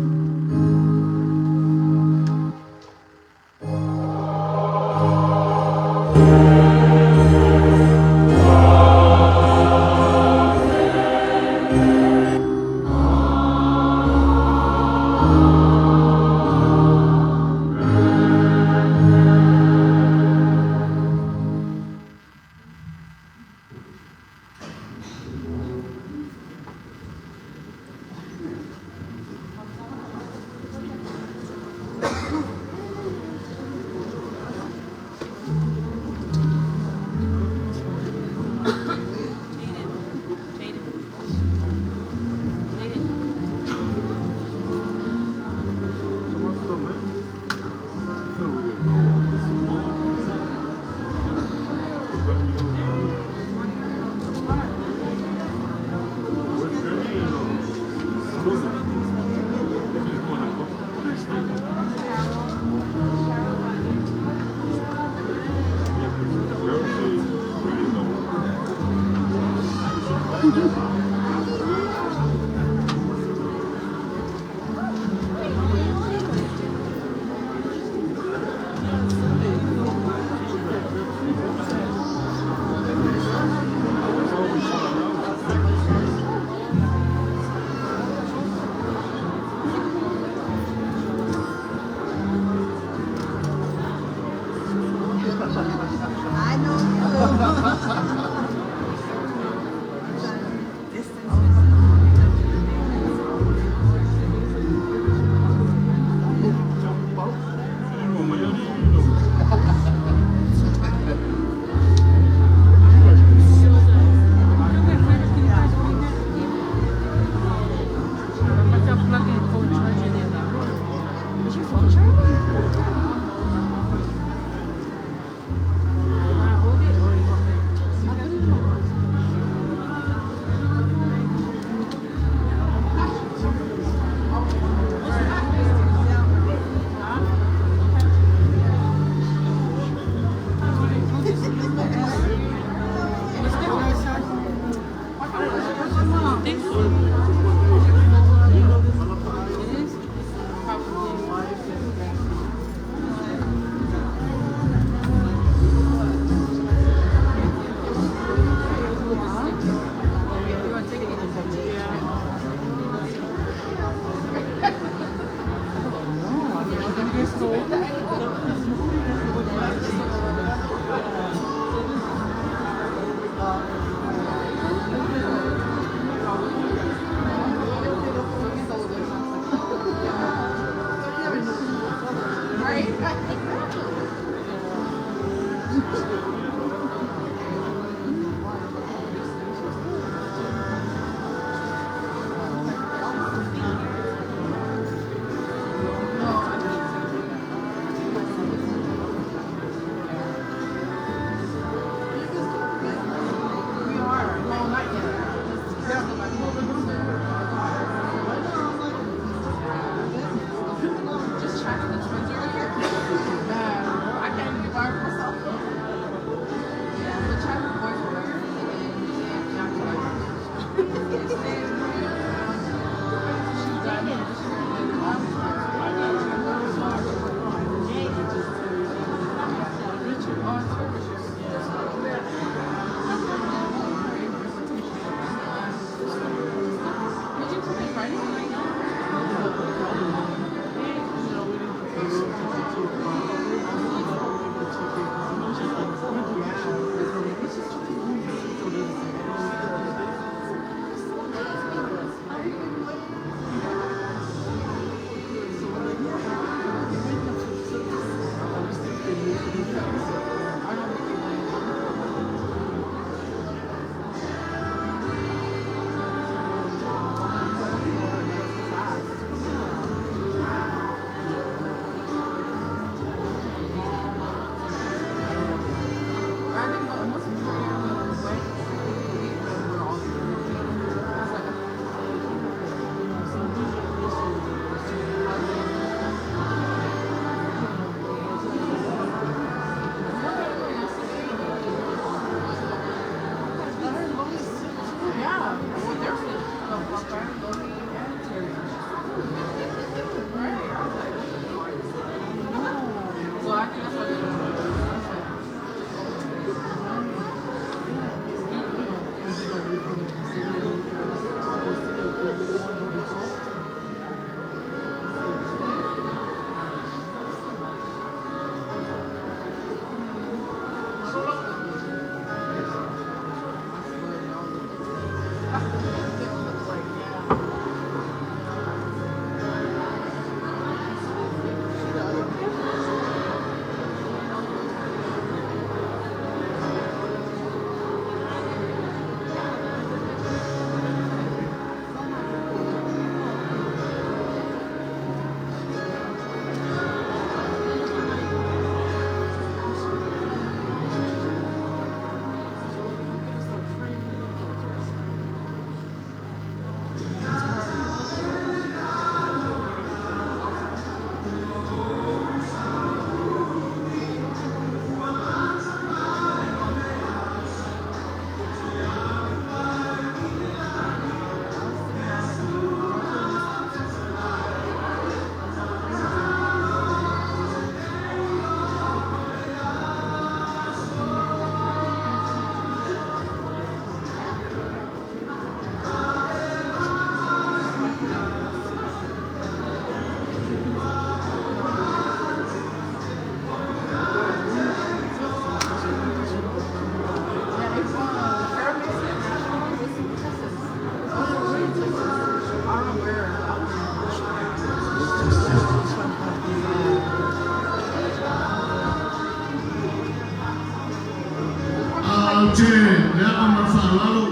Ou te le ava ma le faaaloalo,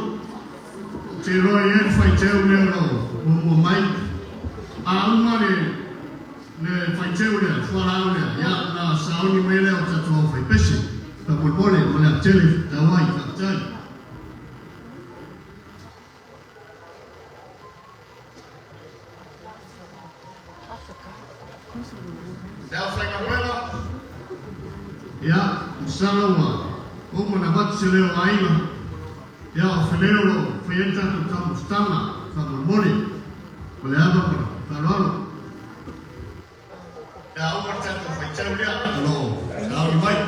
ou te iloa e i ai le faiteu lea o lo o muamua mai. A uma le le faiteu lea, le fualaau lea, ia ona saoni mai lea o tatou aufaipese. Faamolemole ma le ava tele tau ai. Faafetai. Le aufaigaluega, ia, masalo ua uma ona avatu se leo o aiga, ia o Feleo o lo o fai ai le tatou taumafataga, faamolemole ma le ava ma le faaaloalo. Pe a uma le tatou faitau lea o lo o saoni mai.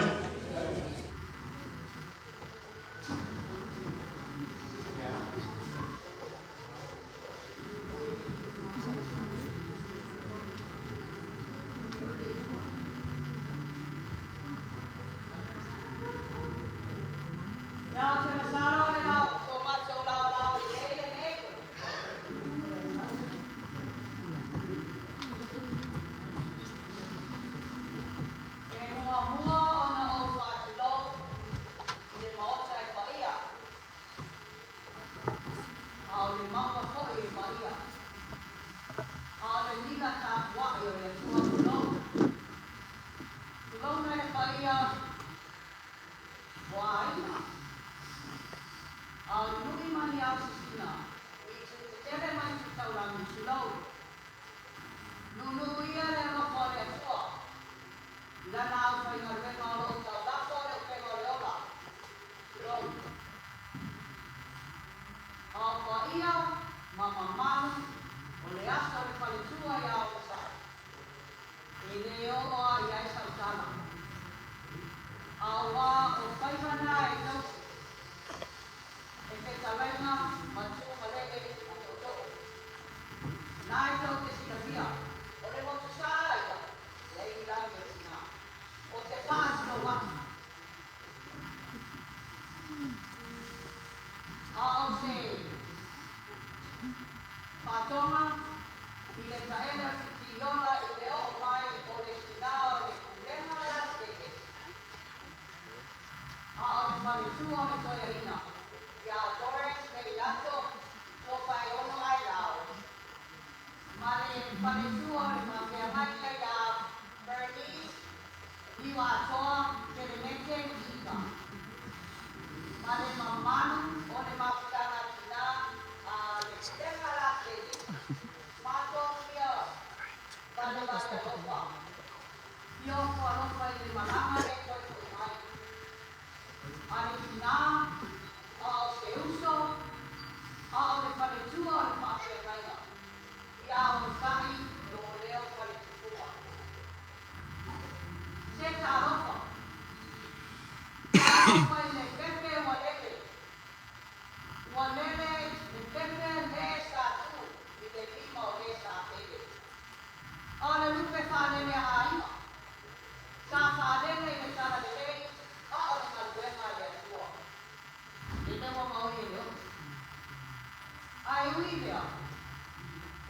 Ae ui i lea,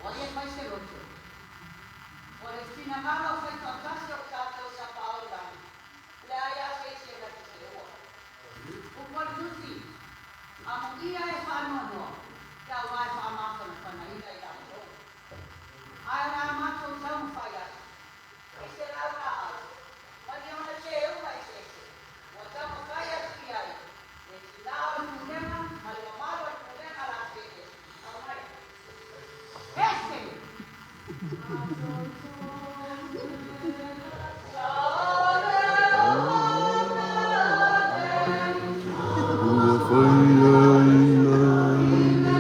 o ai e fai se loto? O le finagalo faifaatasi o le tatou Tapaau i le Lagi, e leai lava se isi e na te seua. Upu a le Tusi, Amuia e faanoanoa, aua e faamafanafanaina i latou. Ae o le a matou taumafai atu, i se laulaau ma ni ona teuga eseese ua taumafai atu i ai le tina o le Pulega ma le mamalu o le Pulega a la CS. Aumai. Ese! Ua faia ina i le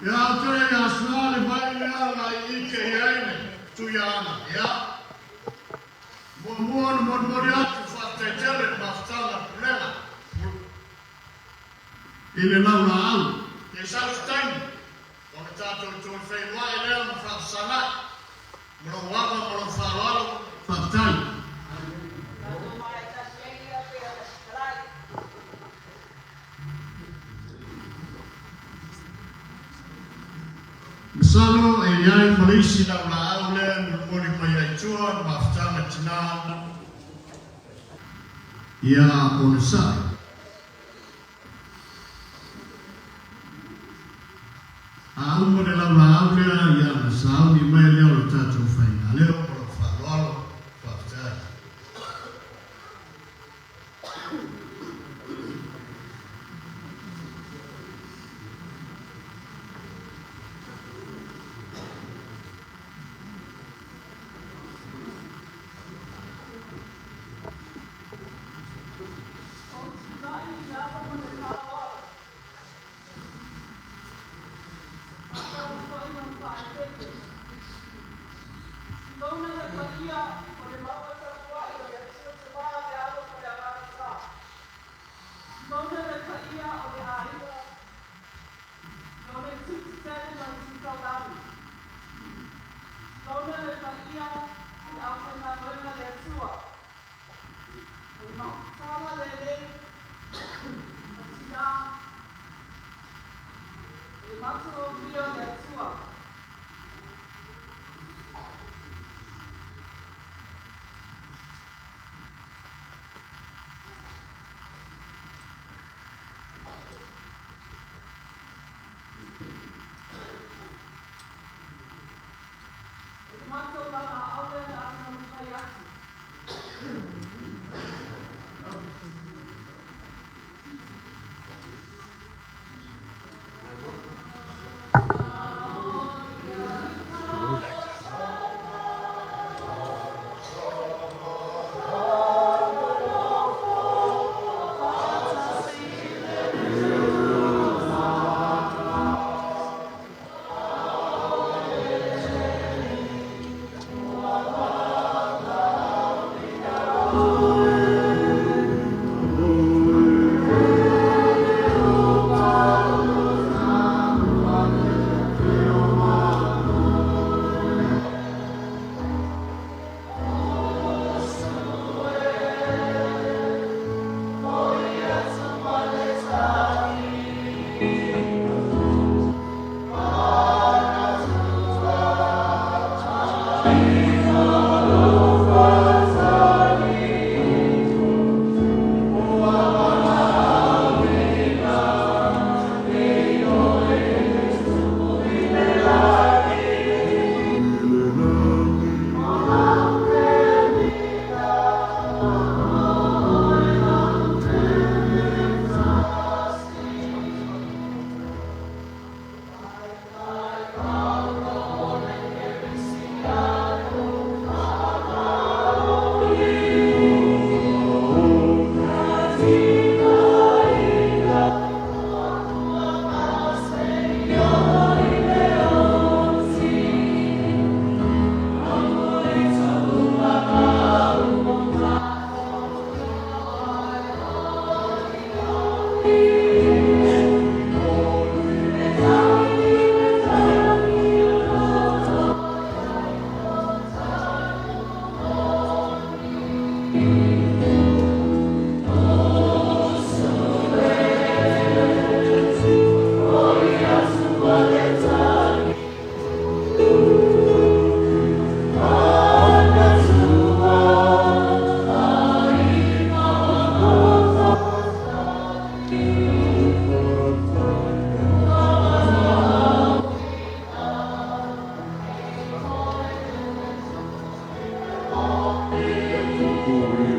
Ia o tere ia sua le vai lea la i ike i aine, tu ia ana, ia. Mua mua na molimoli atu faafetai tele le mafutaga pulega i le laulaau. Ia sau se taimi, ona tatou toe feiloai lea ma faafesagai. Ma lou ava ma lou faaaloalo, faafetai. Masalo e iai ma le isi laulaau lea e molimoli mai ai tua le mafutaga tinā ia onosai. A uma le laulaau lea ia ona sauni mai lea o le tatou faigaleo ma lou faaaloalo, faafetai. Thank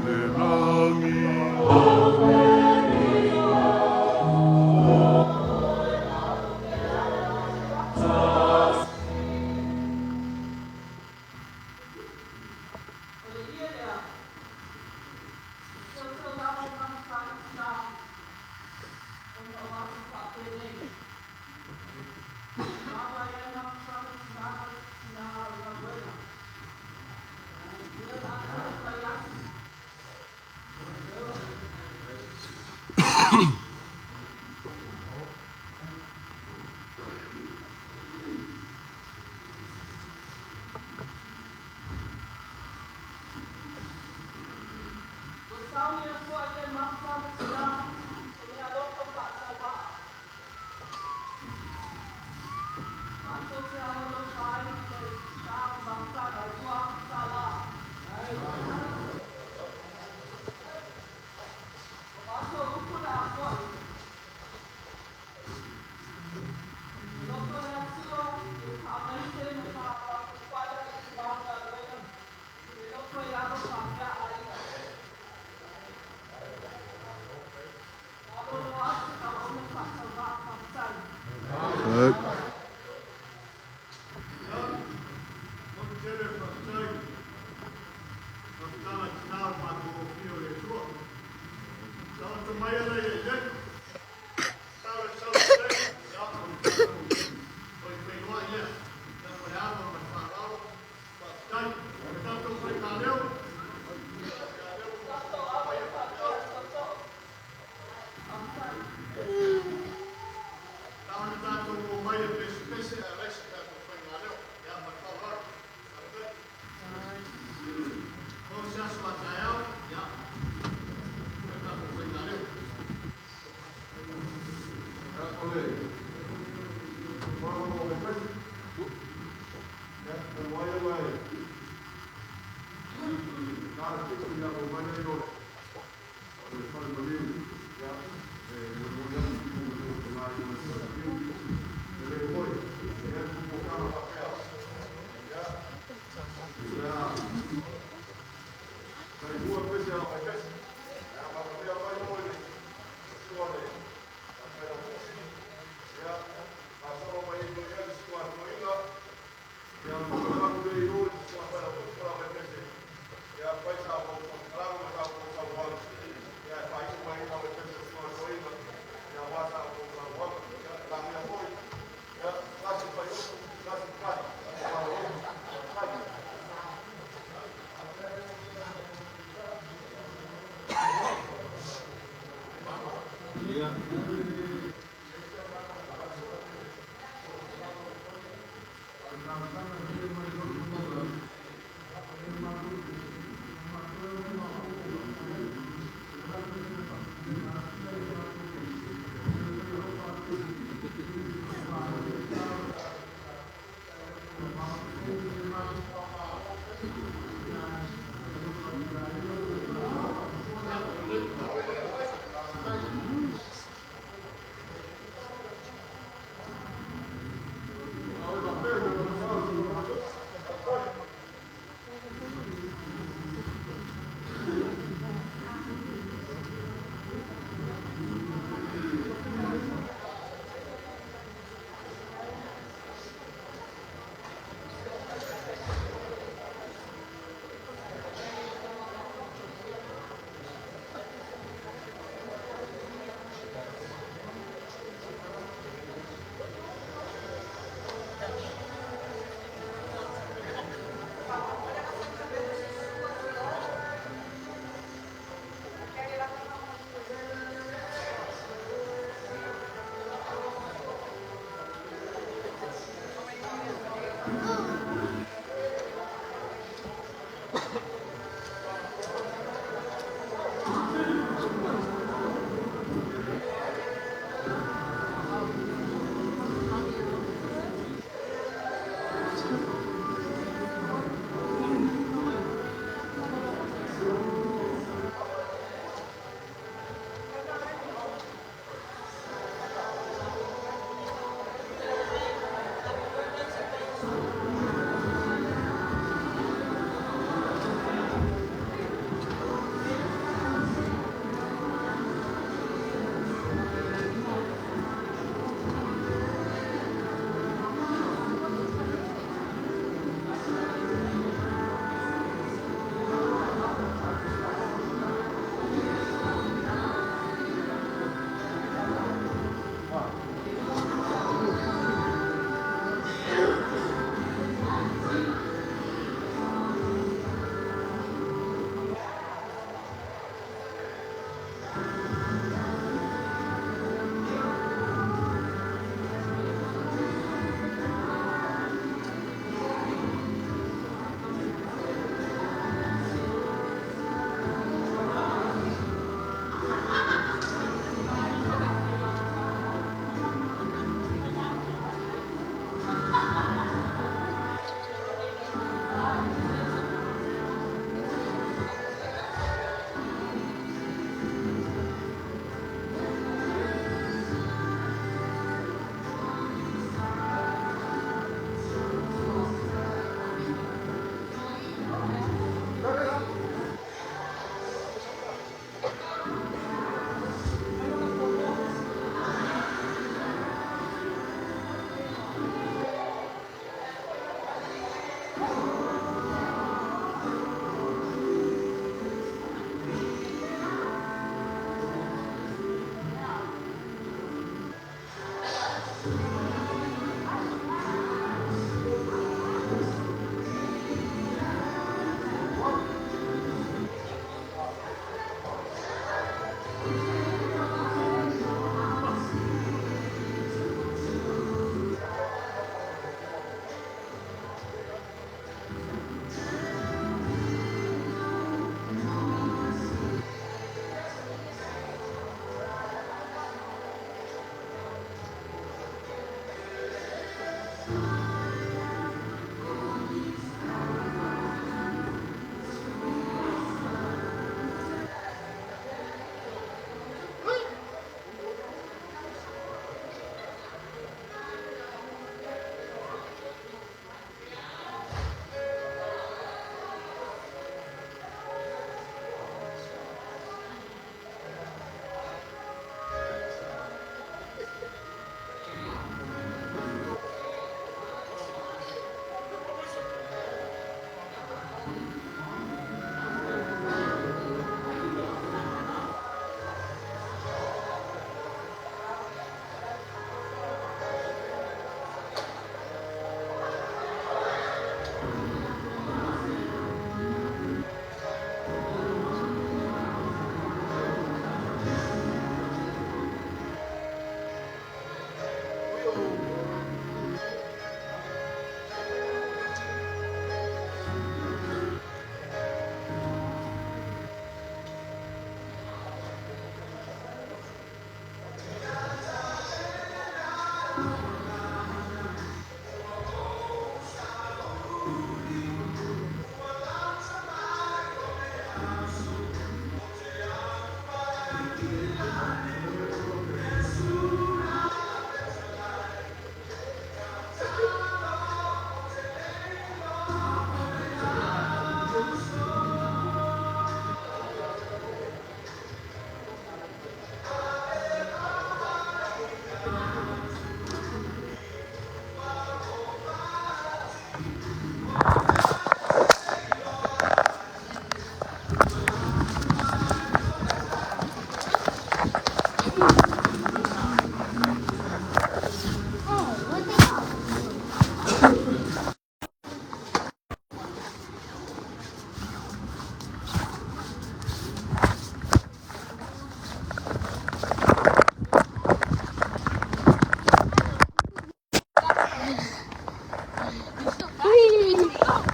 Go!